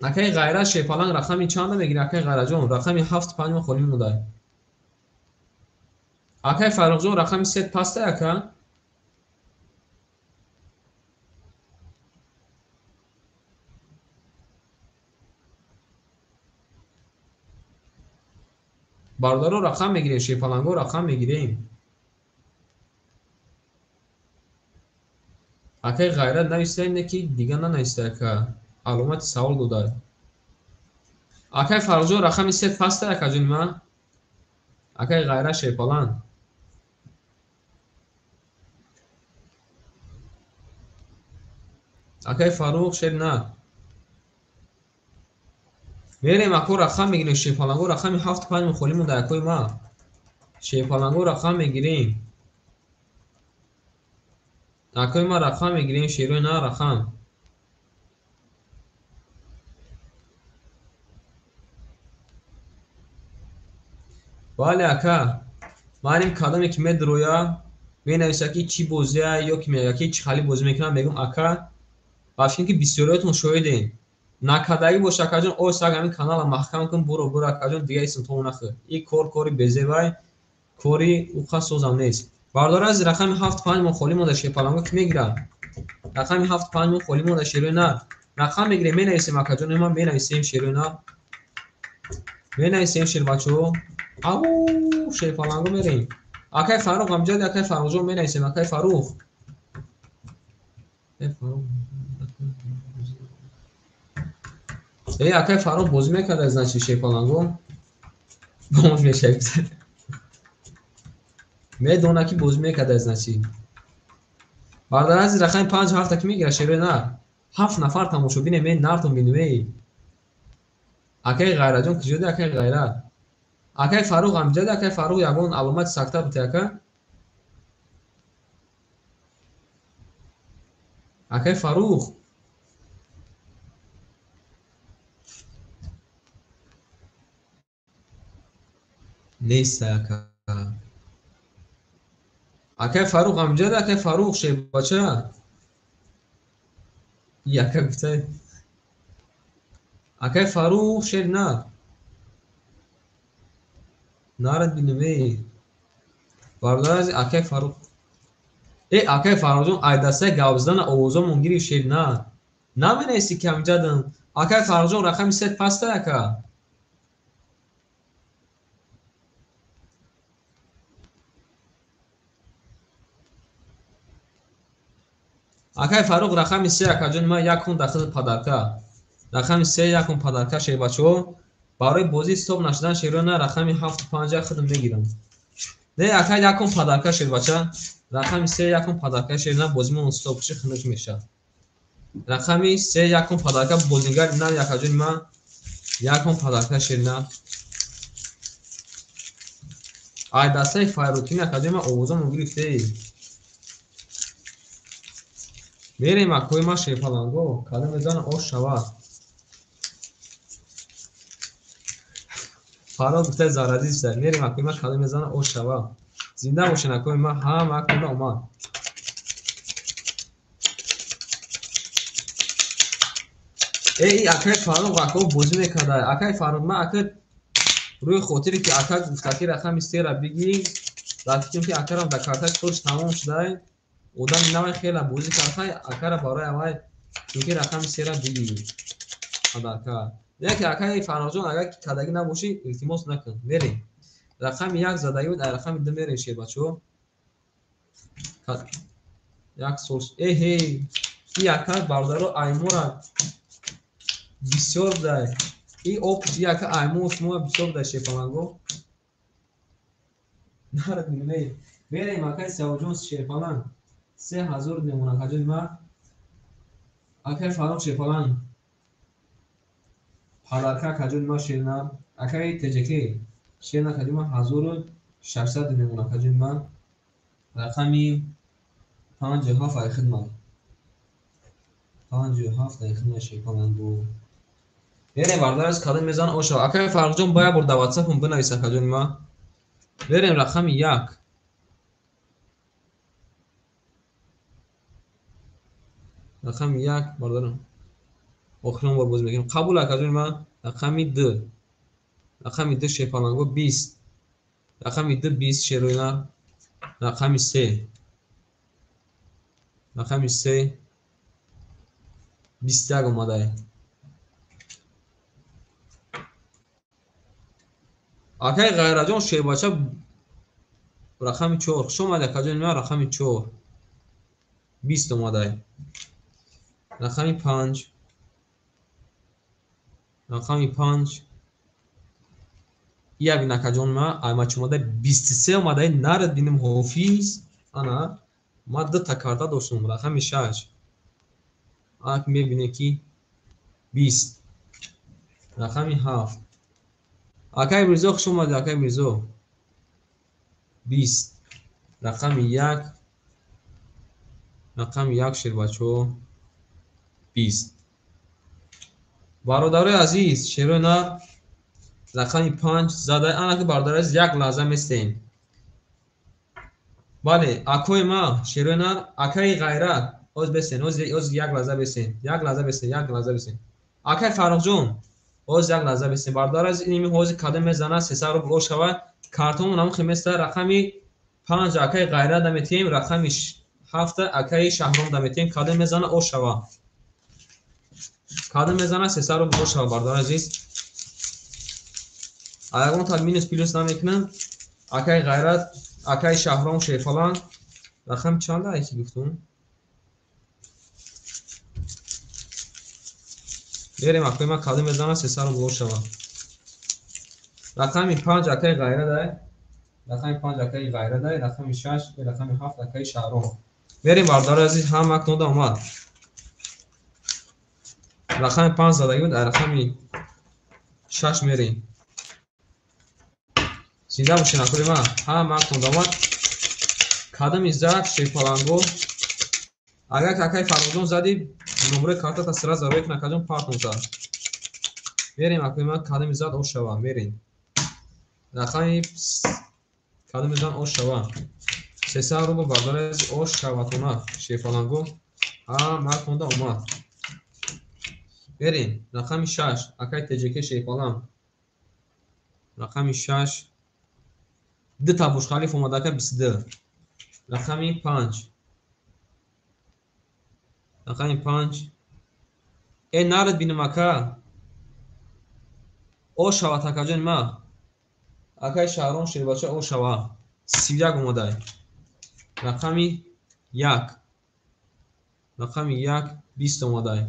акаи Ғайрат Шерпаланг рақами чанда мегирӣ акаи Ғайратҷон? Рақами 75 мо холӣ мондай. Акаи Фаррухҷон рақами 3 пастай ака? Бародаро рақам мегирем, шерпаланго рақам мегирем. Акаи Ғайрат навистай, не ки дига нанавистай ака. Аломати савол додай. Акаи Фаррухҷон рақами 3 пастай акаҷони ман? Акаи Ғайрат Шерпаланг. Акаи Фаррух шер на. Мерем ако рақам мегирем шерпаланго рақами 75 мо холӣ монда акои ма. Шерпаланго рақам мегирем. Акои ма рақам мегирем шерои на рақам. Бале ака, маним кадоме ки медроя, менависа ки чӣ бозия ё ки мега ки чӣ хали бозӣ мекунам, мегӯм ака, ба фикрам ки бисёриётон шоҳидем. Накардагӣ бош акаҷон, ой саг ҳамин канала маҳкам кун, буро буро акаҷон, дига исмтон нахӯр. Ин кор кори безебай, кори уқа созам нест. Бардора аз рақами 75 мо холӣ монда шерпаланго ки мегирад? Рақами 75 мо холӣ монда шерои нар. Рақам мегирем, менависем акаҷон, ма менависем шерои нар. Менависем шербачаҳо. Ау, шерпаланго мерем. Акай Фаррух амҷад, акай Фаррухҷон менависем, акай Фаррух. Э, акай Фаррух бозӣ мекарда, значит шерпаланго. Бомж мешавид. Медона ки бозӣ мекарда, значит. Бардар аз рақами 5 7 ки мегирад шерои нар. 7 нафар тамошобине мен нартон бинем эй. Акай Ғайратҷон куҷоди акай Ғайрат? Акай Фаррух амҷад, акай Фаррух ягон аломати сакта бите ака? Акай Фаррух. Нест ака. Акай Фаррух амҷад, акай Фаррух шербача. Яка гуфта. Акай Фаррух шер на. Нарад бинем эй. Бародари азиз, акай Фаррух. Э, акай Фаррухҷон, ай дастаи гап задана овозомон гирифт шер на. Наменависӣ ки амҷадам. Акай Фаррухҷон рақами 3 пастай ака. Акай Фаррух рақами 3 акаҷон, ман якун дахили падарка. Рақами 3 якун падарка шербачаҳо. Барои бозӣ ҳисоб нашудан шерои на рақами 75 худам мегирам. Не, ака якун падарка шербача. Рақами 3 якун падарка шер на бозимон стоп ши хунук мешавад. Рақами 3 якун падарка бозингар на якаҷони ман якун падарка шер на. Ай дастаи Файрутин акаҷони ман овозамон гирифте. Мерем акои ман шерпаланго, кадом мезана ош шавад. Фаррух гуфта заразӣ шуда. Мерем акои ман кадом мезана ош шавад. Зинда бошен акои ман, ҳама акои ман омад. Эй, акаи Фаррух ако бозӣ мекарда. Акаи Фаррух, ман ака рӯи хотире ки ака гуфта ки рақами 3-ра бигир, дар фикрам ки акарам дар картаи корш тамом шуда. Одами навай хела бозӣ кард, акара барои авай чунки рақами 3-ра бигир. Падарка. Яке акаи Фаррухҷон агар ки кардагӣ набошӣ, илтимос накун. Мерем. Рақами 1 задагӣ буд, ай рақами 2 мерем шербачаҳо. Як сол. Эҳей, ин ака бародаро аймора Бисёр дай. И опит яка аймос мо бисёр дай шерпаланго. Нарад мебинем. Берем акай Сиёвуҷон шерпаланг. 3000 мемонад акаҷони ман. Акай Фаррух шерпаланг. Падарка акаҷони ман шернар. Акай ТЖК шернар акаҷони ман 1600 мемонад акаҷони ман. Рақами 57 ай хидмат. 57 ай хидмат шерпалангу. Берем бародараз кадом мезан оша. Акай Фаррухҷон ба як бор дар WhatsApp-ум бинавис акаҷони ман. Берем рақами 1. Рақами 1 бародарам. Охирон бор боз мегирем. Қабул акаҷони ман. Рақами 2. Рақами 2 шерпаланго 20. Рақами 2 20 шероинар. Рақами 3. Рақами 3 21 омадай. Акай Ғайраҷон шербача рақами 4. Хуш омадӣ акаҷони ман рақами 4. 20 омадай. Рақами 5. Рақами 5. Як накаҷон ма аймач омадай 23 омадай нарад бинем ҳофиз. Ана ма ду та карта доштам рақами 6. Ак мебине ки 20. Рақами 7. Акай Мирзо хуш омадӣ акай Мирзо. 20. Рақами 1. Рақами 1 шербачо 20. Бародарои азиз, шерои нар рақами 5 задай. Ана ки бародарои азиз як лаҳза местем. Бале, акои ма шерои нар, акаи Ғайрат, оз бесен, оз як лаҳза бесен, як лаҳза бесен, як лаҳза бесен. Акаи Фаррухҷон, оз як лаҳза бесен. Бародарои азиз, иними ҳозир кадом мезана 300 рубл ош шавад. Картонмон ҳамон хеместа рақами 5 акаи Ғайрат даметиҳем, рақами 7 акаи Шаҳром даметиҳем. Кадом мезана ош шавад. Кадом мезана 300 рубл ош шавад бародарои азиз. Ягон та минус плюс намекунам. Акаи Ғайрат, акаи Шаҳром шерфалан рақам чанд ай ки гуфтум? Берем акои ман кадом мезана 300 рубл ош шавад. Рақами 5 акаи Ғайрат ай. Рақами 5 акаи Ғайрат ай, рақами 6 ва рақами 7 акаи Шаҳром. Берем бародарои азиз, ҳама акнода омад. Рақами 5 задагӣ буд, рақами 6 мерем. Зинда бошед акои ман, ҳама акнода омад. Кадоми зад шерпаланго. Агар акаи Фаррухҷон задӣ, номраи картата сразу рӯй кун акаҷон партон зад. Берем акои ман кадоми зад ош шава, мерем. Рақами кадоми зад ош шава. 300 рубл бародари азиз ош шаватона шерпаланго. Ҳама акнода омад. Берем рақами 6 акаи ТЖК шерпаланг. Рақами 6 ду та Бурҷ-Халиф омад ака 22. Рақами 5. Рақами 5. Э нарад бинам ака. Ош шавад акаҷони ман. Акаи Шаҳром шербача ош шава. 31 омадай. Рақами 1. Рақами 1 20 омадай.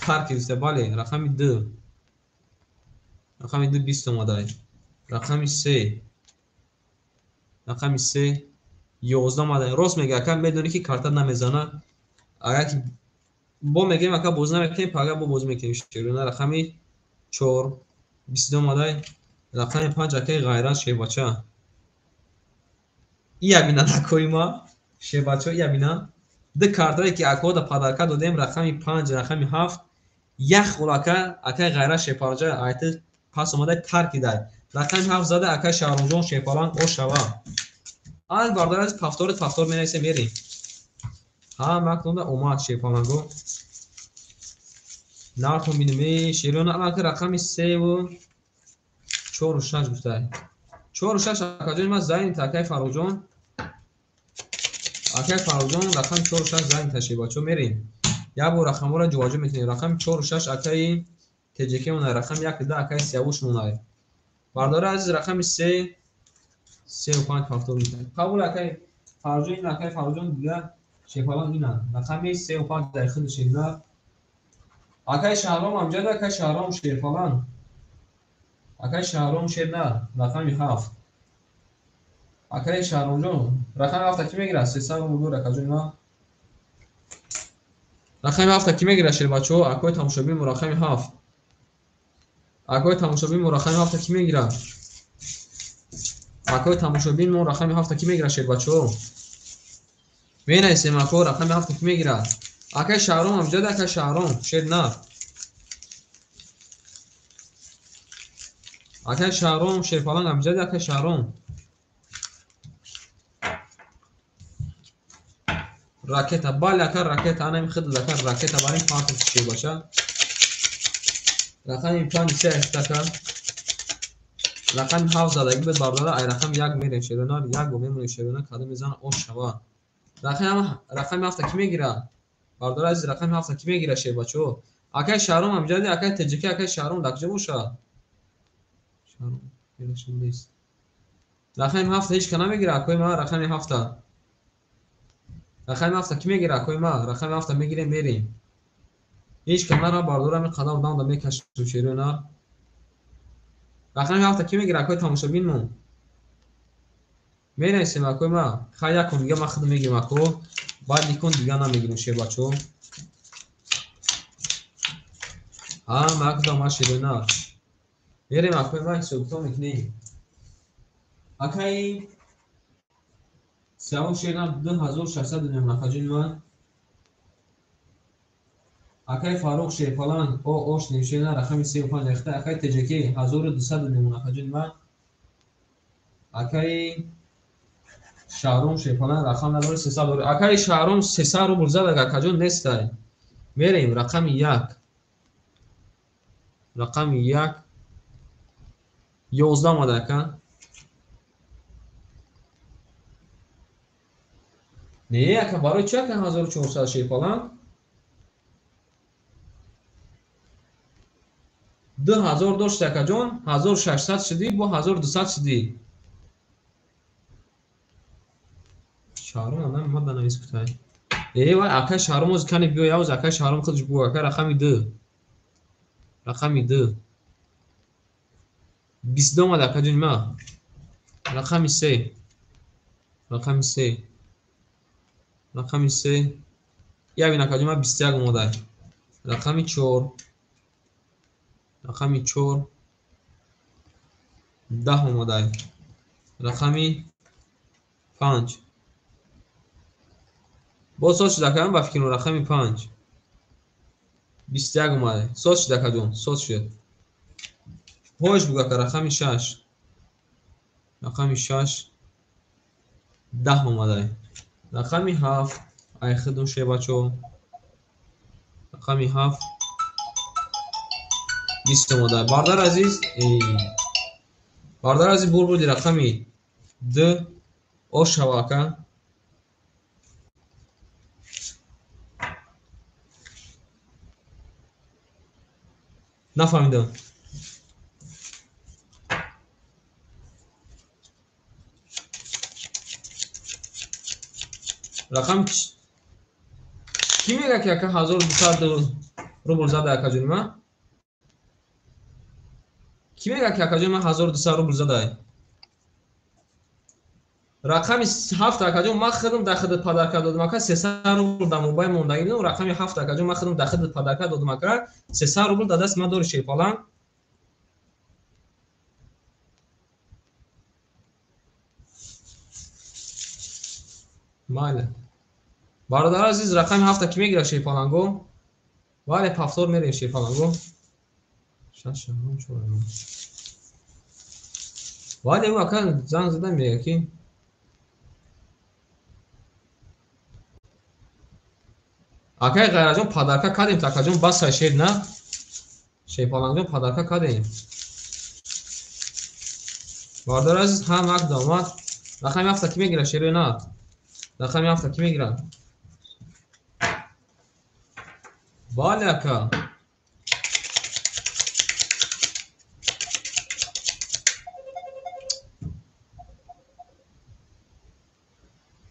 Тарк гирифта, бале, рақами 2. Рақами 2 20 омадай. Рақами 3. Рақами 3 11 омадай. Рост мега ака, медонӣ ки карта намезана. Агар ки бо мегем ака бозӣ намекунем, пага бо бозӣ мекунем шерона. Рақами 4 22 омадай. Рақами 5 акаи Ғайрат шербача. Ия бинад акои ма шербача, ия бинад. Ду картае ки акода падарка додем, рақами 5, рақами 7, як хол ака, акаи Ғайрат шерпаланг айти пас омадай таркидай. Рақами 7 зада акаи Шаҳромҷон шерпаланг ош шава. Ан бародари азиз повторит повтор менависем, мерем. Ҳама акнонда омад шерпаланго. Нархо бинем, шерона ака рақами 3 ва 4 ва 6 гуфтай. 4 ва 6 акаҷони ман зайни акаи Фаррухҷон. Акаи Фаррухҷон рақами 4 ва 6 зайни таши бачо мерем. Як бор рақамҳоро ҷобаҷо мекунем. Рақами 4 ва 6 акаи ТЖК монай, рақами 1 2 акаи Сиёвуш монай. Бародари азиз рақами 3 3 ва 5 повтор мекунем. Қабул акаи Фаррухҷон, ин акаи Фаррухҷон дига шерпаланг ина. Рақами 3 ва 5 дар худи шерна. Акай Шаҳром амҷад, акай Шаҳром шерпалан. Акай Шаҳром шер на, рақами 7. Акай Шаҳромҷон, рақами 7 ки мегирад? 300 рубл бур, акаҷони ман. Рақами 7 ки мегирад шербачаҳо? Акои тамошобин мо рақами 7. Акои тамошобин мо рақами 7 ки мегирад? Акои тамошобин мо рақами 7 ки мегирад шербачаҳо? Менависем ако рақами 7 ки мегирад? Акай Шаҳром амҷад, акай Шаҳром шер на. Акай Шаҳром шерпаланг амҷад, акай Шаҳром. Ракета, бале ака ракета, ана им хид ака ракета барин панҷ шербача. Рақами 5 3 аст ака. Рақами 7 задагӣ буд бардора, ай рақами 1 мерем шерона, 1 бо мемонем шерона, кадом мезана ош шава. Рақами 7 ки мегирад? Бардора азиз, рақами 7 ки мегирад шербачаҳо? Акай Шаҳром амҷади, акай Теҷикӣ, акай Шаҳром дар куҷо бошад? Шаҳром мегашон нест. Рақами 7 ҳеҷ ка намегирад, акои ман рақами 7. Рақами 7 ки мегирад, акои ман? Рақами 7 мегирем, мерем. Ҳеҷ ка нара бардора, ами қадам дамда мекашем шерона. Рақами 7 ки мегирад, акои тамошобин мо? Менависем акои ман. Хай якум дига ман худам мегирам ако. Баъд икон дига намегирем шербачаҳо. Ҳа, ман гуфтам ман шерона. Мерем акои ман ҳисобкитоб мекунем. Акаи сеюм шерна 2600 акаҷони ман. Акаи Фаррух шерпаланг о ош шерна рақами 35 рехта. Акаи Теҷакӣ 1200 акаҷони ман. Акаи Шаҳром шерпаланг рақам надорад, 300 дорад. Акаи Шаҳром 300 рубл зад, акаҷон нестай. Мерем рақами 1. Рақами 1 11 омада ака. Не, ака барои чи ака 1400 шерпаланг? 2000 дошт акаҷон, 1600 шудӣ, бо 1200 шудӣ. Шаҳром адам мада навис кутай. Э, вай акай Шаҳром оз кани биё, явз акай Шаҳром худаш бугӯ, ака рақами 2. Рақами 2. 22 омада акаҷони ман. Рақами 3. Рақами 3. Рақами 3. Явин акаҷони ман 21 омада. Рақами 4. Рақами 4. 10 омада. Рақами 5. Боз соз шуд акаҷон, ба фикрам рақами 5. 21 омада. Соз шуд акаҷон, соз шуд. Ҳош буг ака рақами 6. Рақами 6. 10 омада. Рақами 7. Ай худум шебачо. Рақами 7. 20 омада. Бардар азиз, бардар азиз бур буди рақами 2. Ош шава ака. Нафаҳмидам. Рақам ки мегӯяд ки ака 1200 рубл зада акаҷони ман? Ки мегӯяд ки акаҷони ман 1200 рубл задай? Рақами 7 акаҷон ман худам дар худат падарка додам ака, 300 рубл дар мобайл мондагӣ будам. Рақами 7 акаҷон ман худам дар худат падарка додам ака, 300 рубл дар дасти ман дори шерпаланг. Майли. Бародари азиз, рақами 7 ки мегирад шерпаланго? Бале, пафтор мерем шерпаланго. 6 9 4. Бале, ӯ ака занг зада мегӯяд ки акай Ғайраҷон падарка кардем, такаҷон басай шер на? Шерпалангҷон падарка кардем. Бародари азиз, ҳам як домад. Рақами 7 ки мегирад шерои на? Рақами 7 ки мегирад? Бале ака.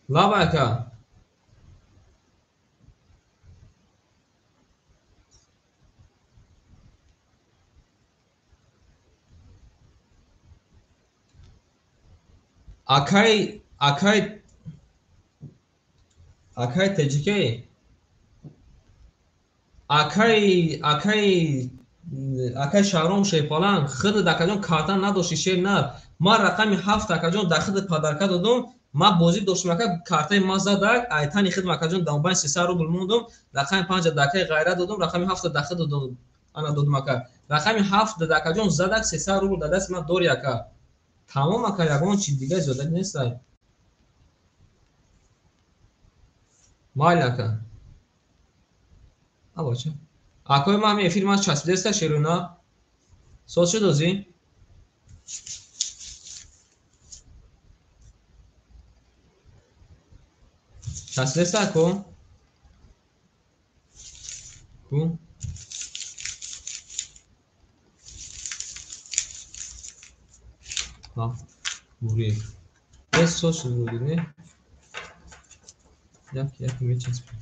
Лаба ака. Акай акай акай теҷике акай акай акай Шаҳром Шерпаланг худат акаҷон карта надошти шер нар. Ман рақами 7 акаҷон дар худат подарка додум. Ман бозӣ доштум ака, картаи ман задак, айтани худам акаҷон дамбайн 300 рубл мондум. Рақами 5 дар акаи Ғайрат додум, рақами 7 дар худ додум. Ана додум ака. Рақами 7 дар акаҷон задак 300 рубл дар дасти ман дори ака. Тамом ака, ягон чи дига зиёдат нестай. Майли ака. Абача. Акои ман ҳамин эфири ман часпидаста шеруна. Соз шуд озӣ? Часпидаста ако? Ку? Ҳафт. Бури. Эс соз шуд бури, не? Як як мечаспем.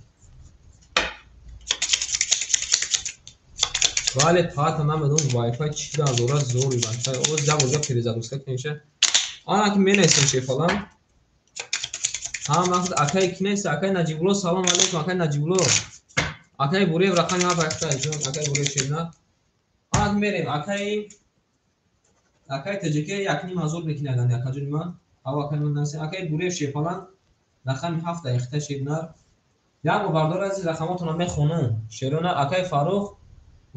Бале, пата намедонам Wi-Fi чӣ дар дорад, зори Wi-Fi. Оз як бор перезагрузка кунем. Ана ки менависем шефалам. Ҳам вақт акай ки нест, акай Наҷибулло, салом алейкум, акай Наҷибулло. Акай Буриев рақами ҳафт акай ҷон, акай Буриев шерна. Ана ки мерем, акай акай ТҶК 1,5 ҳазор мекунад, акаҷони ман. Ҳаво акай ман нависем, акай Буриев шефалам рақами 7 ихта шернар. Як бор бардор азиз рақамотонро мехонам. Шерона акай Фаррух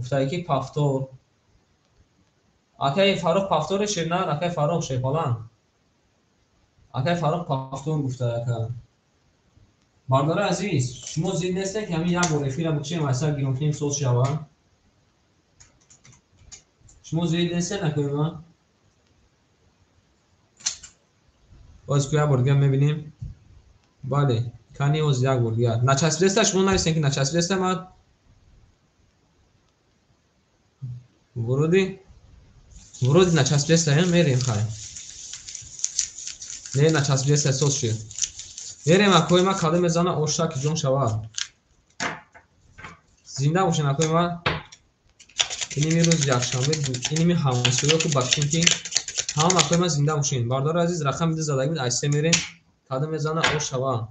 гуфтае ки пафтор. Акай Фаррух пафторе шернар, акай Фаррух шерпалан. Акай Фаррух пафтор гуфта ака. Бардори азиз, шумо зид нестед ки ҳамин як бор эфира бикушем, айсар гирон кунем соз шава? Шумо зид нестед акои ман? Боз ку як бор дига мебинем. Бале, кани оз як бор дига. Начаспидаста шумо нависем ки начаспидаста ман вроде вроде начаспидаста мерем хай. Не начаспидаста соз шуд. Мерем акои ман кадом мезана ошта ки ҷон шавад. Зинда бошен акои ман. Иними рӯз якшанбе, иними ҳамсоя ку бахшем ки ҳама акои ман зинда бошен. Бардори азиз рақами ду задаги буд, айсе мерем кадом мезана ош шавад.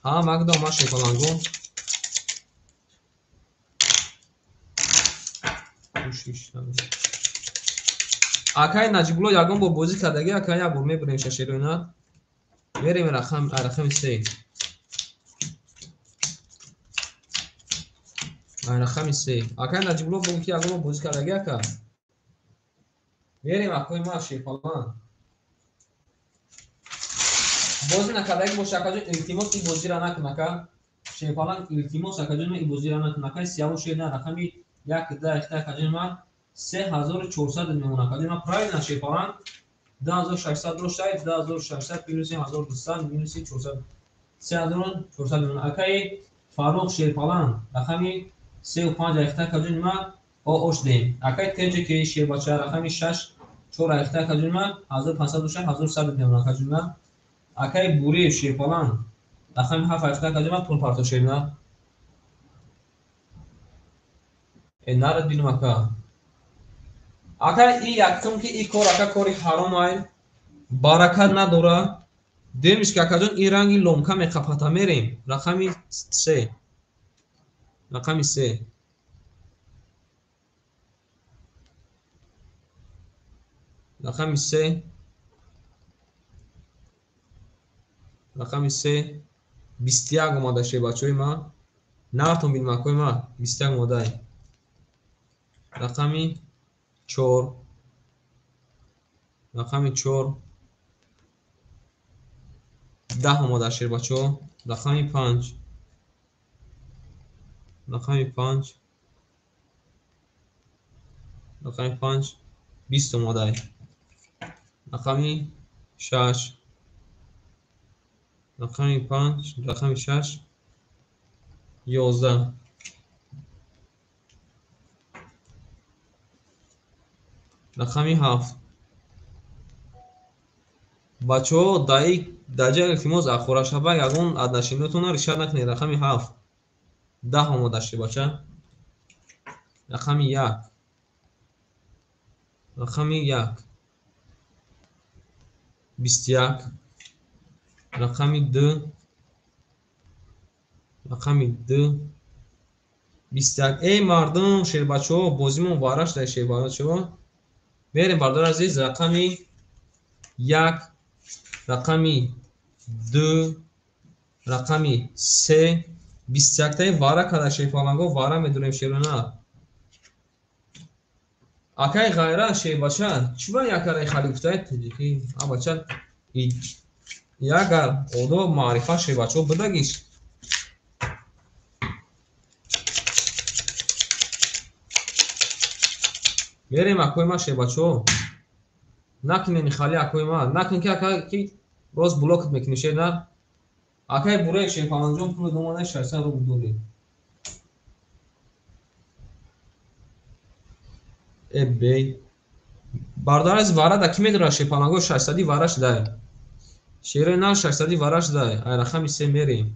Ҳама агдо ман шепалангон. Акай Наҷибулло ягон бор бозӣ кардаги, акай як бор мебурем шашерона. Мерем рақами се. Рақами се. Акай Наҷибулло бо ки ягон бор бозӣ кардаги ака. Мерем акои ман шерпалан. Бозӣ накардаги боша акаҷон, илтимос ин бозиро накун ака. Шерпалан илтимос акаҷон ин бозиро накун акай сияву шер на рақами 1 2 3 акаҷон ман 3400 мемон акаҷон ман правильно шерпалан 2600 доштай 2600 плюс 1200 минус 400 3400 мемон акай Фаррух шерпалан рақами 3 5 ахта акаҷон ман ош дем акай ТҶК шербача рақами 6 4 ахта акаҷон ман 1500 доштай 1100 мемон акаҷон ман акай Буриев шерпалан рақами 7 ахта акаҷон ман пул парто шерна нарад бинум ака. Ака и якум ки и кор ака кори ҳаром ай, баракат надора. Демиш ки акаҷон и ранги ломка меқапата мерем. Рақами 3. Рақами 3. Рақами 3. Рақами 3. 21 омада ше бачаҳои ман. Нартон бинем акои ман 21 омадай. Рақами 4. Рақами 4. 10 омада шер бачаҳо. Рақами 5. Рақами 5. Рақами 5. 20 омадай. Рақами 6. Рақами 5. Рақами 6. 11. Рақами 7. Бачаҳо даҷа илтимос ахорашаба ягон аднашинотона ришат накунед. Рақами 7. 10 омода шуд бача. Рақами 1. Рақами 1. 21, рақами 2, рақами 2, 21. Эй мардум, шербачаҳо, бозимон вараш дар шербачаҳо. Мерем бародари азиз, рақами 1, рақами 2, рақами 3, 21 таи вара када шерпаланго, вара медурем шерона. Акай ғайра шербача, чӣ ба якараи хали гуфтаи тоҷикӣ? А бача, ягар одоб маърифат шербачаҳо бидагиш. Мерем акои ма шербачаҳо. Накунем хали акои ма, накун ки ака ки рост блокат мекунӣ шер на. Акай бураи шерпаланҷон пули доманаи 600 рубл дорӣ. Э бей. Бародар аз вара да ки медорад шерпаланго 600 вараш дай. Шерои на 600 вараш дай. Ай рақами 3 мерем.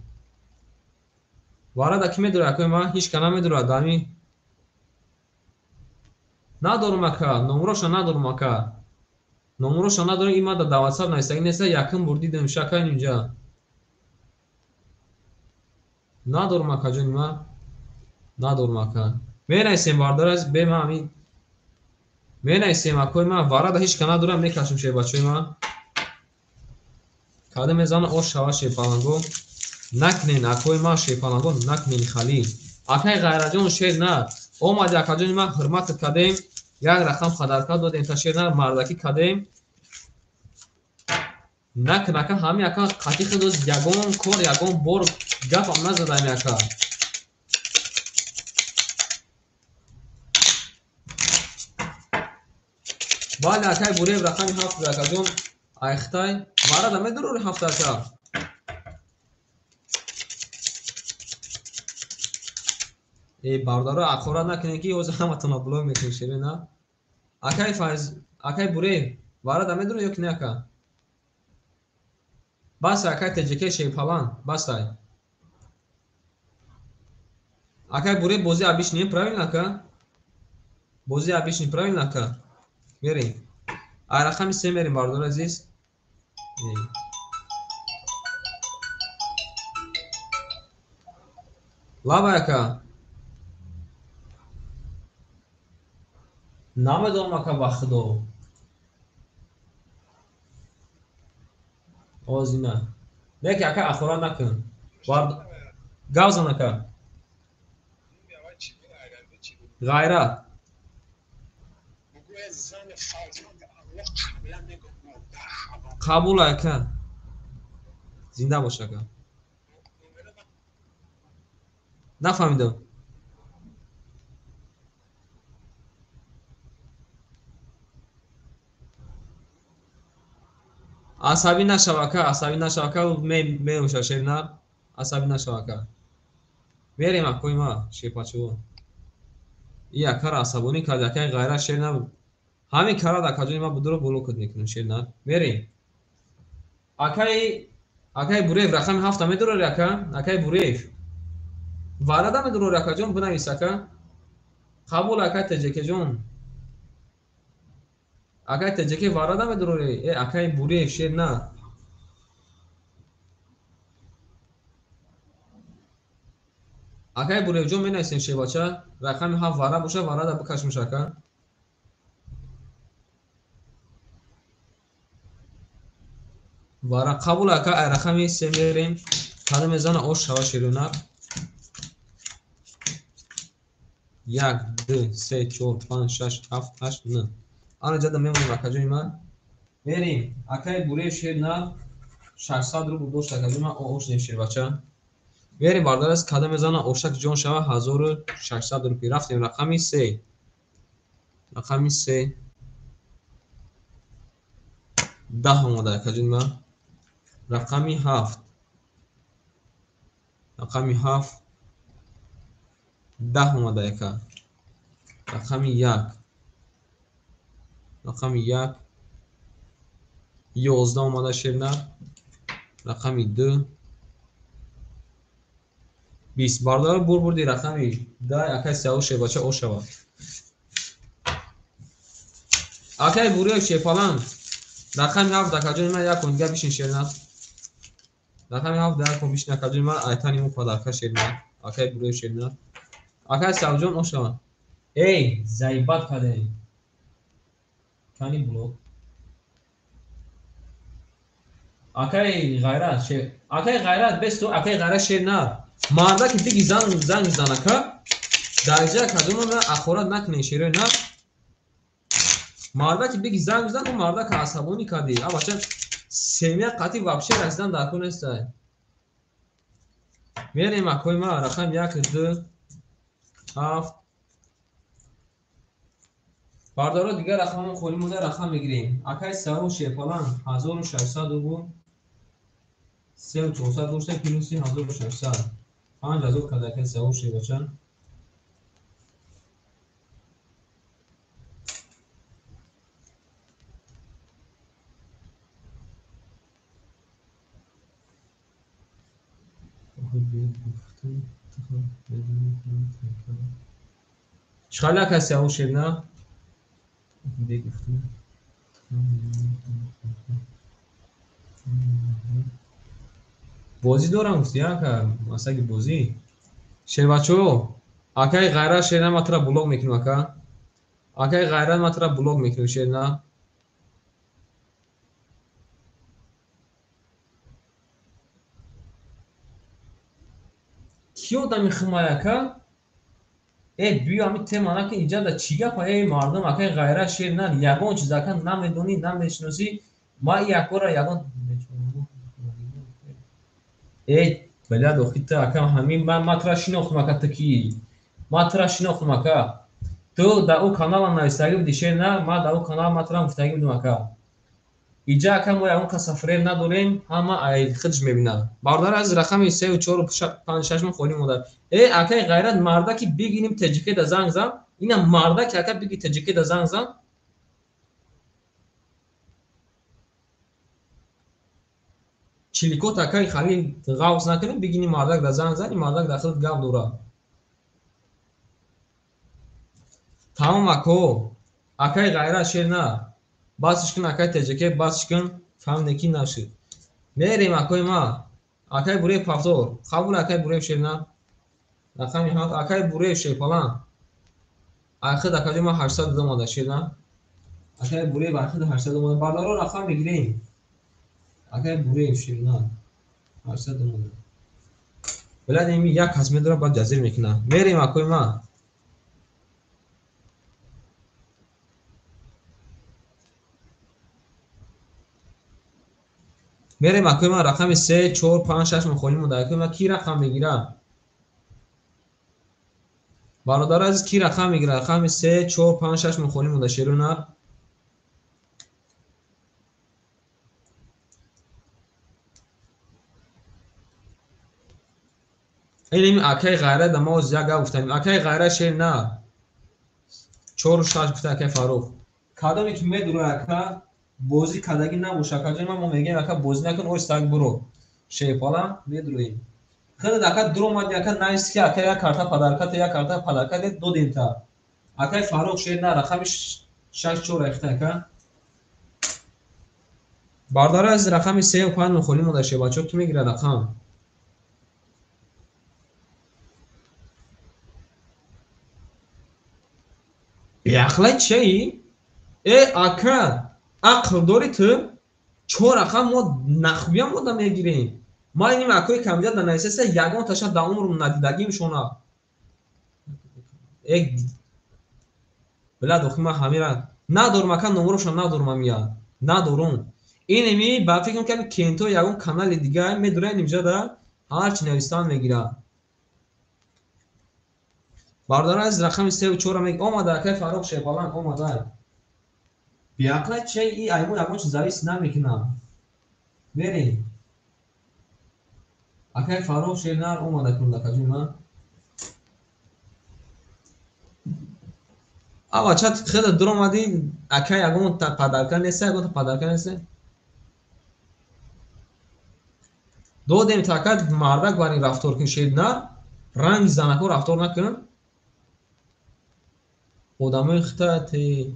Вара да ки медорад акои ма, ҳеч ка намедорад дами. Надорум ака, номроша надорум ака. Номроша надорум, има да WhatsApp нависагӣ неста, якум бор дидем шака инҷа. Надорум ака ҷони ма. Надорум ака. Менависем бародар аз бе ма ҳамин. Менависем акои ма, вара да ҳеч ка надорам, мекашем шербачаҳои ма. Када мезана ош шава шерпаланго. Накунен акои ма шерпаланго, накунен хали. Акай ғайраҷон шер на. Омади акаҷони ма, ҳурматат кардем, як рақам хадарка додем та шер на, мардакӣ кардем. Накун ака, ҳамин ака қатъи худоз ягон кор, ягон бор гапам назадаем ака. Бале акай бурев рақами 7 акаҷон, айхтай варада медурори 7 ака. Э бародаро ақорат накунед ки ҳозир ҳаматонро блок мекунед шере на. Акай Файз, акай бурев варада медурори ё ки не ака? Бас акай ТЖК шерпалан, басай. Акай бурев бози обычный, правильно ака? Бози обычный, правильно ака? Мерем. Ай рақами 3 мерем бародари азиз. Лабай ака. Намедонам ака ба худо. Озина. Леки ака ахора накун. Гав зан ака. Ғайрат. Қабул ака. Зинда бош ака. Нафаҳмидам. Асабӣ нашав ака, асабӣ нашав ака, меӯша шер на. Асабӣ нашав ака. Мерем акои ма, шерпачаҳо. И акара асабонӣ кард, акаи ғайра шер на. Ҳамин карад акаҷони ма будуро блокат мекунем шер на. Мерем. Акай Буреев рақами 7 медурори ака? Акай Буреев. Варада медурори акаҷон, бинавис ака. Қабул акай ТЖК ҷон. Акай ТЖК варада медурори? Э акай Буреев шер на. Акай Буреев ҷон менависем шербача. Рақами 7 вара боша, варада бикашмш ака. Вара қабул ака, ай рақами 3 мерем. Када мезана ош шава шерона. 1 2 3 4 5 6 7 8 9. Ана ҷада мемонем акаҷони ман. Мерем. Акай Буреев шер на 600 рубл дошт акаҷони ман, ош нем шербача. Мерем бародар аз када мезана ошак ҷон шава 1600 рупи. Рафтем рақами 3. Рақами 3. 10 омада акаҷони ман. Рақами 7. Рақами 7. 10 омада ака. Рақами 1. Рақами 1. 11 омада шерна. Рақами 2. 20. Бародар бур бурди рақами 10 акай сиёҳ шербача ошава. Акай Буреев шерпалан. Рақами 7 акаҷони ман як кун дига бишин шерна. Рақами 7 як кун бишин акаҷони ман айтани мо падарка шерна. Акай бурои шерна. Акай Савҷон ошава. Эй, заибат кардем. Кани блок. Акай ғайрат шер. Акай ғайрат бесту, акай ғайрат шер на. Мардаки диги зан занг занака. Дарҷа кадума ахорат накунед шерои на. Мардаки биги занг зан, мардака асабонӣ кардӣ. А бача семья қатӣ вообще расидан дар кор нестай. Мерем акои ма рақам 1 2 7. Бардоро дигар рақамон холӣ монда рақам мегирем. Акай Сао Шерпалан 1600 бу 3400 дошта плюси 1600. 5000 карда акай Сао Шербача. Чӣ акай Сао Шерна? Бозӣ дорам гуфти ака, масаги бозӣ. Шербачо, акай ғайрат шерна ма тура блок мекунем ака. Акай ғайрат ма тура блок мекунем шерна. Кӣ одами хумай ака? Э, биё ҳамин тема накун, инҷа да чӣ гапа? Эй мардум, акай ғайрат шер на, ягон чиз ака намедонӣ, намешиносӣ. Ма якбора ягон эй, блядь, охи ту ака ҳамин ман тура шинохтам ака, ту кӣ? Ман тура шинохтам ака. Ту дар ӯ каналам нависагӣ будӣ шер на, ман дар ӯ канал ман тура гуфтагӣ будам ака. Иҷа ака мо ягон каса фиреб надорем, ҳама ай худш мебинад. Бародар аз рақами 3 4 5 6 мо холӣ монда. Э, акай ғайрат мардаки бигирим ТҶК да занг зан. Ина мардаки ака биги ТҶК да занг зан. Чиликот акай хали ғавз накунем, бигини мардак да занг зан, мардак да худ гап дора. Тамом ако. Акай ғайрат шер на. Басиш кун акай ТҶК, басиш кун, фаҳм неки нашид. Мерем акои ма. Акай Буреев повтор. Қабул акай Буреев шер на. Рақами 7 акай Буреев Шерпалан. Айхид акаҷо ма 800 омада шер на. Акай Буреев айхид 800 омада. Бардаро рақам мегирем. Акай Буреев шер на. 800 омада. Блядь, ими як кас медора баъд ҷазир мекуна. Мерем акои ма. Мерем акои ман рақами 3 4 5 6 мо холӣ монда. Акои ман кӣ рақам мегирад? Бародари азиз кӣ рақам мегирад? Рақами 3 4 5 6 мо холӣ монда шеру нар. Инами акай ғайрат да мо як гап гуфтем. Акай ғайрат шер на. 4 6 гуфта акай Фарух. Кадоме ки медура ака бозӣ кардагӣ набоша акаҷон, ман мо мегӯем ака бозӣ накун, ой саг буро. Шерпалам медуроем. Худат ака дуромадӣ ака навист ки ака як карта падаркате, як карта падаркате додем та. Акай Фарух шер на рақами 6 4 рехта ака. Бародари азиз рақами 3 5 холӣ монда шебачо кӣ мегирад рақам? Беақлай чии? Э ака, ақл дорӣ ту? 4 рақам мо нахуя мода мегирем. Ма иним акои камида да нависаста ягон таша да умрум надидагим шона. Э блядь, охи ман ҳамира надорум ака, номерошон надорум амия. Надорум. Инеми ба фикр мекунам кенто ягон канали дига медура инҷа да ҳар чи навистан мегира. Бародари азиз рақами 3 4 мег омада акай Фарух Шерпалан омада. Беақла чай и аймон ягон чиз завис намекунам. Мерем. Акай Фарух Шернар омада кун дакаҷои ман. Ава чат хеле дуромадӣ акай ягон падарка нест, ягон падарка нест. Додем такат мардак бар ин рафтор кун шернар, ранги занако рафтор накун. Одамои хита те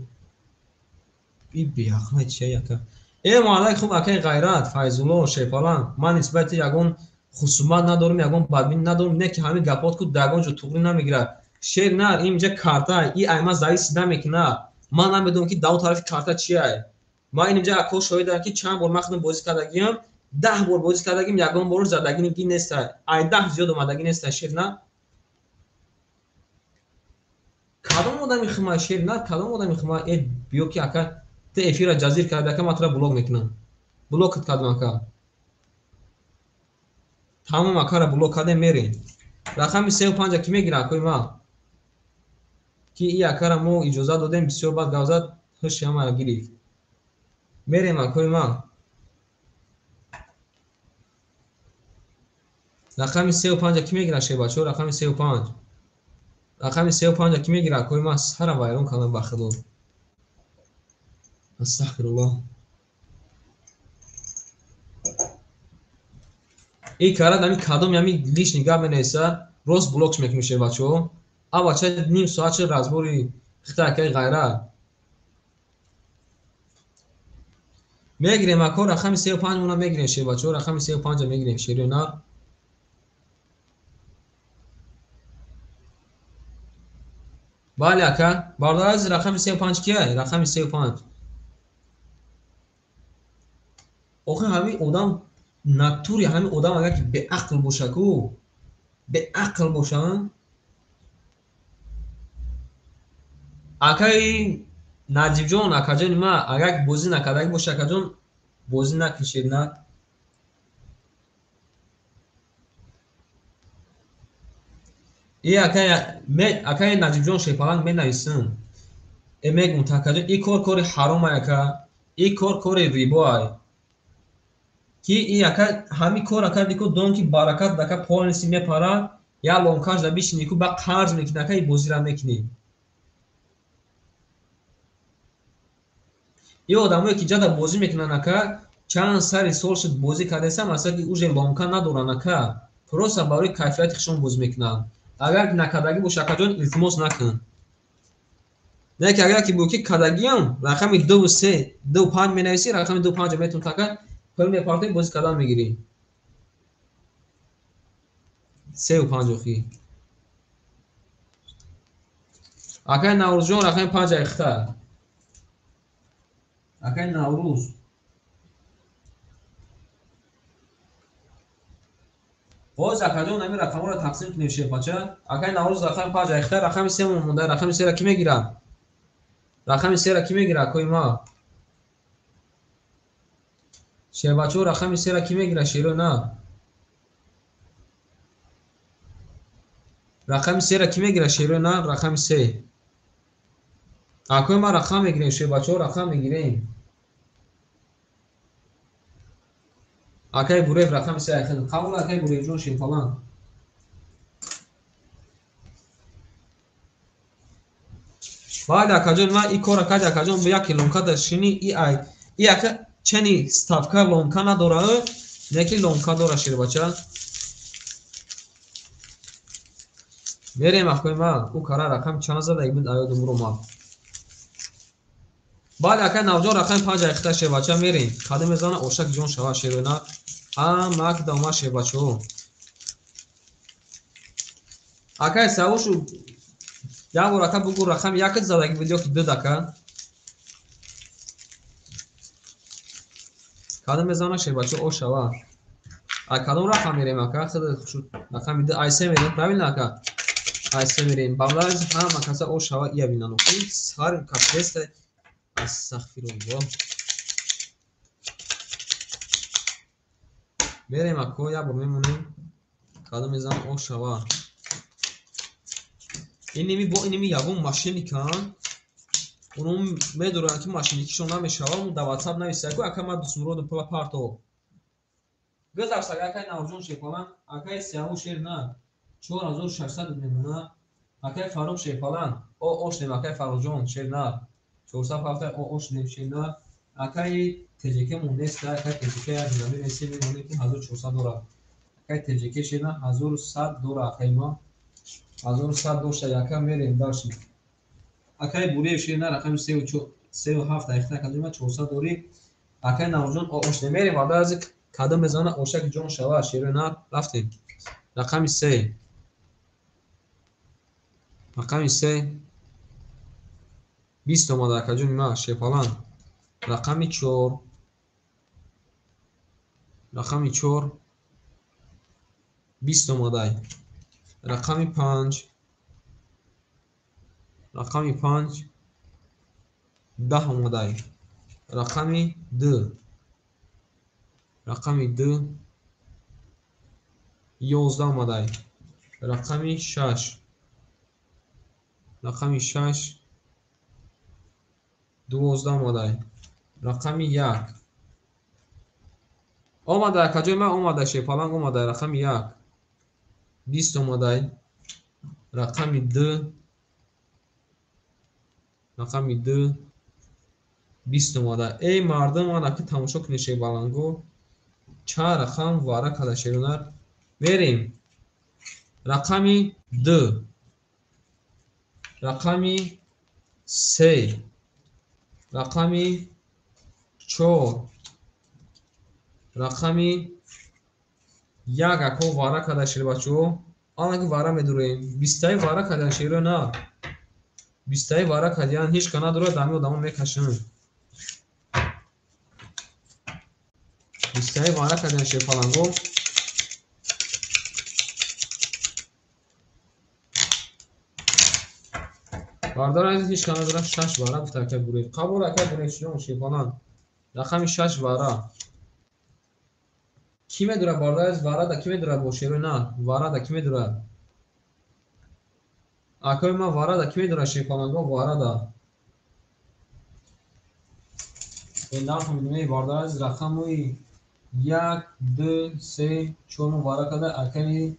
и беақла чия яка. Муаллак хуб акай Ғайрат, Файзулло, Шерпаланг, ман нисбати ягон хусумат надорам, ягон бадбинӣ надорам, не ки ҳамин гапот ку ягон ҷо туғрӣ намегирад. Шер нар, инҷа карта, и айма зависит намекунад. Ман намедонам ки дар он тарафи карта чиай. Ман инҷа ако шоҳидам ки чанд бор ман худам бозӣ кардагиам, 10 бор бозӣ кардагим, ягон бор задагӣ нестай. Ай 10 зиёд омадагӣ нестай, шер на. Кадом одами хима шер на, кадом одами хима биё ки ака ту эфира ҷазир карда, ака ман тура блок мекунам. Блокат кардам ака. Тамом акара блок кардем, мерем. Рақами 3 ва 5 ки мегира акои ман? Ки и акара мо иҷоза додем, бисёр бад гап зад, ҳуши ҳамаро гирифт. Мерем акои ман. Рақами 3 ва 5 ки мегира шербачаҳо? Рақами 3 ва 5. Рақами 3 ва 5 ки мегира акои ман? Сара вайрон кардам ба худо. Астағфируллоҳ. И карад ами кадом ами лишний гап менависа, рост блокш мекунем шербачаҳо. А бача ним соат шуд разбори хита акаи Ғайрат. Мегирем ако рақами 3 ва 5 мона мегирем шербачаҳо, рақами 3 ва 5 мегирем шериё нар. Бале ака, бародари азиз, рақами 3 ва 5 кияй? Рақами 3 ва 5. Охи ҳамин одам натури ҳамин одам агар ки беақл боша ку, беақл боша. Акаи Наҷибҷон, акаҷони ман, агар ки бозӣ накардагӣ боша, акаҷон, бозӣ накунед на. И акаи Наҷибҷон Шерпаланг менависам. Мегум акаҷон, и кор кори ҳаром ай ака, и кор кори рибо ай. Ки и ака ҳамин кора карди ку дон ки баракат ака полностью мепара, як ломкаш да бишини ку ба қарз мекунӣ ака и бозира мекунӣ. И одамое ки ҷада бозӣ мекунанд ака, чанд сари сол шуд бозӣ кардесам, масалан ки уже ломка надоранд ака, просто барои кайфияти худшон бозӣ мекунанд. Агар накардагӣ боша акаҷон, илтимос накун. Не ки агар ки бо ки кардагиам, рақами 2 ва 3, 2 ва 5 менависӣ, рақами 2 ва 5 метавон ака, пул мепартоӣ, бозӣ кардан мегирӣ. 3 ва 5 охи. Акаи Наврӯзҷон, рақами 5 айхта. Акаи Наврӯз. Боз акаҷон ҳамин рақамҳоро тақсим кунем шербача. Акаи Наврӯз рақами 5 айхта, рақами 3 монда, рақами 3-ра кӣ мегирад? Рақами 3-ра кӣ мегирад акои ма? Шербачаҳо рақами 3-ра кӣ мегирад шеро на? Рақами 3-ра кӣ мегирад шеро на? Рақами 3. Акои ма рақам мегирем шербачаҳо, рақам мегирем. Акаи Буреев рақами 3 айхта. Қабул акаи Буреевҷон Шерпаланг. Баъд акаҷон ман и кора карди акаҷон бо як ломка да шини и ай. И ака чени ставка ломка надора, не ки ломка дора шербача. Мерем акои ма, ӯ кара рақам чанд зада ибн аёдум ромад. Баъд акаи Навҷон рақами 5 айхта шербача мерем. Кадом мезана ошак ҷон шава шерона. Амак дома шербачаҳо. Акаи Савушу як бор ака бугу рақами якат задагӣ буд ё ки ду ака? Кадом мезана шербача о шава. А кадом рақам мерем ака? Худ рақами ду ай се мерем, правильно ака? Ай се мерем. Баъд ҳама каса о шава ия бинан. Сар капеста. Астағфируллоҳ. Мерем ако, як бор мемонем. Кадом мезана о шава. Иними бо иними ягон мошенникан. Оно медоранд ки мошенникишон намешава, дар WhatsApp нависа ку ака ман дусмуродум пула парто. Гузашт акаи Наврӯзҷон Шерпаланг, акаи Сияву шер на. 4600 мемона. Акаи Фаррух Шерпаланг, о ошнем акаи Фаррухҷон шер на. 407 о ошнем шер на. Акаи ТЖК мон нест, акаи ТЖК як намересем мемонем ки 1400 дора. Акаи ТЖК шер на 1100 дора акаи ма. 1100 дошта яка мерем дальше. Акаи Буреев шер на рақами 3 ва 7 айхта кадома 400 дорӣ. Акай Наврӯзҷон ош намерем, бародар азиз, кадом мезана ошак ҷон шава, шерои нар рафтем. Рақами 3. Рақами 3 20 омада акаҷони ман, шерпаланг. Рақами 4. Рақами 4 20 омадай. Рақами 5. Рақами 5 10 омадай. Рақами 2. Рақами 2 11 омадай. Рақами 6. Рақами 6 12 омадай. Рақами 1 омадай, акаҷои ман омадай, шерпаланг омадай. Рақами 1 20 омадай. Рақами 2. Рақами 2 20 омадай. Эй мардум, ман аки тамошо кунед шерпаланго. Чанд рақам вара када шерунар. Мерем. Рақами 2. Рақами 3. Рақами 4. Рақами 1 ако вара када шербачо. Анаки вара медуроем. 20 вара кадан шеро на. 20 вара кадян ҳеч ка надорад, ами одамо мекашанд. 20 вара кадан шерпаланго. Бародар азиз, ҳеч ка надорад, 6 вара гуфта ака буред. Қабул ака буред шумо шерпаланг. Рақами 6 вара. Ки медурад бародар азиз, вара да ки медурад бо шерои на? Вара да ки медурад? Акои ман вара да ки медурад шерпаланго, вара да. Нафаҳмидем, бародар азиз, рақамҳои 1, 2, 3, 4 вара када акаи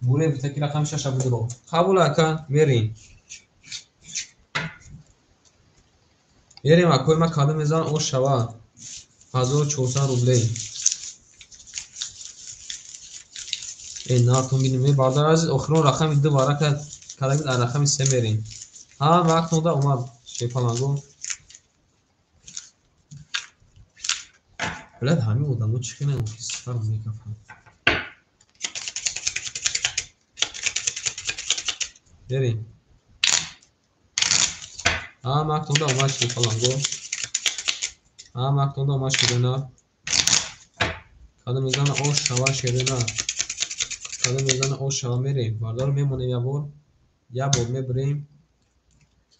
буред гуфта ки рақами 6 будро. Қабул ака, мерем. Мерем акои ман кадом мезанам ош шава. 1400 рублей. Эй нартон бинем, бародар азиз, охирон рақами 2 вара када рақами 3 мерем. Ҳа, вақт нода омад шерпаланго. Блядь, ҳамин одамо чӣ хеле офисфар мекафанд. Мерем. Ҳа, вақт нода омад шерпаланго. Ҳа, вақт нода омад шерона. Кадом мезана ош шава шерона. Кадом мезана ош шава мерем. Бародар мемонем як бор. Як бор мебирем.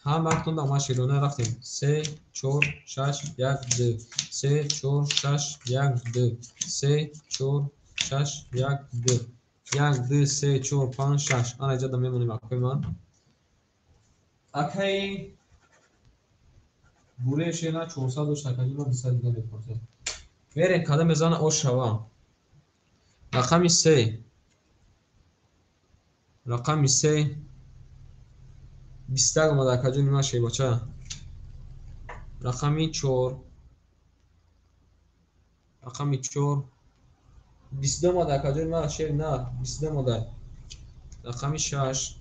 Ҳа, вақт нода омад шерона рафтем. 3 4 6 1 2. 3 4 6 1 2. 3 4 6 1 2. 1 2 3 4 5 6. Ана иҷода мемонем акои ман. Акаи буре шена 400 дошт, акаи ман 200 дига мепурсад. Мерем кадом мезана ош шава. Рақами 3. Рақами 3 21 омада акаҷони ман шербача. Рақами 4. Рақами 4 22 омада акаҷони ман шер на 22 омада. Рақами 6.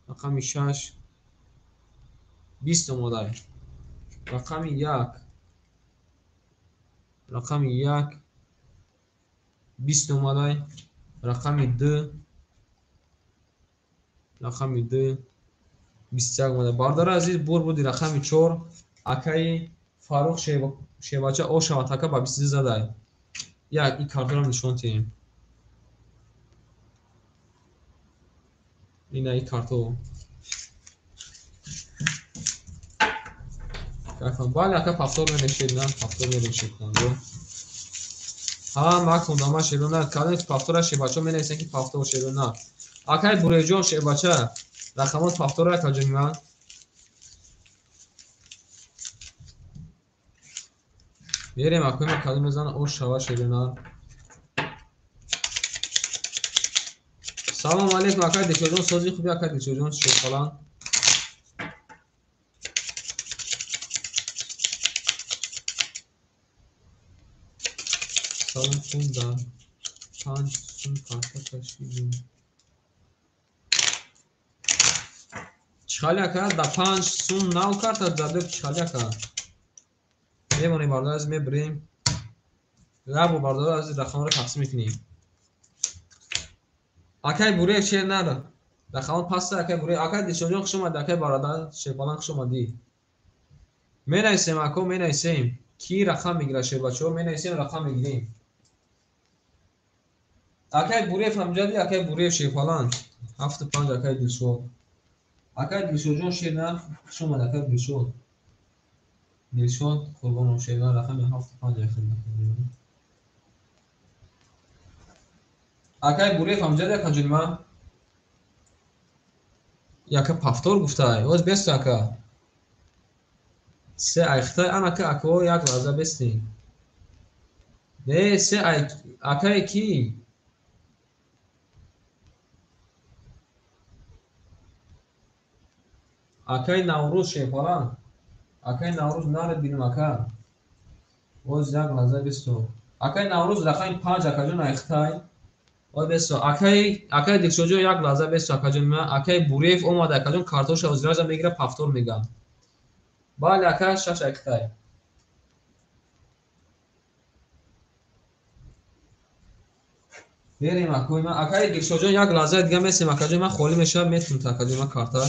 Рақами 6 20 омада. Рақами 1. Рақами 1 20 омада. Рақами 2. Рақами 2 21 омада. Бародар азиз, бур буди рақами 4 акаи Фарух шербача ош шавад ака ба 22 задай. Як ин картаро нишон диҳем. Ина ин карто. Бале ака пафтор мерешед, на пафтор мерешед. Ҳа, макун дама шерона, кадом пафтора шербача менависен ки пафтор шерона. Акаи Буреҷон шербача, рақамот пафтора акаҷони ман. Мерем акои ман кадом мезана ош шава шерона. Салом алейкум акаи Дикоҷон, сози хуби акаи Дикоҷон шерпаланг. Салом хунда 5 сум карта кашидем. Чӣ хали ака? Да 5 сум нав карта задёк чӣ хали ака? Мемонем бародар азиз, мебирем. Як бор бародар азиз рақамро тақсим мекунем. Акай Буреев шер нара. Рақамон паста акай Буреев. Акай Дилшодҷон хуш омадӣ, акай бародар Шерпалан хуш омадӣ. Менависем ако, менависем. Ки рақам мегирад шербачаҳо? Менависем, рақам мегирем. Акай Буреев ҳамҷади, акай Буреев Шерпалан. 7-5 акай Дилшод. Акай Дилшодҷон шер на, хуш омадӣ акай Дилшод. Дилшод Қурбонов шер на, рақами 7-5 акай. Акай Буреев ҳамҷади, акаҷони ман. Яка пафтор гуфтай. Оз бесту ака. Се айхтай, ан ака ако як лаҳза бестин. Не, се ай акай ки? Акай Наврӯз Шерпалан. Акай Наврӯз наред бинем ака. Оз як лаҳза бесту. Акай Наврӯз рақами 5 акаҷон айхтай. Ой бесо, акай Дилшодҷон як лаҳза бесо акаҷон ман, акай Буреев омада акаҷон картоша озиража мегира пафтор мегам. Бале ака 6 айхтай. Мерем акои ман, акай Дилшодҷон як лаҳза дига месем акаҷон ман холӣ мешавам метунам акаҷон ман карта.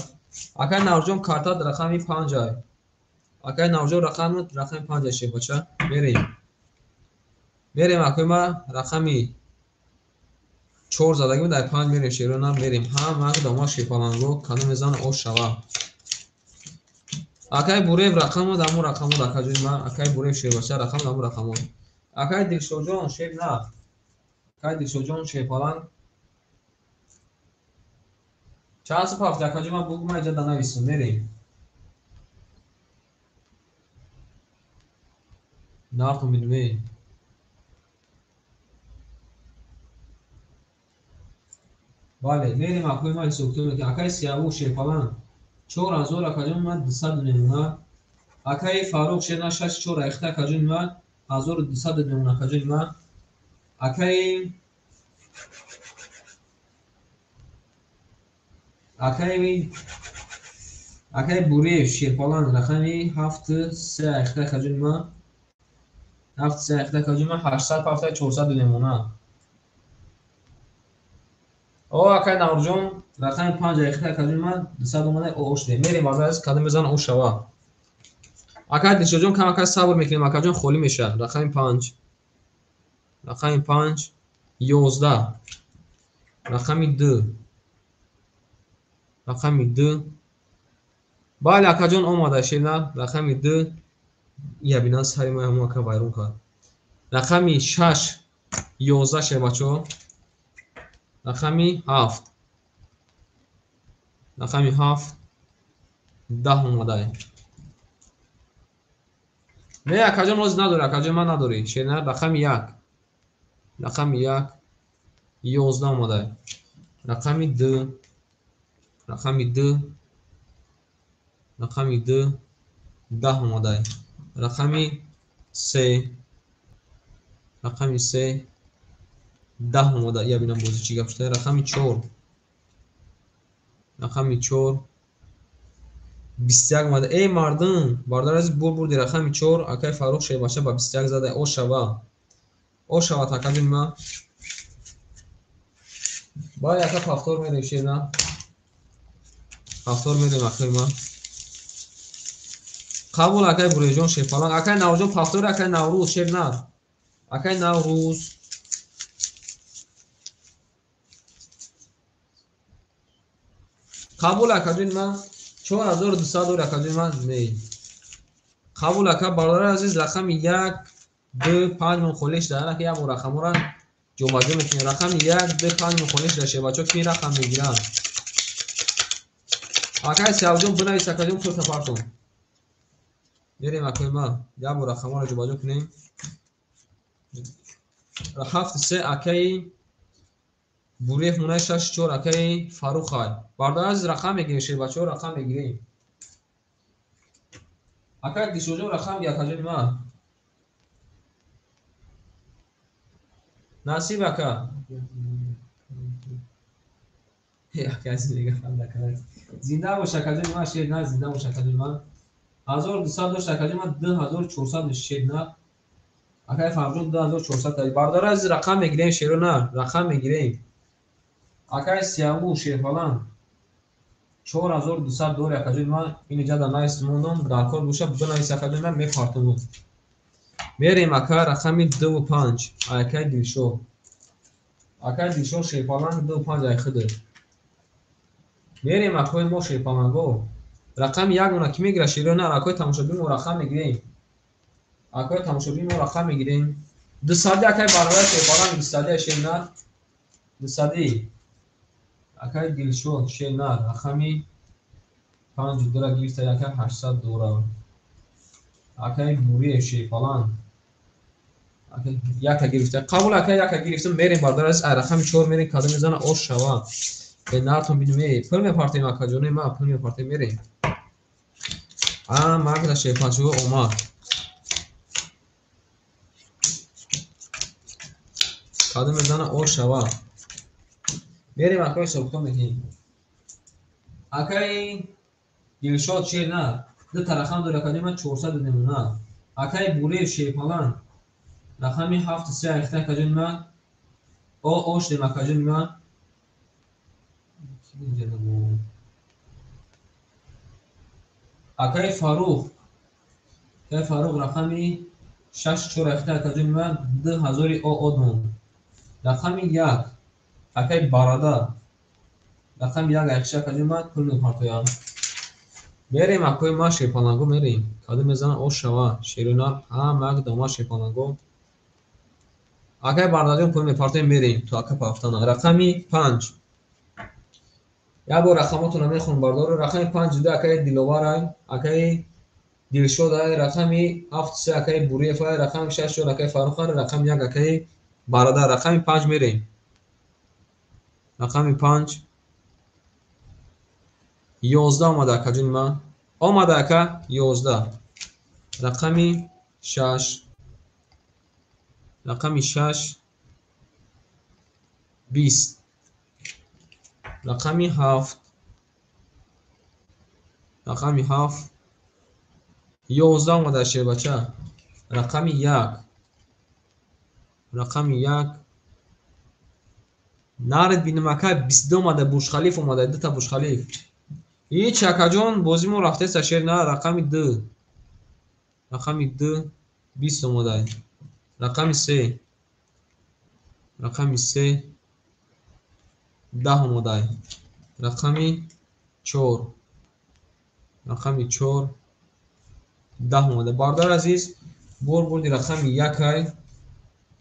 Акай Наврӯзҷон карта рақами 5 ай. Акай Наврӯзҷон рақами 5 ай шебача. Мерем. Мерем акои ман рақами 4 задагим дар 5 мерем шерона мерем. Ҳама дома шерпаланго кану мезана ош шава. Акай Буреев рақамо даму рақамо акаҷони ман, акай Буреев шербача рақам даму рақамо. Акай Дилшодҷон шер на. Акай Дилшодҷон шерпаланг. Чанд су пафт акаҷони ман бугу ман иҷа данависам мерем. Нартон бинем. Бале, мерем акои ман ҳисоб кунем ки акай Сиявуш Шерпалан 4000 акаҷони ман 200 мемона. Акай Фаррух шер на 6-4 айхта акаҷони ман 1200 мемона акаҷони ман. Акай Буреев Шерпалан рақами 7-3 айхта акаҷони ман 7-3 айхта акаҷони ман 800 пафта 400 мемона. О акай Наврӯзҷон рақами 5 айхта акаҷони ман 200 омада ош де. Мерем баъзан аз кадом мезана ош шава. Акай Дилшодҷон кам акай сабр мекунем акаҷон холӣ мешавад. Рақами 5. Рақами 5 11. Рақами 2. Рақами 2. Бале акаҷон омада шена рақами 2. Я бинан сари ман ҳамон ака вайрон кард. Рақами 6 11 шербачо. Рақами 7. Рақами 7 10 омадай. Не акаҷон роз надори, акаҷон ман надори. Шена рақами 1. Рақами 1 11 омадай. Рақами 2. Рақами 2. Рақами 2 10 омадай. Рақами 3. Рақами 3 10 омада. Я бинам бози чӣ гап шуда. Рақами 4. Рақами 4 21 омада. Эй мардум, бародар азиз бурди рақами 4 акай Фаррух Шербача ба 21 зада. О шава. О шава такаҷони ман. Бале ака пафтор мерем шена. Пафтор мерем акай ман. Қабул акай Буреҷон Шерпалан. Акай Наврӯзҷон пафтор, акай Наврӯз шер на. Акай Наврӯз қабул акаҷони ман 4200 дори акаҷони ман не. Қабул ака бародари азиз рақами 1 2 5 мон холӣ шуда. Анаки як бор рақамҳоро ҷобаҷо мекунем. Рақами 1 2 5 мон холӣ шуда шебачо ки рақам мегиранд. Акай Сиявҷон бинавис акаҷон пурса партон. Мерем акои ман як бор рақамҳоро ҷобаҷо кунем. 7-3 акаи Буреев монай 6-4 акаи Фаррухай. Бародар азиз рақам мегирем шербачаҳо рақам мегирем. Акай Дилшодҷон рақам ги акаҷони ман. Насиб ака. Ака азиз мега ханда кард. Зинда бош акаҷони ман шер на зинда бош акаҷони ман. 1200 дошт акаҷон ман 2400 шер нар. Акай Фарруҳҷон 2400. Бародари азиз рақам мегирем шеро нар, рақам мегирем. Акай Сияву шерпаланг 4200 дори акаҷон ман инҷа дар навис мондам, дар кор боша бинавис акаҷон ман мепартонам. Мерем ака рақами 2 5 акай Дилшод. Акай Дилшод шерпаланг 2 5 айхида. Мерем акои мо шерпаланго. Рақами 1 мона ки мегира шеро нар, акои тамошобин мо рақам мегирем. Акои тамошобин мо рақам мегирем. 200 акай бародар шерпаланг 200 шер нар. 200 акай Дилшод шер нар рақами 5 дора гирифта акай 800 дора. Акай Буриев шерпаланг яка гирифта. Қабул акай яка гирифтам, мерем бародар азиз, ай рақами 4 мерем, кадом мезана ош шава. Бе нартон бинем, эй, пул мепартем акаҷони ма, пул мепартем мерем. А магда шерпаланг омад. Кадом мезана ош шава. Мерем акай ҳисобкитоб мекунем. Акай Дилшод шер нар. Ду та рақам дора акаҷон ман 400 додем нар. Акай Буриев шерпаланг рақами 7 3 айхта акаҷони ман. О ош дем акаҷони ман. Акай Фаррух. Акай Фаррух рақами 6 4 айхта акаҷони ман 2000 о одмон. Рақами 1 акай Бародар. Рақами 1 айхша акаҷони ман пул мепартоям. Мерем акои ма шерпаланго мерем. Кадом мезана ош шава. Шеру нар ҳама як дома шерпаланго. Акай Бародарҷон пул мепартоем мерем то ака пафтана. Рақами 5. Як бор рақамотонро мехонам бардору. Рақами 5 ду акаи Диловарай, акаи Дилшодай, рақами 7 3 акаи Буриевай, рақами 6 4 акаи Фаррухай, рақами 1 акаи Бародар. Рақами 5 мерем. Рақами 5 11 омада акаҷони ман. Омада ака 11. Рақами 6 рақами 6 20. Рақами 7 рақами 7 11 омада шербача. Рақами 1 рақами 1 наред бинем ака 22 омада Бурҷхалиф омада, дута Бурҷхалиф. Ҳеч акаҷон бозӣ мо рафтеста шер на рақами 2 рақами 2 20 омада. Рақами 3 рақами 3 10 омада. Рақами 4 рақами 4 10 омада. Бародари азиз, бор бурди рақами 1 ай.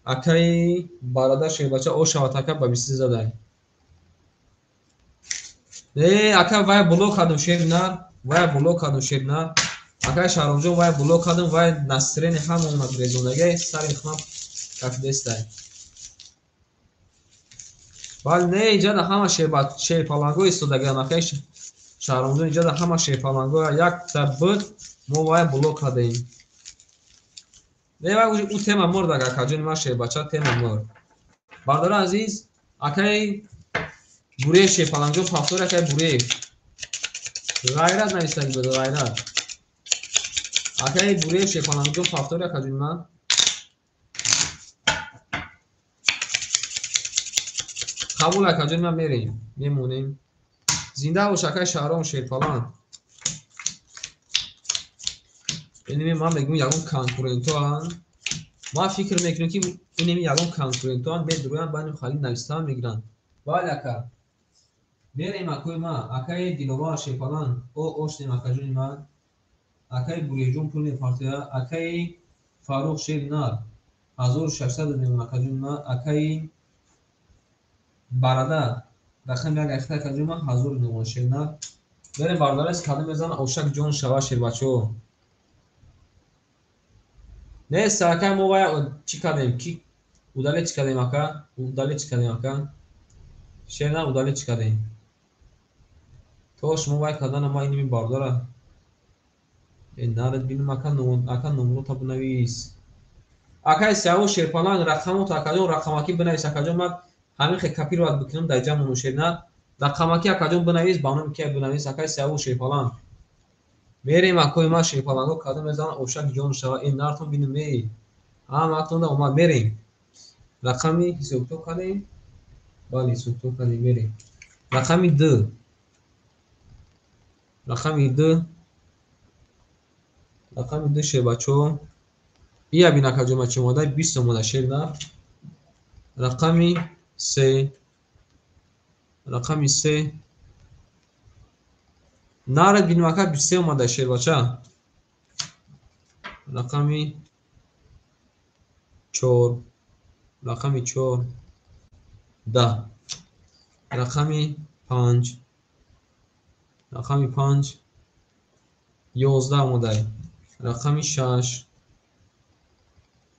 Акаи Бародар шербача о шавад ака ба 23 задай. Э, ака вай блок кардам шер нар, вай блок кардам шер нар. Акай Шаҳромҷон вай блок кардам, вай насрени ҳама омад резондагай сари худам кафидестай. Бал не, инҷа ҳама шерпаланго истодагиам акай Шаҳромҷон, инҷа ҳама шерпаланго якта буд, мо вай блок кардем. Не, вай ӯ тема мурд акаҷони ман шербача тема мурд. Бародари азиз, акай Буриев шерпалангҷон повтор акай Буриев. Ғайрат навистагӣ буд, ғайрат. Акай Буриев шерпалангҷон повтор акаҷони ман. Қабул акаҷони ман мерем, мемонем. Зинда бош акай Шаҳром шерпаланг. Инеми ман мегӯям ягон конкурентоанд. Ман фикр мекунам ки инеми ягон конкурентоанд, медурӯянд, байни халил навистан мегиранд. Бале ака. Мерем акои ман, акаи Диловар шерпаланг, о оштем акаҷони ман. Акаи Буриевҷон пул мепартояд, акаи Фаррух шер нар 1600 додем акаҷони ман, акаи Бародар рақами 1 айхта акаҷони ман 1000 додем шер нар. Мерем бародари азиз, кадом мезана ошак ҷон шава шербачаҳо. Нест ака мо вай чӣ кардем? Ки удалить чӣ кардем ака? Удалить чӣ кардем ака? Шер нар удалить чӣ кардем? То шумо вай кардана ман иними бародара. Э, наред бинем ака, ака номрота бинавис. Акай Сияву шерпаланг рақамота акаҷон рақамакӣ бинавис акаҷон ман ҳамин хел копировать бикунам дар ҷамъ шер нар. Рақамакӣ акаҷон бинавис, ба номи кия бинавис акай Сияву шерпаланг. Мерем акои ман шерпаланго кадом мезанам ошак ҷон шава. Ин нартон бинем эй. Ҳаматонда омад мерем. Рақами ҳисобкитоб кардем? Бале, ҳисобкитоб кардем, мерем. Рақами 2. Рақами 2. Рақами 2 шербачо. Ия бин акаҷон ма чӣ омада? 20 омада шер нар. Рақами 3. Рақами 3. Нарад бинем ака 23 омада шербача. Рақами 4. Рақами 4. 10. Рақами 5. Рақами 5. 11 омада. Рақами 6.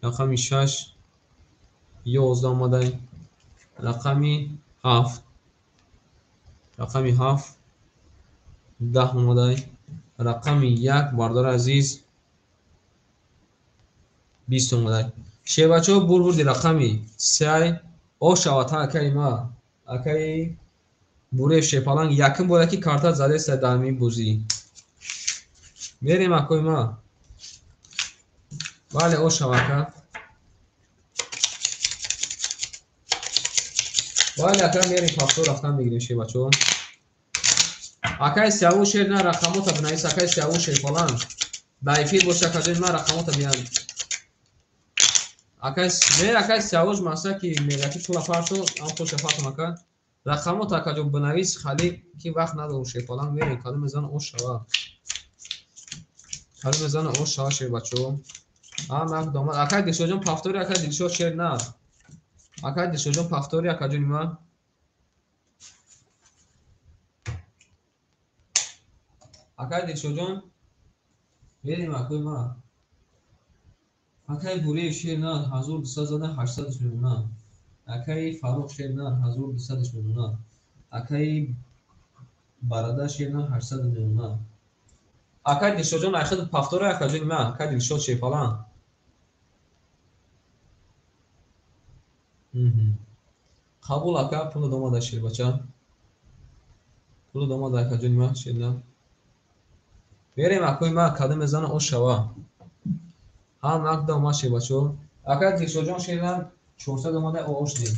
Рақами 6. 11 омада. Рақами 7. Рақами 7. 10 омада. Рақами 1 бардори азиз 20 омада. Шербачаҳо бурбурди рақами 3 о шавад акаи ма. Акаи Бурев шерпаланг якум бора ки карта задеста дар ҳамин бозӣ. Мерем акои ма. Бале, о шава ака. Бале ака, мерем пафто рафтан мегирем шербачаҳо. Акаи Сиявуш шер на рақамота бинавис, акаи Сиявуш шерпаланг. Дар эфир боша акаҷони ман рақамота биям. Акаи не, акаи Сиявуш маса ки мега ки пула фарто, ам пулша фартам ака. Рақамота акаҷон бинавис, хали ки вақт надорум шерпаланг, мерем кадом мезана ош шава. Кадом мезана ош шава шербачаҳо. Ҳам домад. Акаи Дилшодҷон пафтори, акаи Дилшод шер на. Акаи Дилшодҷон пафтори, акаҷони ман. Акаи Дилшодҷон мерем акои ман. Акаи Буриев шер на 1200 зада 800 мемонад. Акаи Фаррух шер на 1200 мемонад. Акаи Барада шер на 800 мемонад. Акаи Дилшодҷон айхид пафтори, акаҷони ман. Акаи Дилшод шерпаланг. Қабул ака, пула домада шербача. Пула домада акаҷони ман шер на. Мерем акои ман кадом мезана ош шава. Ҳам акда омад шербачо. Акаи Дилшодҷон шер на 400 омада ош дем.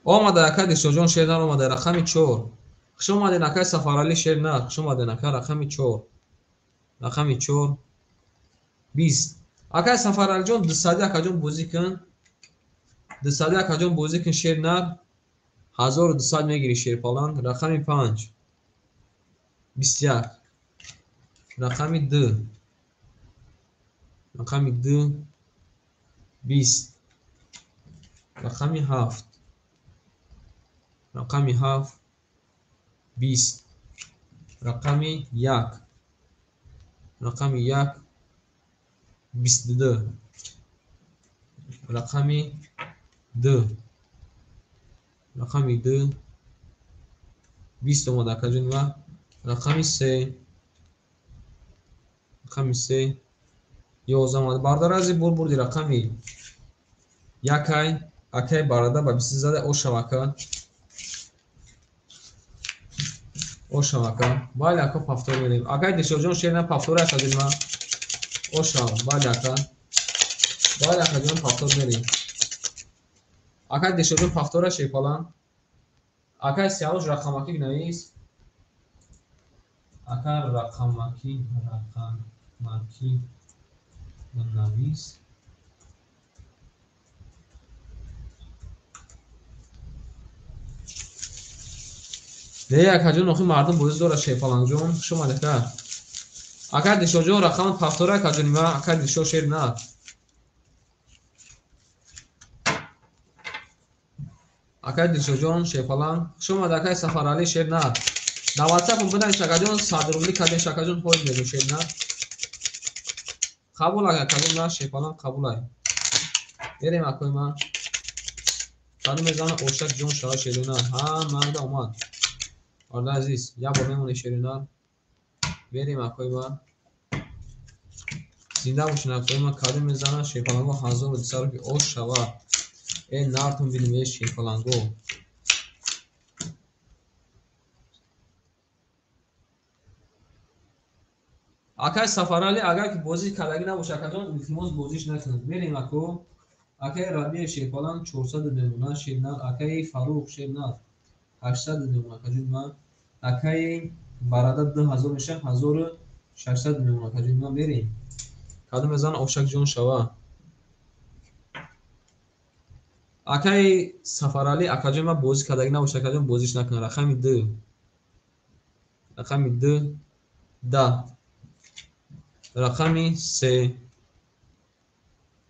Омада акаи Дилшодҷон шер на омада рақами 4. Хуш омаден акаи Сафаралӣ шер на. Хуш омаден ака рақами 4. Рақами 4. 20. Акаи Сафаралиҷон 200 акаҷон бозӣ кун. 200 акаҷон бозӣ кун шер на. 1200 мегирӣ шерпаланг. Рақами 5. 21. Рақами 2. Рақами 2. 20. Рақами 7. Рақами 7. 20. Рақами 1. Рақами 1. 22. Рақами 2. Рақами 2. 20 омада акаҷони ман. Рақами 3. Рақами 3. 11 омада. Бардор азиз бурбурди рақами 1 акаи Барада ба 20 зада ош шава ака. Ош шава ака. Бале ака пафтор мерем. Акаи Дилшодҷон шер на пафтори акаҷони ман. Ош шава. Бале ака. Бале акаҷон пафтор мерем. Акаи Дилшодҷон пафтора шерпаланг. Акаи Сиявуш рақамакӣ бинавис. Ака рақамакӣ, рақамакӣ бинавис. Не акаҷон, охи мардум бозӣ дорад шерпалангҷон. Хуш омадед ака. Акаи Дилшодҷон рақам пафтора акаҷони ман. Акаи Дилшод шер на. Акаи Дилшодҷон шерпаланг. Хуш омадед акаи Сафаралӣ шер на. Дар WhatsApp бинавис акаҷон 100 рубли кардем шакаҷон ҳоз мегӯ шер на. Қабул ака кадом на шерпаланг қабул ай. Мерем акои ман. Кадом мезана ошак ҷон шава шерина. Ҳа марда омад. Бародари азиз, як бор мемонем шерина. Мерем акои ман. Зинда бошед акои ман. Кадом мезана шерпаланго 1200 рубли ош шава. Э нартон бинем э шерпаланго. Акай Сафарали, агар ки бозӣ кардагӣ набошад, акаҷон, илтимос бозиш накунед. Мерем ако. Акай Рабиев шерпаланг 400 мемонад шернар. Акаи Фарух шернар 800 мемонад акаҷони ман. Акаи Барада 2000 мешавад, 1600 мемонад акаҷони ман. Мерем. Кадом мезанад ошак ҷон шава. Акаи Сафарали, акаҷони ман бозӣ кардагӣ набошад, акаҷон бозиш накунад. Рақами 2. Рақами 2 10. Рақами 3.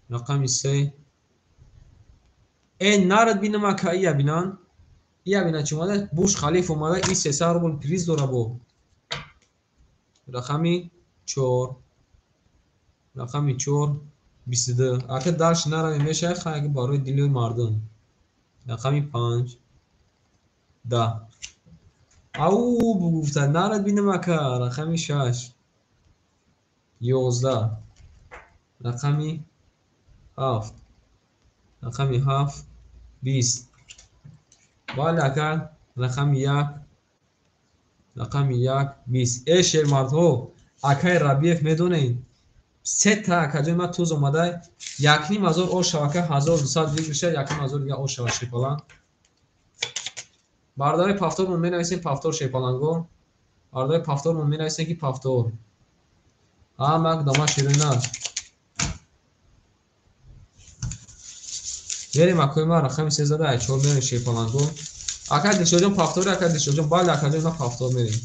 Рақами 3. Нарад бинам ака, ия бинан. Ия бинан чӣ омада? Буш Халиф омада, и 300 рубл приз дора бо. Рақами 4. Рақами 4 22. Ака дарш наравем мешавад, хай барои дили мардум. Рақами 5 10. Ау бугуфта, нарад бинам ака, рақами 6 11. Рақами 7. Рақами 7 20. Бале ака, рақами 1. Рақами 1 20. Э шермардҳо, акаи Рабиев медонед? Сета акаҷои ман туз омада, 1500 ош шава ака, 1200 выигрыша, 1500 дига ош шава шерпаланг. Бародари пафтормон менависем пафтор шерпаланго. Бародари пафтормон менависем ки пафтор. Ҳамак дома ширина. Мерем акои ман рақами 13 ай 4 мерем шерпаланго. Акай Дилшодҷон пафтори, акай Дилшодҷон, бале акаҷон ман пафтор мерем.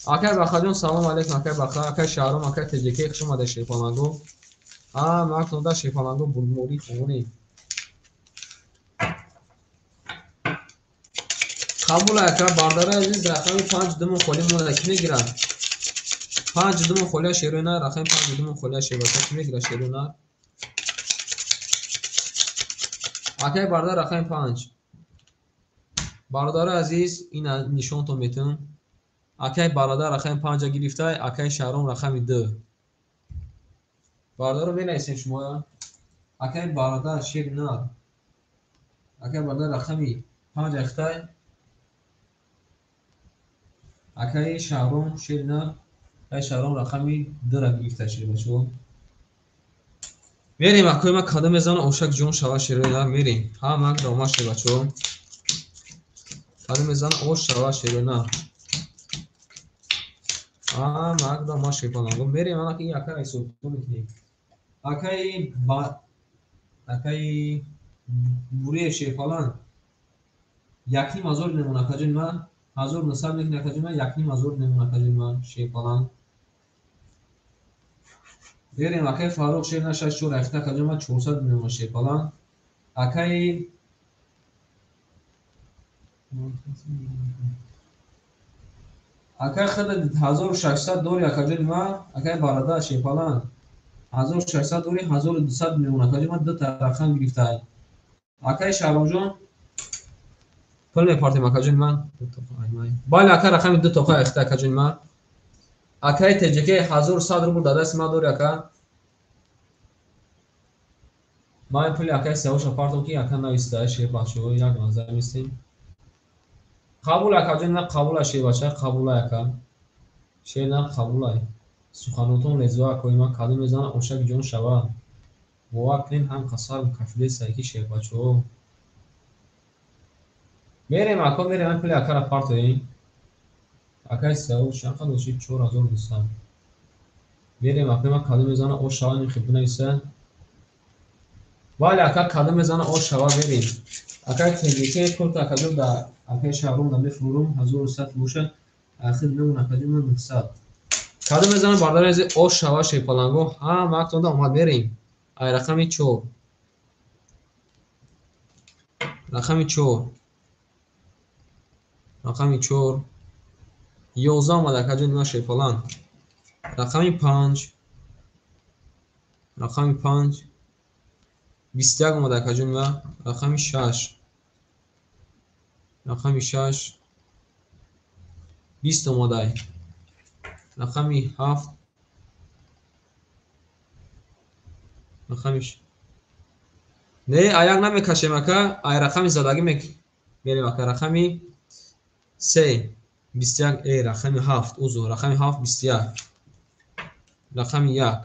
Акай Бахаҷон салом алейкум, акай Баха, акай Шаҳром, акай ТJK хуш омада шерпаланго. Ҳамак дода шерпаланго бурморӣ хонӣ. Қабул ака бародари азиз, рақами 5 думон холӣ монда, ки мегирад? 5 думон холия шерона, рақами 5 думон холия шербака, ки мегирад шерона? Акай бародар рақами 5. Бародари азиз, ин нишонтон метавон. Акай бародар рақами 5 гирифта, акай Шаҳром рақами 2. Бародаро менависем шумо. Акай бародар шернар. Акай бародар рақами 5 ахтай. Акай Шаҳром шернар, акай Шаҳром рақами 2 ра гирифта шербачо. Мерем акои ман кадом мезанам ошак ҷон шава шернар мерем. Ҳамак дома шербачо. Кадом мезанам ош шава шернар. Ҳамак дома шерпаланго. Мерем ана ки акай ҳисоб мекунем. Акаи акаи Буриев шерпаланг 1500 мемонад акаҷони ман. 1900 мекунад акаҷони ман, 1500 мемонад акаҷони ман шерпаланг. Мерем акаи Фарух шерна 64 ахта акаҷони ман 400 мемонад шерпаланг. Акаи акаи худ 1600 дори акаҷони ман, акаи бародар шерпаланг 1600 дори 1200 мемонад акаҷони ман, ду та рақам гирифта. Акаи Шаҳромҷон пул мепартем акаҷони ман. Бале ака рақами 2 тоқа ахта акаҷони ман. Акаи ТJK 1100 рубл дар дасти ман дори ака. Ман пули акаи Сиёвуша партом ки ака нависта шербачаҳо як назар мистем. Қабул акаҷони ман, қабула шербача, қабула ака. Шернар қабулай. Суханотон лезо акои ман кадом мезанад ошак ҷон шава. Бовар кунем ҳам қасар кафилеса ки шербачаҳо. Мерем ако, мерем пули акара партоем. Акаи Сиёвуш чанд қадр шид? 4200. Мерем акои ман кадом мезанад ош шава, ин хел бинависа. Бале ака кадом мезанад ош шава мерем. Акаи ТJK курта акаҷон да акаи Шаҳром да мефурӯрум 1100 бошад. Ахир мемонад акаҷон ман 900. Кадом мезанад бародари азиз ош шава шерпаланго. Ҳамаатон да омад мерем. Ай рақами 4. Рақами 4. Рақами 4. 11 омад акаҷони ман шерпаланг. Рақами 5. Рақами 5. 21 омад акаҷони ман. Рақами 6. Рақами 6. 20 омадай. Рақами 7. Рақами не, аяк намекашем ака, ай рақами задагӣ мерем ака. Рақами 3. 21 рақами 7 узр рақами 7 21 рақами 1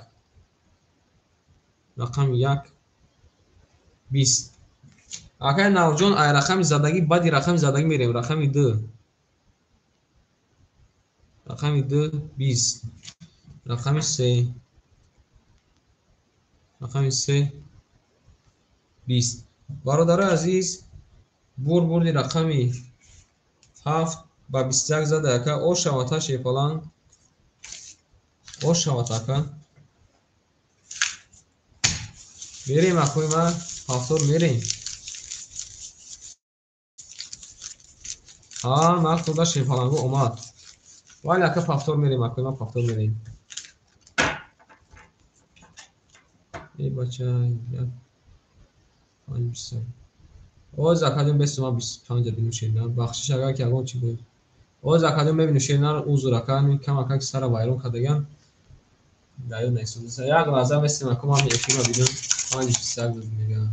рақами 1 20. Акай Навҷон ай рақами задагӣ баъди рақами задагӣ мерем рақами 2 рақами 2 20 рақами 3 рақами 3 20. Бародарои азиз бурди рақами 7 ба 21 зада ака о шавата шепаланг о шават ака мерем акои ман ҳафтор мерем. Ҳа мактуда шепалангу омад. Вале ака пафтор мерем акои ман пафтор мерем. Эй бача 5 оз академ бесума 25 бинӯшем. Бахшиш агар ки ягон чи буд. Оз академ мебинӯшем нар узр ака кам ака ки сара вайрон кардаган. Даё несудиса. Як лаҳза местем ака ман эфира бинам 5 21 мегӯям.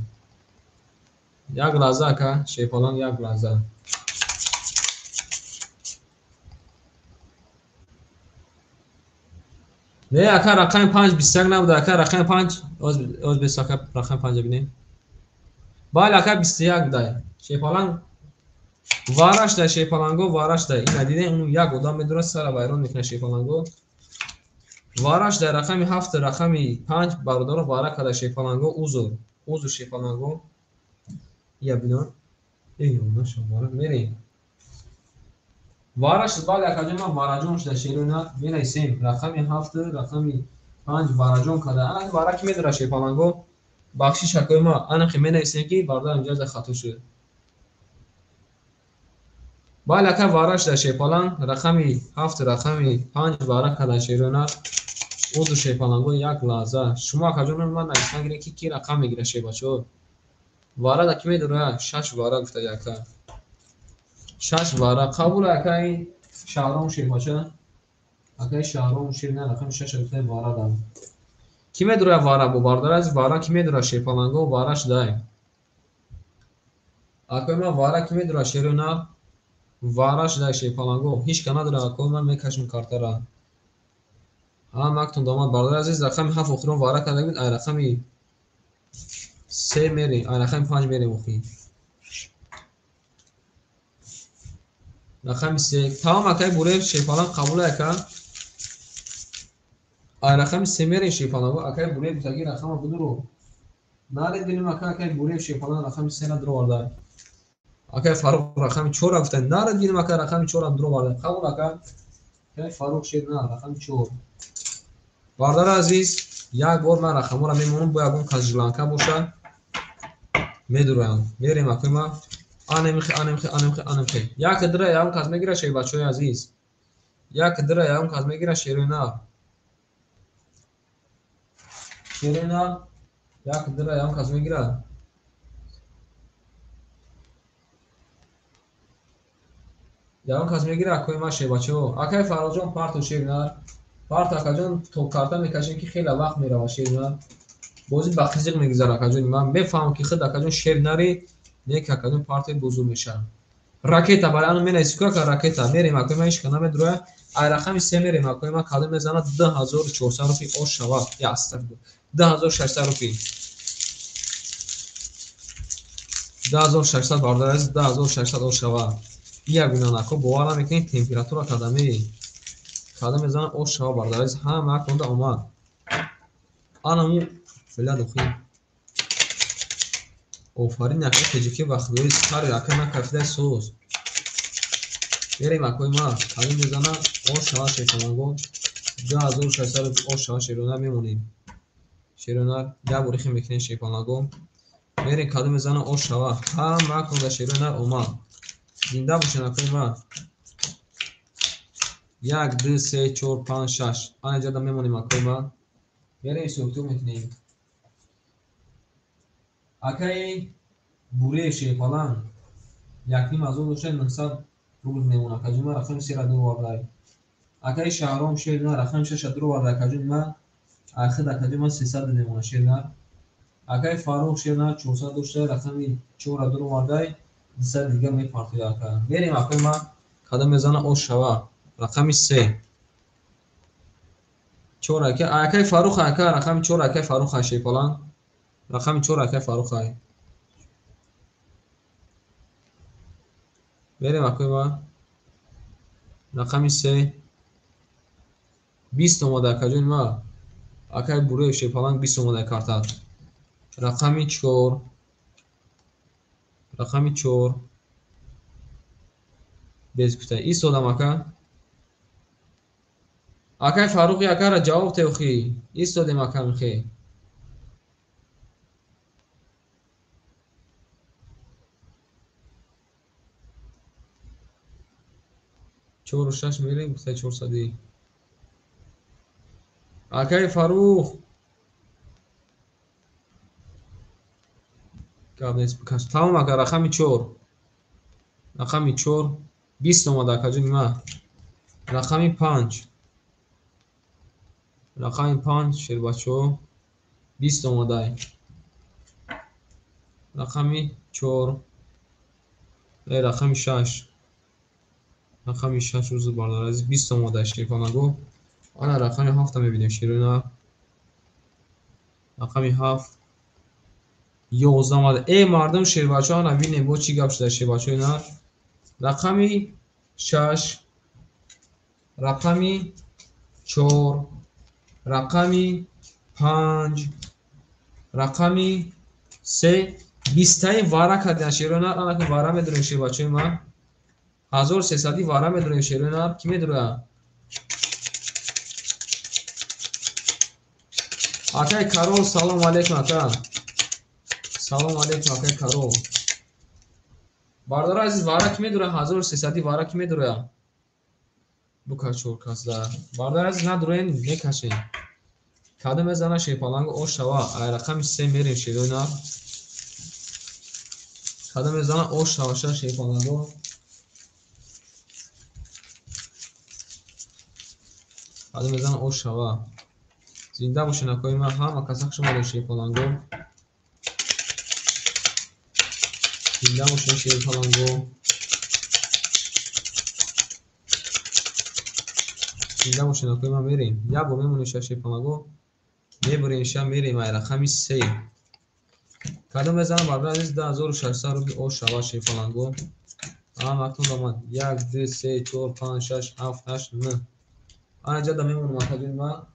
Як лаҳза ака шепаланг як лаҳза. Не ака рақами 5 21 набуда ака рақами 5 оз бес ака рақами 5 бинем. Бале ака 21 дай. Шепаланг вараш дай шепаланго вараш дай. Ина дидем он як одам медурад сара вайрон мекунад шепаланго. Вараш дай рақами 7 рақами 5 бародаро вара када шепаланго узр. Узр шепаланго. Я бино. Эй наша вара мерем. Вараш бале акаҷон ман вараҷон шуда шерона менависем рақами 7 рақами 5 вараҷон када. Ана вара ки медурад шепаланго. Бахшиш акои ма анахи менависем ки бародар инҷа хато шуд. Бале ака вараш дар шепаланг рақами 7 рақами 5 вара када шерона узр шепаланго як лаҳза. Шумо акаҷон ман нависан гирем ки ки рақам мегирад шебачо. Вара да ки медурад 6 вара гуфта яка. 6 вара қабул ака ин шаҳром шебача. Акаи шаҳром шерна рақами 6 гуфта вара дам. Ки медурад вара бо бародар аз вара ки медурад шепаланго вараш дай. Акои ман вара ки медурад шерона вараш дай шепаланго ҳеч ка надорад акои ман мекашем картара. Ҳа мактум домад бародар азиз рақами 7 охирон вара карда буд ай рақами 3 мерем ай рақами 5 мерем охир. Рақами 3 тамом акаи Бурев шепаланг қабул ака. Ай рақами 3 мерем шепаланго акаи Бурев гуфтаги рақама будуро. Наред бинем ака акаи Бурев шепаланг рақами 3-ра дуроварда. Акаи Фарух рақами 4-ра гуфта наред бинем ака рақами 4-ра дуроварда. Қабул ака. Акаи Фарух шер на рақами 4. Бародари азиз як бор ман рақамҳоро мемонам бо ягон кас жиланка бошад медуроям. Мерем акои ман анемхе анемхе анемхе анемхе. Як дира ягон кас мегирад шер бачаҳои азиз. Як дира ягон кас мегирад шерои нар. Шерина як дира ягон кас мегирад. Ягон кас мегирад акои ман шербачаҳо. Акаи Фарроҷон парту шернар. Парт акаҷон то карта мекашем ки хеле вақт меравад шернар. Бозӣ ба қизиқ мегузарад акаҷони ман. Мефаҳмам ки худ акаҷон шернари не ки акаҷон парти бузург мешавад. Ракета барои ано менависӣ ку ака ракета. Мерем акои ман ҳеч ка намедурояд. Ай рақами 3 мерем акои ман кадом мезанад 2400 рупи ош шавад. Я астагфируллоҳ. 2600 рупи. 2600 бародар азиз 2600 ош шавад. Як гуна нако бовар намекунед температура кадаме. Кадом мезанад ош шавад бародар азиз ҳама аконда омад. Анаму фила дохил. Офарин ака теҷики ба худои сар ака накафида соз. Мерем акои ман кадом мезанад ош шавад шепаланго 2600 рупи ош шавад шерона мемонем. Шеронар як бор ихе мекунем шепаланго. Мерем кадом мезанад ош шавад. Ҳама аконда шеронар омад. Зинда бошед акои ман. 1 2 3 4 5 6. Ана ҷода мемонем акои ман. Мерем ҳисобкитоб мекунем. Акаи Бурев шепаланг 1500 дошта 900 рубл мемонад. Акаҷон ман рақами 3-ра дуровардай. Акаи Шаҳром шернар рақами 6-ра дуровардай. Акаҷон ман ахид акаҷон ман 300 мемонад шернар. Акаи Фаррух шернар 400 дошта рақами 4-ра дуровардай. 200 дига мепартояд ака. Мерем акои ман Кадом мезана ош шава? Рақами 3. 4 ака, акай Фарух ака, рақами 4 акай Фарух ай шерпаланг. Рақами 4 акай Фарух ай. Мерем акои ма. Рақами 3. 20 омада акаҷони ма. Акай Буреев шерпаланг 20 омада карта. Рақами 4. Рақами 4. Без гуфта. Истодам ака. Акай Фарухи акара ҷавоб теохи. Истодем ака михе. Чору шаш мерем, гуфта чорсади. Акай Фарух. Гап нест, бикаш. Тамом ака, рақами 4. Рақами 4. 20 омада акаҷони ма. Рақами 5. Рақами 5 шербачо 20 омадай. Рақами 4. Рақами 6. Рақами 6 рӯзи бардар азиз 20 омадай шерпанаго. Ана рақами 7 мебинем шерона. Рақами 7 11 омада. Мардум шербачо ана бинем бо чӣ гап шуда шербачои нар. Рақами 6, рақами 4, рақами 5, рақами 3 бистаи вара кардем шерона. Ана ки вара медурем шербачои ман. 1300 вара медурем шерона. Ки медура? Акай Карол, салом алейкум ака. Салом алейкум акай Карол. Бародари азиз, вара ки медура? 1300 вара ки медура? Бука чор касда. Бародари азиз, надурен, мекашем. Кадом мезана шерпалангу ош шава? Ай рақами 3 мерем шерона. Кадом мезана ош шава ша шерпалангу? Кадом мезана ош шава? Зинда бошед акои ман, ҳама каса хуш омадед шерпалангу. Зинда бошед шерпалангу. Зинда бошед акои ман, мерем. Як бор мемонем ша шерпалангу. Мебурем ша, мерем ай рақами 3. Кадом мезанам барои азиз 2600 рубли ош шава шерпалангу. Ана акнун омад 1 2 3 4 5 6 7 8 9. Ана ҷада мемонам акаҷони ман.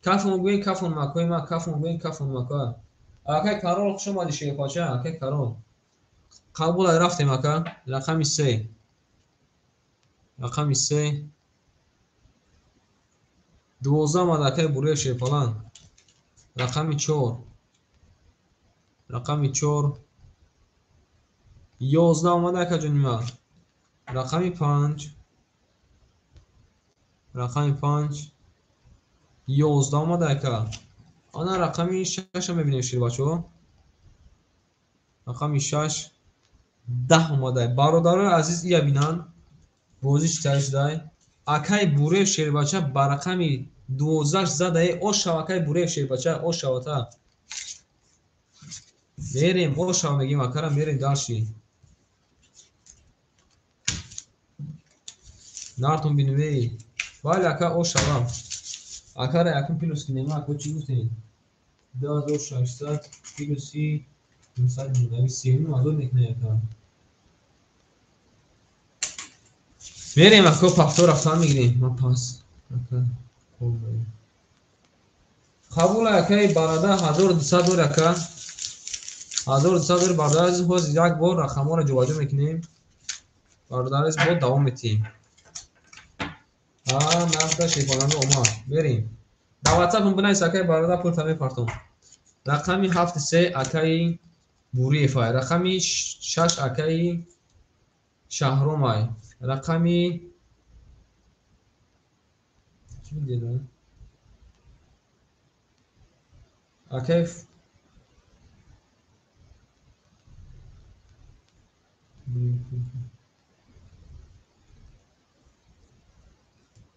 Кафон гӯен, кафон макои ман, кафон гӯен, кафон макоя. Акай Карол, хуш омадӣ шерпача, акай Карол. Қабул ай рафтем ака. Рақами 3. Рақами 3. 12 омад акай Буреев шерпаланг. Рақами 4. Рақами 4. 11 омад акаҷони ман. Рақами 5. Рақами 5. 11 омад ака. Ана рақами 6 мебинем шербачо. Рақами 6 10 омада. Бародарои азиз, ия бинанд. Бозӣ чӣ тавр шудай? Акай Буреев шербача ба рақами 12 задаe. Ош шав акай Буреев шербача, ош шавата. Мерем, ош шав мегим акара, мерем дарши. Нартон бинвей. Бале ака, ош шава. Акара якум плюс кинем, ака чӣ гуфтем? 2600 плюси 997 азор мекунем ака. Мерем ака, пахто рафтан мегирем. Ман пас ака кол дорем. Қабул акаи барада 1200 дор ака. 1200 дор бародар азиз, боз як бор рақамҳоро ҷобаҷо мекунем. Бародар азиз, боз давом метиҳем. Нархда шерпаланга омад. Мерем. Дар WhatsApp-м бинавис акаи бародар, пулта мепартом. Рақами 7 акаи Буриев ай. Рақами 6 акаи Шаҳром ай. Рақами чӣ медиҳад? Акаи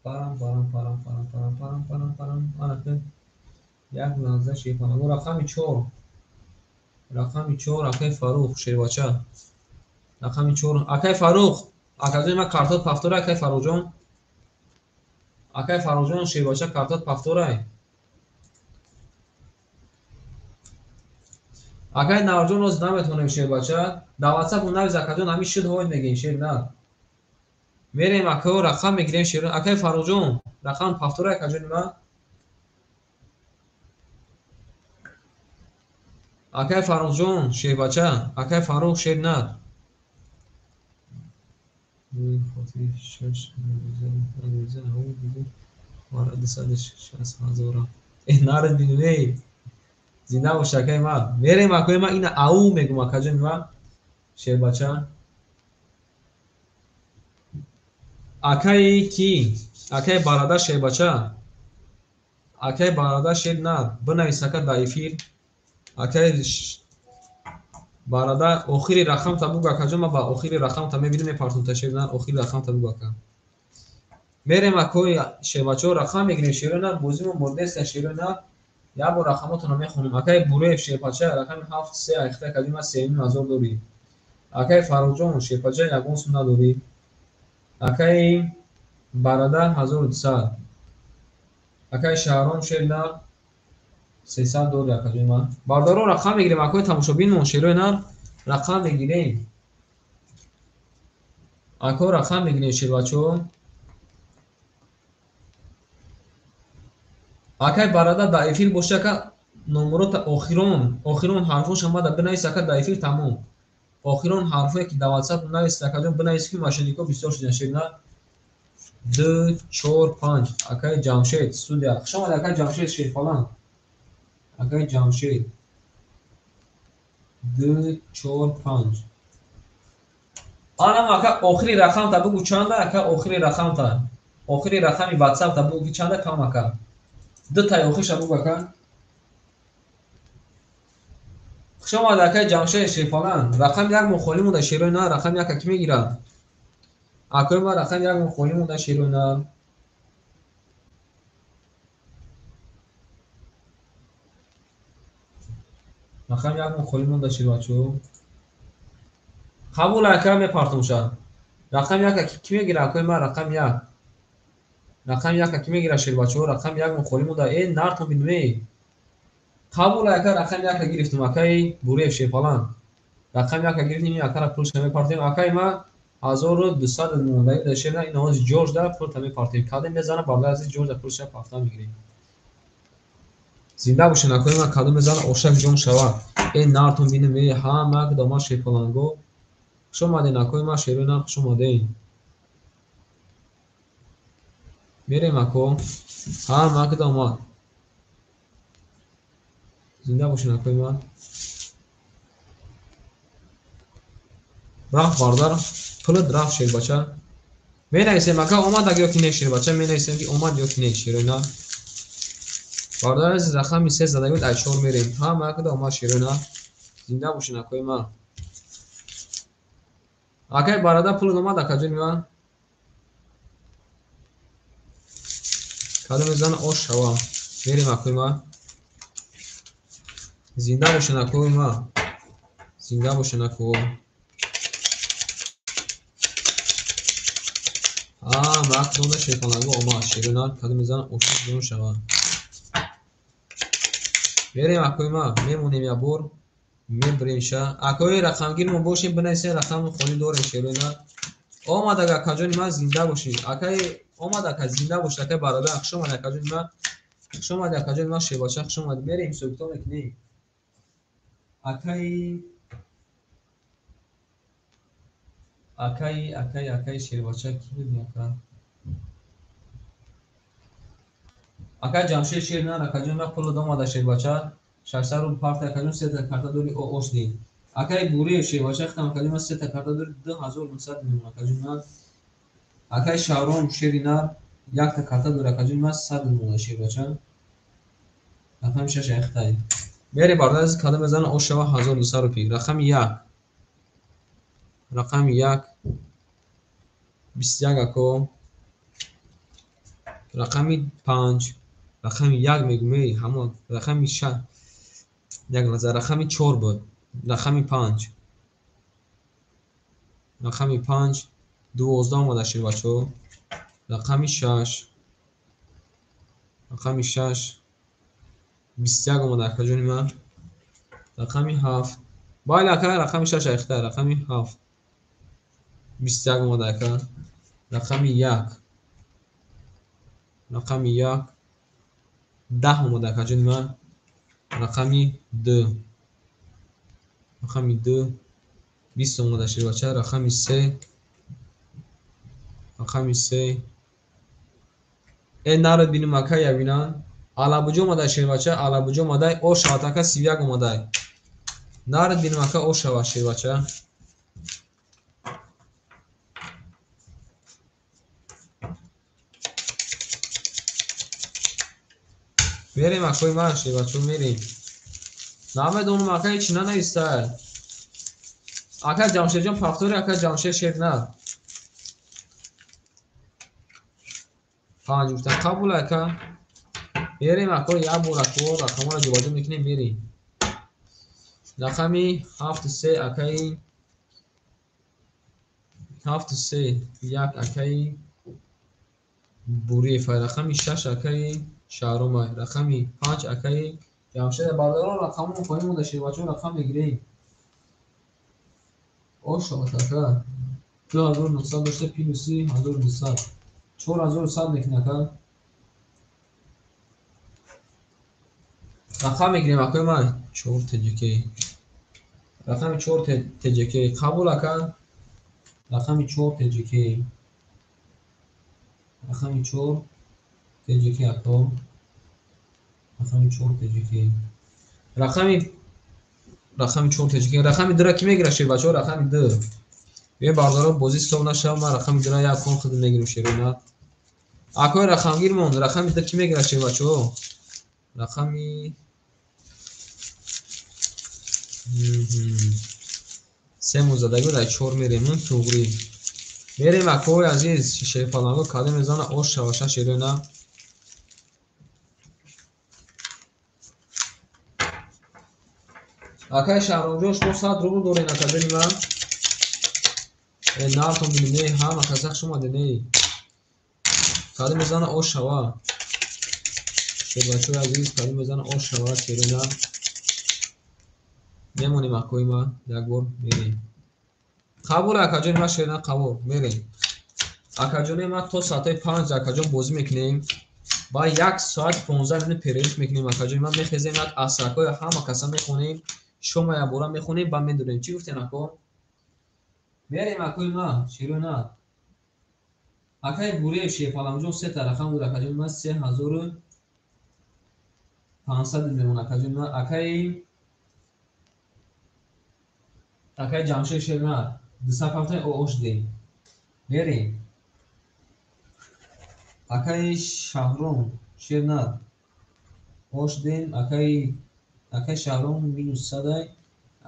парам парам парам парам парам парам парам парам. Ана як лаҳза шерпалангу. Рақами 4. Рақами 4 акаи Фарух шербача. Рақами 4 акаи Фарух. Акаҷони ман картот пафтора, акай Фаррухҷон. Акай Фаррухҷон шербача картот пафторай. Акай Наврҷон роз наметонем шербача. Дар ватсап навиз акаҷон ҳамин шуд ҳой мегӯем шер на. Мерем акао рақам мегирем шер. Акай Фаррухҷон рақам пафторай акаҷони ман. Акай Фаррухҷон шербача, акай Фаррух шер на. Нарад бинем, зинда бош акай ман. Мерем акои ман ина ау мегум акаҷони ман шербача. Акаи ки? Акаи бародар шербача. Акаи бародар шер на. Бинавис ака дар эфир. Акаи бародар охири рақамта бугу акаҷон, ман ба охири рақамта мебинам мепартум та шер на, охири рақамта бугу ака. Мерем акои шербачаҳо рақам мегирем шеро на, бозимо мурдеста шеро на. Як бор рақамотонро мехонем. Акаи Буреев шерпача рақами 7-3 айхта акаҷон ман 3,5 ҳазор дорӣ. Акаи Фаррухҷон шерпача ягон сум надорӣ. Акаи бародар 1200. Акаи Шаҳром шер на 300 дорӣ акаҷони ман. Бародарон рақам мегирем акои тамошобинмон шерои нар рақам мегирем. Ако рақам мегирем шербачаҳо. Акай бародар дар эфир боши ака номерота охирон, охирон ҳарфош омада бинавис ака дар эфир тамом. Охирон ҳарфое ки дар WhatsApp навис акаҷон бинавис ки мошеннико бисёр шудан шер на. 2 4 5 акай Ҷамшед студия. Хуш омадед акай Ҷамшед шерфалан. Акай Ҷамшед 2 4 5. Анам ака охири рақамта бугу чанда ака охири рақамта. Охири рақами WhatsApp та бугу ки чанда кам ака. Ду тай охирша бугу ака. Хуш омадед акай Ҷамшед шерфалан. Рақам як мо холӣ монда шерои на, рақам як ки мегирад. Акои ман рақам як мо холӣ монда шерои на. Рақам як мо холӣ монда шербачаҳо. Қабул ака мепартумша. Рақам як ки мегирад акои ман рақам як. Рақам як ки мегирад шербачаҳо, рақам як мо холӣ монда. Э нартон бинме. Қабул ака рақам як гирифтум акаи Буреев шерфалан. Рақам як гирифтем, ин акара пулша мепартем. Акаи ман 1200 мондаи дар шер на, ин овози ҷорҷ да пулта мепартем. Кадом мезана бародар азиз ҷорҷ да пулша пафта мегирем. Зинда бошен акои ман, кадом мезана ошак ҷон шава. Э нартон бинем, э ҳама дома шерфаланго. Хуш омаден акои ман шерои нар, хуш омаден. Мерем ако. Ҳама дома. Зинда бошен акои ман. Рафт бародар, пулат рафт шербача. Менависем ака омад ё ки не шербача, менависем ки омад ё ки не шерои нар. Бародар азиз рақами 3 задагӣ ай 4 мерем. Ҳама ака омад шерои нар. Зинда бошен акои ман. Акай бародар пулат омад акаҷони ман. Кадом мезана ош шава. Мерем акои ман. Зинда бошен акои ман. Зинда бошен ако. Мак дона шерфаланго омад шерои нар, кадом мезана ош ҷон шава. Мерем акои ман, мемонем як бор, мебирем ша. Акои рақамгир мо бошем, бинависем рақами холӣ дорем шерои нар. Омад ага акаҷони ман зинда бошӣ. Акаи омад ака зинда бошӣ акаи бародар, хуш омадед акаҷони ман. Хуш омадед акаҷони ман шербача, хуш омадед. Мерем ҳисоб-китоб мекунем. Акаи акаи акаи акаи шербача ки буд ака? Акаи Ҷамшед шер нар, акаҷони ман пулат омада шербача. 600 рубл парта акаҷон, сета карта дори ошни. Акаи Буреев шербача хитам акаҷон ман сета карта дори 2900 мемон акаҷони ман. Акаи Шаҳром шери нар якта карта дори акаҷони ман 100 мемона шербача. Рақами 6 айхтай. Мерем бародар азиз кадом мезана ош шава 1200 рупи. Рақами 1. Рақами 1 21 ако. Рақами 5, рақами 1 мегум, эй ҳамон рақами 6. Як лаҳза, рақами 4 буд. Рақами 5. Рақами 5 12 омада шербачаҳо. Рақами 6. Рақами 6. 21 омада акаҷони ман. Рақами 7. Бале ака, рақами 6 айхта, рақами 7. 21 омада ака. Рақами 1. Рақами 1. 10 омада акаҷони ман. Рақами 2. Рақами 2. 20 омада шербача. Рақами 3. Рақами 3. Народ бинем ака, ябинан. Алабуҷо омада шербача, алабуҷо омада, о шавад ака, 31 омада. Народ бинем ака, о шавад шербача. Мерем акои ман шербачо, мерем. Намедонам ака, ҳеч нанавистай. Ака Ҷамшедҷон повтори, ака Ҷамшед шер на. 5 гуфтан қабул ака. Мерем ако, як бор ако рақамҳоро ҷобаҷо мекунем, мерем. Рақами 7 3 акаи 7 3 1 акаи Буриев, рақами 6 акаи Шаҳромай, рақами 5 акаи Ҷамшед. Бародарон, рақамҳо поён монда шербачаҳо, рақам мегирем. Ошавад ака. 2900 дошта плюси 1900. 4100 мекунад ака. Рақам мегирем акои ман. 4 ТЖК. Рақами 4 ТЖК қабул ака. Рақами 4 ТЖК. Рақами 4 ТЖК ако. Рақами 4 ТЖК. Рақами 4 ТЖК. Рақами 2 ра ки мегирад шербачаҳо? Рақами 2. Бе бародарон, бозӣ ҳисоб нашава, ман рақами 2 ра як кон худ мегирам шерона. Акои рақамгир монд. Рақами 2 ки мегирад шербачаҳо? Рақами 3 мозадагӣ дар 4 мерем, туғрӣ. Мерем акои азиз, шерпаланго кадом мезана ош шава шерона. Акай Шаҳромҷон, шумо 100 рубл доред акаҷони ман. Нартон бинем, не, ҳама казах шумаде, не. Кадом мезана ош шава. Шербачаҳои азиз, кадом мезана ош шава шерона. Мемонем акои ман, як бор мерем. Қабул акаҷони ман шерона, қабул, мерем. Акаҷони ман то соатҳои 5 акаҷон бозӣ мекунем. Ба 1 соат 15 минут перерыв мекунем акаҷони ман, мехезем як асракҳои ҳама каса мехонем. Шома як бора мехонем, ба медонем. Чӣ гуфтем ако? Мерем акои ман, шерона. Акаи Буриев Шерпаламҷон 3 та рақам буд акаҷони ман, 3500 мемон акаҷони ман. Акаи Ҷамшед Шерна 270 ош дем. Мерем. Акаи Шаҳром Шерна ош дем, акаи Шаҳром минус 100,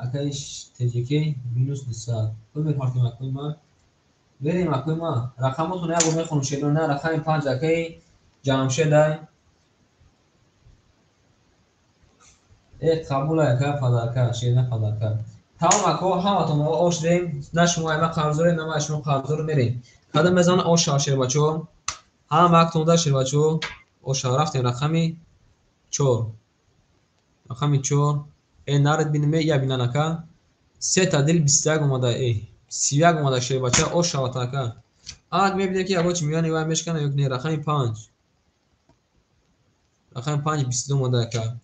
акаи ТЖК минус 200. Пул мепартем акои ман. Мерем акои ман. Рақамотон як бор мехонам шерона. Рақами 5 акаи Ҷамшедай. Қабул ака, падарка, шерна падарка. Тамом ако, ҳаматон ош дем. На шумо ай ман қарздоре, на ман шумо қарздор, мерем. Кадом мезана ош шава шербачаҳо? Ҳама актон да шербачаҳо ош шава. Рафтем рақами 4. Рақами 4. Наред бинем, я бинан ака. 3 та дил 21 омада, 31 омада шербача, ош шавад ака. Ак мебинем ки ягон чи миёни вай мешкана ё не. Рақами 5. Рақами 5 22 омада ака.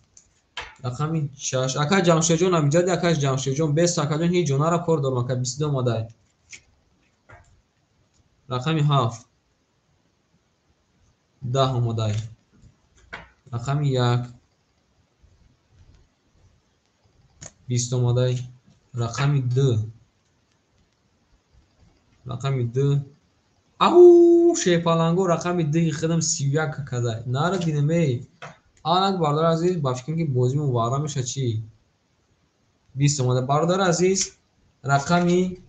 Рақами 6. Ака Ҷамшедҷон амиҷади, ака Ҷамшедҷон бес акаҷон ҳеҷ ҷо нара кор дорам ака, 22 омада. Рақами 7. 10 омада. Рақами 1. 20 омада. Рақами 2. Рақами 2. Ау, шерпаланго рақами 2 хидам 31 када. Нара бинем эй. Анак бародар азиз, ба фикрам ки бозимон вара меша чӣ? 20 омада. Бародар азиз, рақами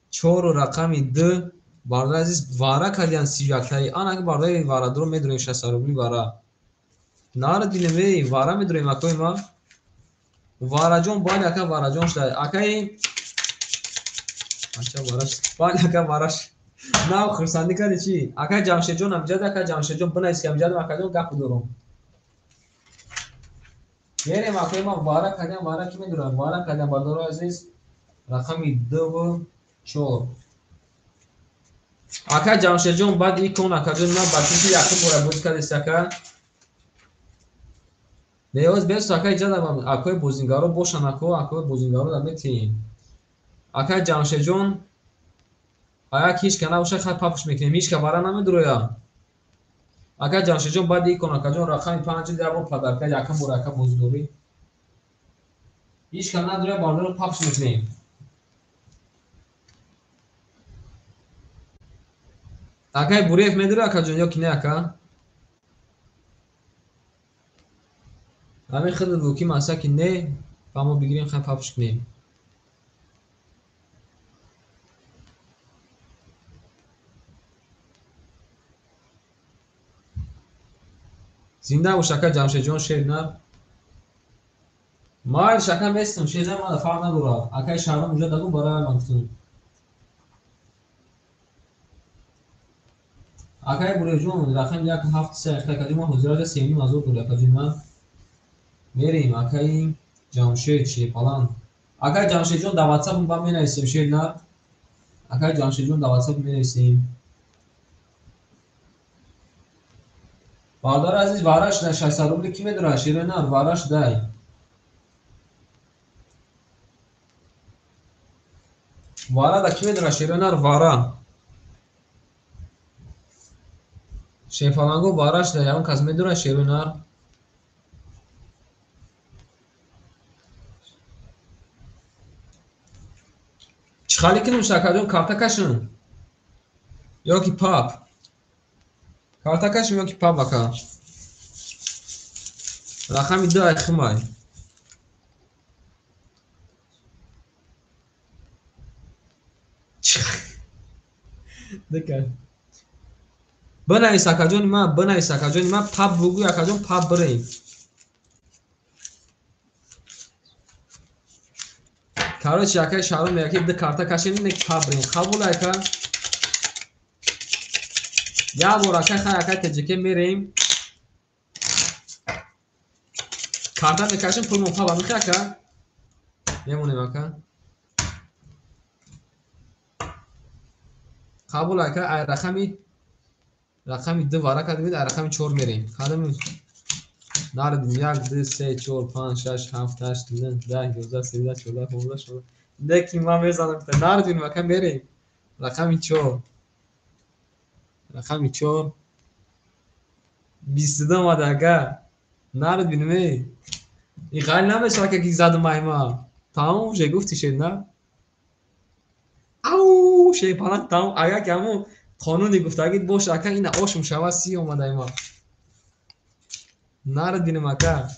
4 рақами 2 бародар азиз вара кардиян 31 таи. Анак бародари варадро медонем 600 рубли вара. Нара бинем эй, вара медонем акои ман. Вараҷон бояд ака вараҷон шуда. Акаи Ача вараш. Бояд ака вараш. Нав хурсандӣ кардӣ чӣ? Акай Ҷамшедҷон амҷад, акай Ҷамшедҷон бинавис ки амҷадам, акаҷон гап дорам. Мерем акай, ман вара кардам, вара ки медорам? Вара кардам, бардорои азиз, рақами 2 ва 4. Акай Ҷамшедҷон, баъд икон, акаҷон, ман ба чунки якум бора бозӣ кардест, ака. Беоз бес, акай ҷадам, акои бозингаро бошанд, ако, акои бозингаро да метиҳем. Акай Ҷамшедҷон, агар ҳеч ка набошад, хай папш мекунем, ҳеч ка вара намедуроя. Акай Ҷамшедҷон, баъди икон, акаҷон, рақами 5 як бор подарка, якум бор ака бозӣ дорӣ. Ҳеч ка надуроя, бардоро папш мекунем. Акай Буриев медуроя, акаҷон, ё ки не, ака? Ҳамин хеле луки маса ки не, ба мо бигирем, хай папш кунем. Зинда бош, ака Ҷамшедҷон, шер нар. Майлш, ака, местам, шер нар, мана фарқ надорад. Акаи Шаҳром уҷа дагу барои ман гуфтам. Акаи Буриевҷон, рақами 1 7 3 акаҷон, ман ҳозираҷа 3,5 ҳазор дорӣ, акаҷон, ман. Мерем, акаи Ҷамшед Шерпаланг. Акаи Ҷамшедҷон, дар WhatsApp ба менависем, шер нар. Акаи Ҷамшедҷон, дар WhatsApp менависем. Бародари азиз, вараш дар 600 рубли ки медорад, шерои нар, вараш дай. Вара да ки медорад, шерои нар, вара. Шерпаланго, вараш да ягон кас медорад, шерои нар? Чӣ хали кунем, шакаҷон, карта кашем? Ё ки пап? Карта кашем ё ки пап, ака? Рақами 2 айхимай. Дика. Бинавис, акаҷони ман, бинавис, акаҷони ман, пап бугӯй, акаҷон, пап бирем. Короче, акаи Шаҳром мегӯяд ки ду карта кашем, не пап бирем. Қабул, ака? Як бор, акай, хай, акай Теҷике мерем. Карта мекашем, пулмон паба мехоҳӣ, ака? Мемонем, ака. Қабул, ака, ай рақами 2 вара кардем, ай рақами 4 мерем. Кадом нарадим? 1, 2, 3, 4, 5, 6, 7, 8, 9, 10, 11, 13, 14, 15, 16. Лекин ман мезанам, нарадим, ака, мерем. Рақами 4. Рақами 4. 22 омада, ака. Нарад бинем, эй. Ин ғайр намешавад, ака, ки задум айма. Тамом уже гуфти, шед, на? Ау, шерпаланг тамом. Агар ки ҳамун қонуни гуфтагит боша, ака, ина ош мешавад, 30 омада айма. Нарад бинем, ака.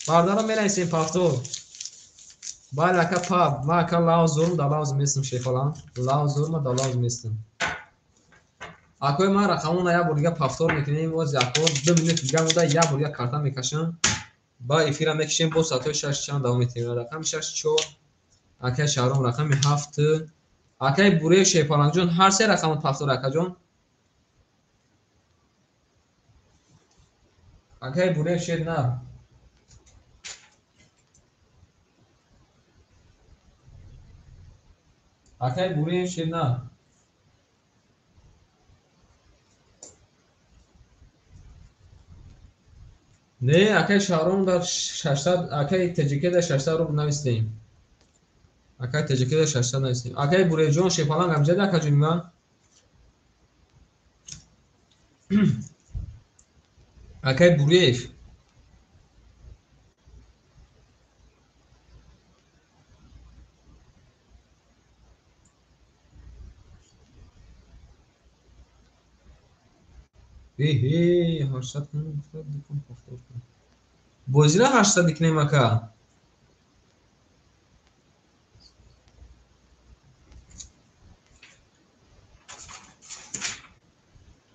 Бародаро, менависем повтор. Бале, ака, пап. Ман, ака, лавз зорум, дар лавз местам, шерпаланг. Лавз зорум, дар лавз местам. Акои ман рақамона як бор дига повтор мекунем, боз як бор 2 минут дига монда, як бор дига карта мекашам. Ба эфира мекишем, боз соатҳои 6 чанд давом метиҳем. Рақами 6 4, акаи Шаҳром рақами 7, акаи Буриев Шерпалангҷон, ҳар се рақамот повтор, акаҷон. Акаи Буриев, шер нар. Акаи Буриев, шер нар. Не, акаи Шаҳром дар 600, акаи Теҷике дар 600 рубл навистем. Акаи Теҷике дар 600 навистем. Акаи Буриевҷон, Шерпаланг амҷади, акаҷони ман? Акаи Буриев. Эҳе, 800 кунем, дукон повтор кунем. Бозира 800 кунем, ака.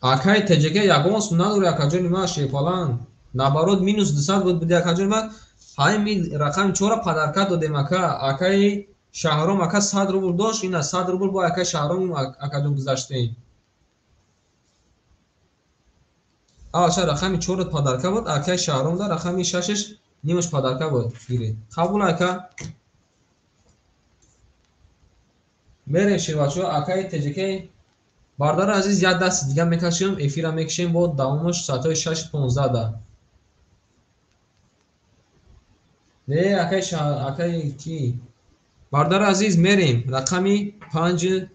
Акаи Теҷике ягон сум надори, акаҷони ман, Шерпаланг. Наоборот, минус 200 буд буди, акаҷони ман. Ҳамин рақами 4 подарка додем, ака. Акаи Шаҳром ака 100 рубл дошт, ина 100 рубл бо ака Шаҳром акаҷон гузаштем. Аша рақами 4 падарка буд, акаи Шаҳром да рақами 6-ш нимаш падарка буд. Гиред. Қабул ака. Мерем шербачаҳо, акаи ТЖК бародари азиз, як даст дига мекашем, эфира мекашем бо давомаш соатҳои 6:15 да. Не, акаи акаи ки? Бародари азиз, мерем рақами 5.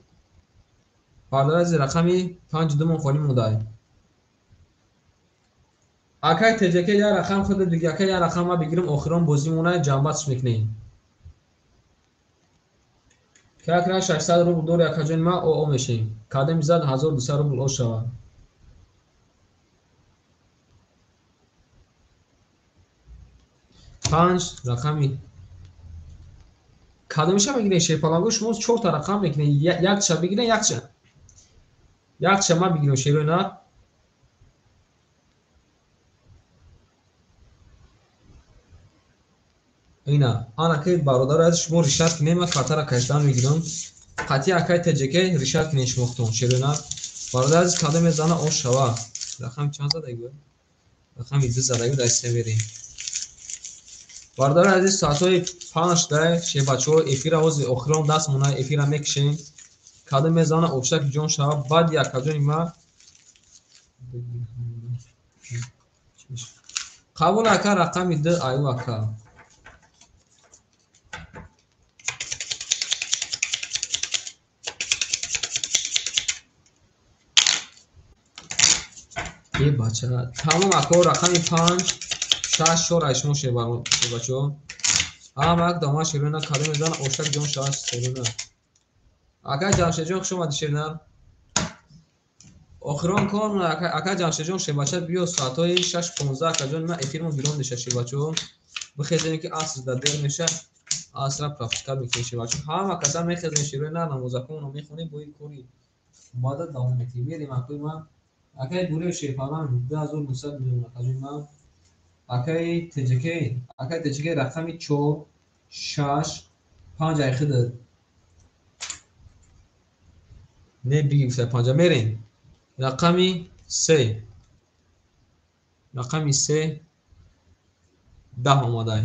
Бародари азиз, рақами 5 думон холӣ мондай. Акаи ТЖК як рақам худат биги, акаи як рақам ма бигирам, охирон бозӣ монай, ҷамъбастш мекунем. Как раз 600 рубл дори акаҷони ма, ОО мешем. Кадем зад 1200 рубл о шава. Панҷ рақами кадомиша мегирем шерпалангу, шумо 4 та рақам мекунед, якча бигирем, якча. Якча ма бигирем шерои на. Ина, ана ки бародари азиз, шумо ришат кунед, ман картара кашидан мегирам. Қатъи акаи ТЖК ришат кунед шумо худтон шерои на. Бародари азиз, кадом мезана о шава. Рақам чанд задаги буд? Рақами 2 задаги буд, аз се мерем. Бародари азиз, соатҳои 5 да шербачаҳо эфира ҳозир охирон даст мона эфира мекашем. Кадом мезана обшаки ҷон шава, баъд якаҷони ма қабул ака рақами 2 аю ака. Е бача, тамом ако рақами 5 6 4 ай шумо шербачаҳо. Ҳама як дома шерона кадом мезана ошак ҷон шава шерона. Ака Ҷамшедҷон, хуш омадӣ шернар. Охирон кор ака Ҷамшедҷон шербача биё соатҳои 6:15 акаҷон ман эфирмо гирон меша шербачаҳо. Бихезем ки аср да дер меша, асра пропускат мекунем шербачаҳо. Ҳама каса мехезем шерона, намозаконро мехонем, бо ин кори баъда давом мекунем. Мерем акои ман. Акаи Бурев шерпаланг 2900 миллион акаҷони ман. Акаи ТЖК, акаи ТЖК рақами 4 6 5 ай худат. Не биги гуфта 5 мерем. Рақами 3. Рақами 3 10 омадай.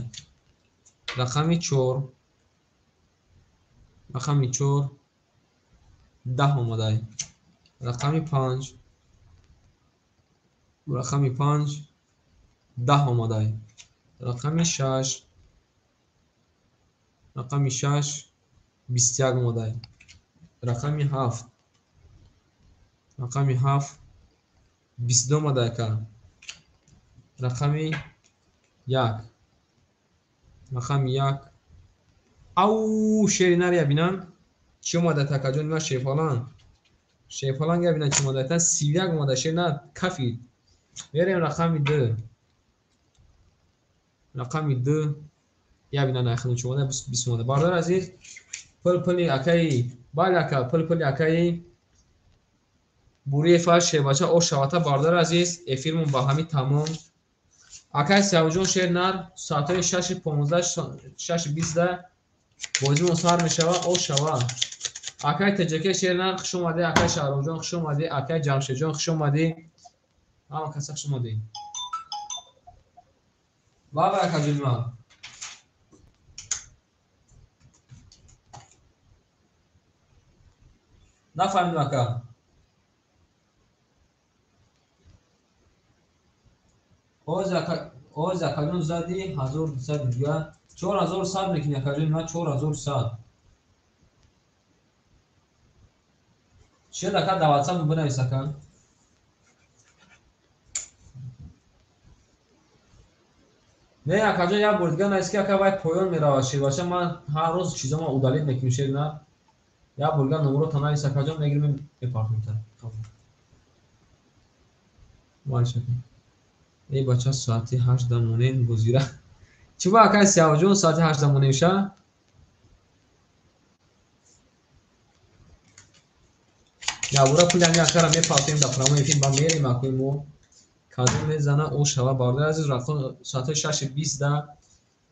Рақами 4. Рақами 4 10 омадай. Рақами 5. Рақами 5 10 омадай. Рақами 6. Рақами 6 21 омадай. Рақами 7. Рақами 7 22 омадай ка. Рақами 1. Рақами 1. Ау, шери нария бинан. Чӣ омада такаҷони ман шерпаланг. Шерпаланг я бинан чӣ омада та 31 омада шер на кафи. Мерем рақами 2. Рақами 2 я бинан айхину чӣ омада 20 омада. Бародари азиз, пул пули акаи, бале ака, пул пули акаи Буриев шербача о шавата. Бародари азиз, эфирмон ба ҳамин тамом. Акаи Сиёвҷон шер нар соатҳои 6:15 6:20 бозимон сар мешава, о шава. Акаи ТЖК шер нар хуш омадӣ, акаи Шаҳромҷон хуш омадӣ, акаи Ҷамшедҷон хуш омадӣ. Ҳама каса хуш омадӣ. Баба акаҷони ман. Нафаҳмидам ака. Оз акаҷон зади 1200 дига 4100 мекунӣ акаҷони ман 4100. Чиё ака дар WhatsApp бинавис ака. Не акаҷон, як бор дига навис ки ака вай поён меравад шербача, ман ҳар рӯз чизома удалит мекунем шер на. Як бор дига номерота навис акаҷон, мегирем мепартем та. Майшака. Эй бача, соати 8 да монем бозира. Чӣ ба акаи Сиёвҷон соати 8 да монем ша? Ябура пули ҳамин акара мепартем дар прямой эфир, ба мерем акои мо. Кадом мезана о шава. Бародари азиз, рақам соатҳои 6:20 да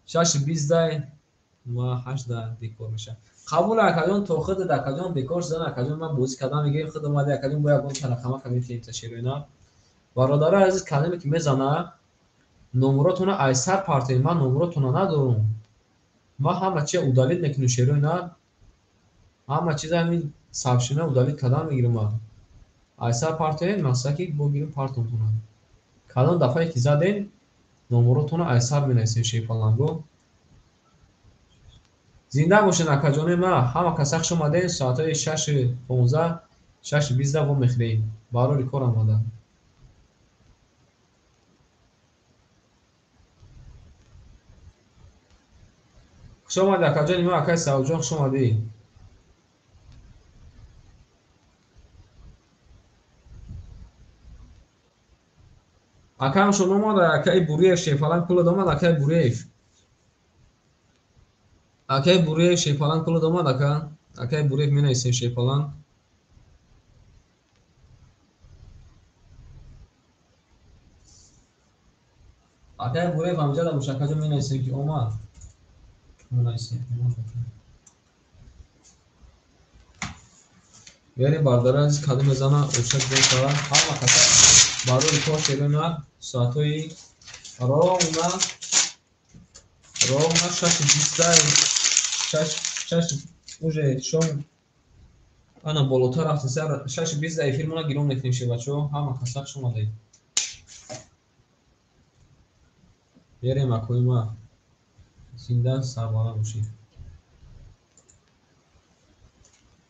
6:20 да Ма 8 бекор мешавам. Қабул акаҷон, то худат акаҷон бекор шудан акаҷон, ман бозӣ кардан мегирем, худ омади акаҷон, бо ягон тарақама кардем тем шероина. Бародарои азиз, кадоме ки мезана, номеротонро аз сар партоед, ман номеротонро надорам. Ман ҳама чиза удалить мекунам шероина. Ҳама чиза ҳамин сообщение удалить кардан мегирам ман. Аз сар партоед, масалан ки бо гирем партонтонро. Кадом дафъае ки задем, номеротонро аз сар менависем шерпаланго. Зинда бошед акаҷони ман, ҳама каса хуш омадед, соатҳои 6:15, 6:20 во мехӯрем. Барори кор омада. Хуш омадед акаҷони ман, акаи Саудҷон, хуш омадӣ. Акамшон омад, акаи Буриев шерпаланг пулад омад, акаи Буриев. Акаи Буриев шерпаланг пулад омад, ака. Акаи Буриев менависем шерпаланг. Акаи Буриев ҳамҷада бош, акаҷон менависем ки омад. Менависем, омад ака. Берем бародарони азиз, кадом мезана, оша ҷой шава. Ҳама каса барори кор шерона соатҳои ровно ровно 6:20, шаш уже шом ана болотар рафтем, сар 6:20 эфирмона гиром мекунем шебачо. Ҳама каса хуш омадед. Берем акои ма, зинда сарбаланд бошед.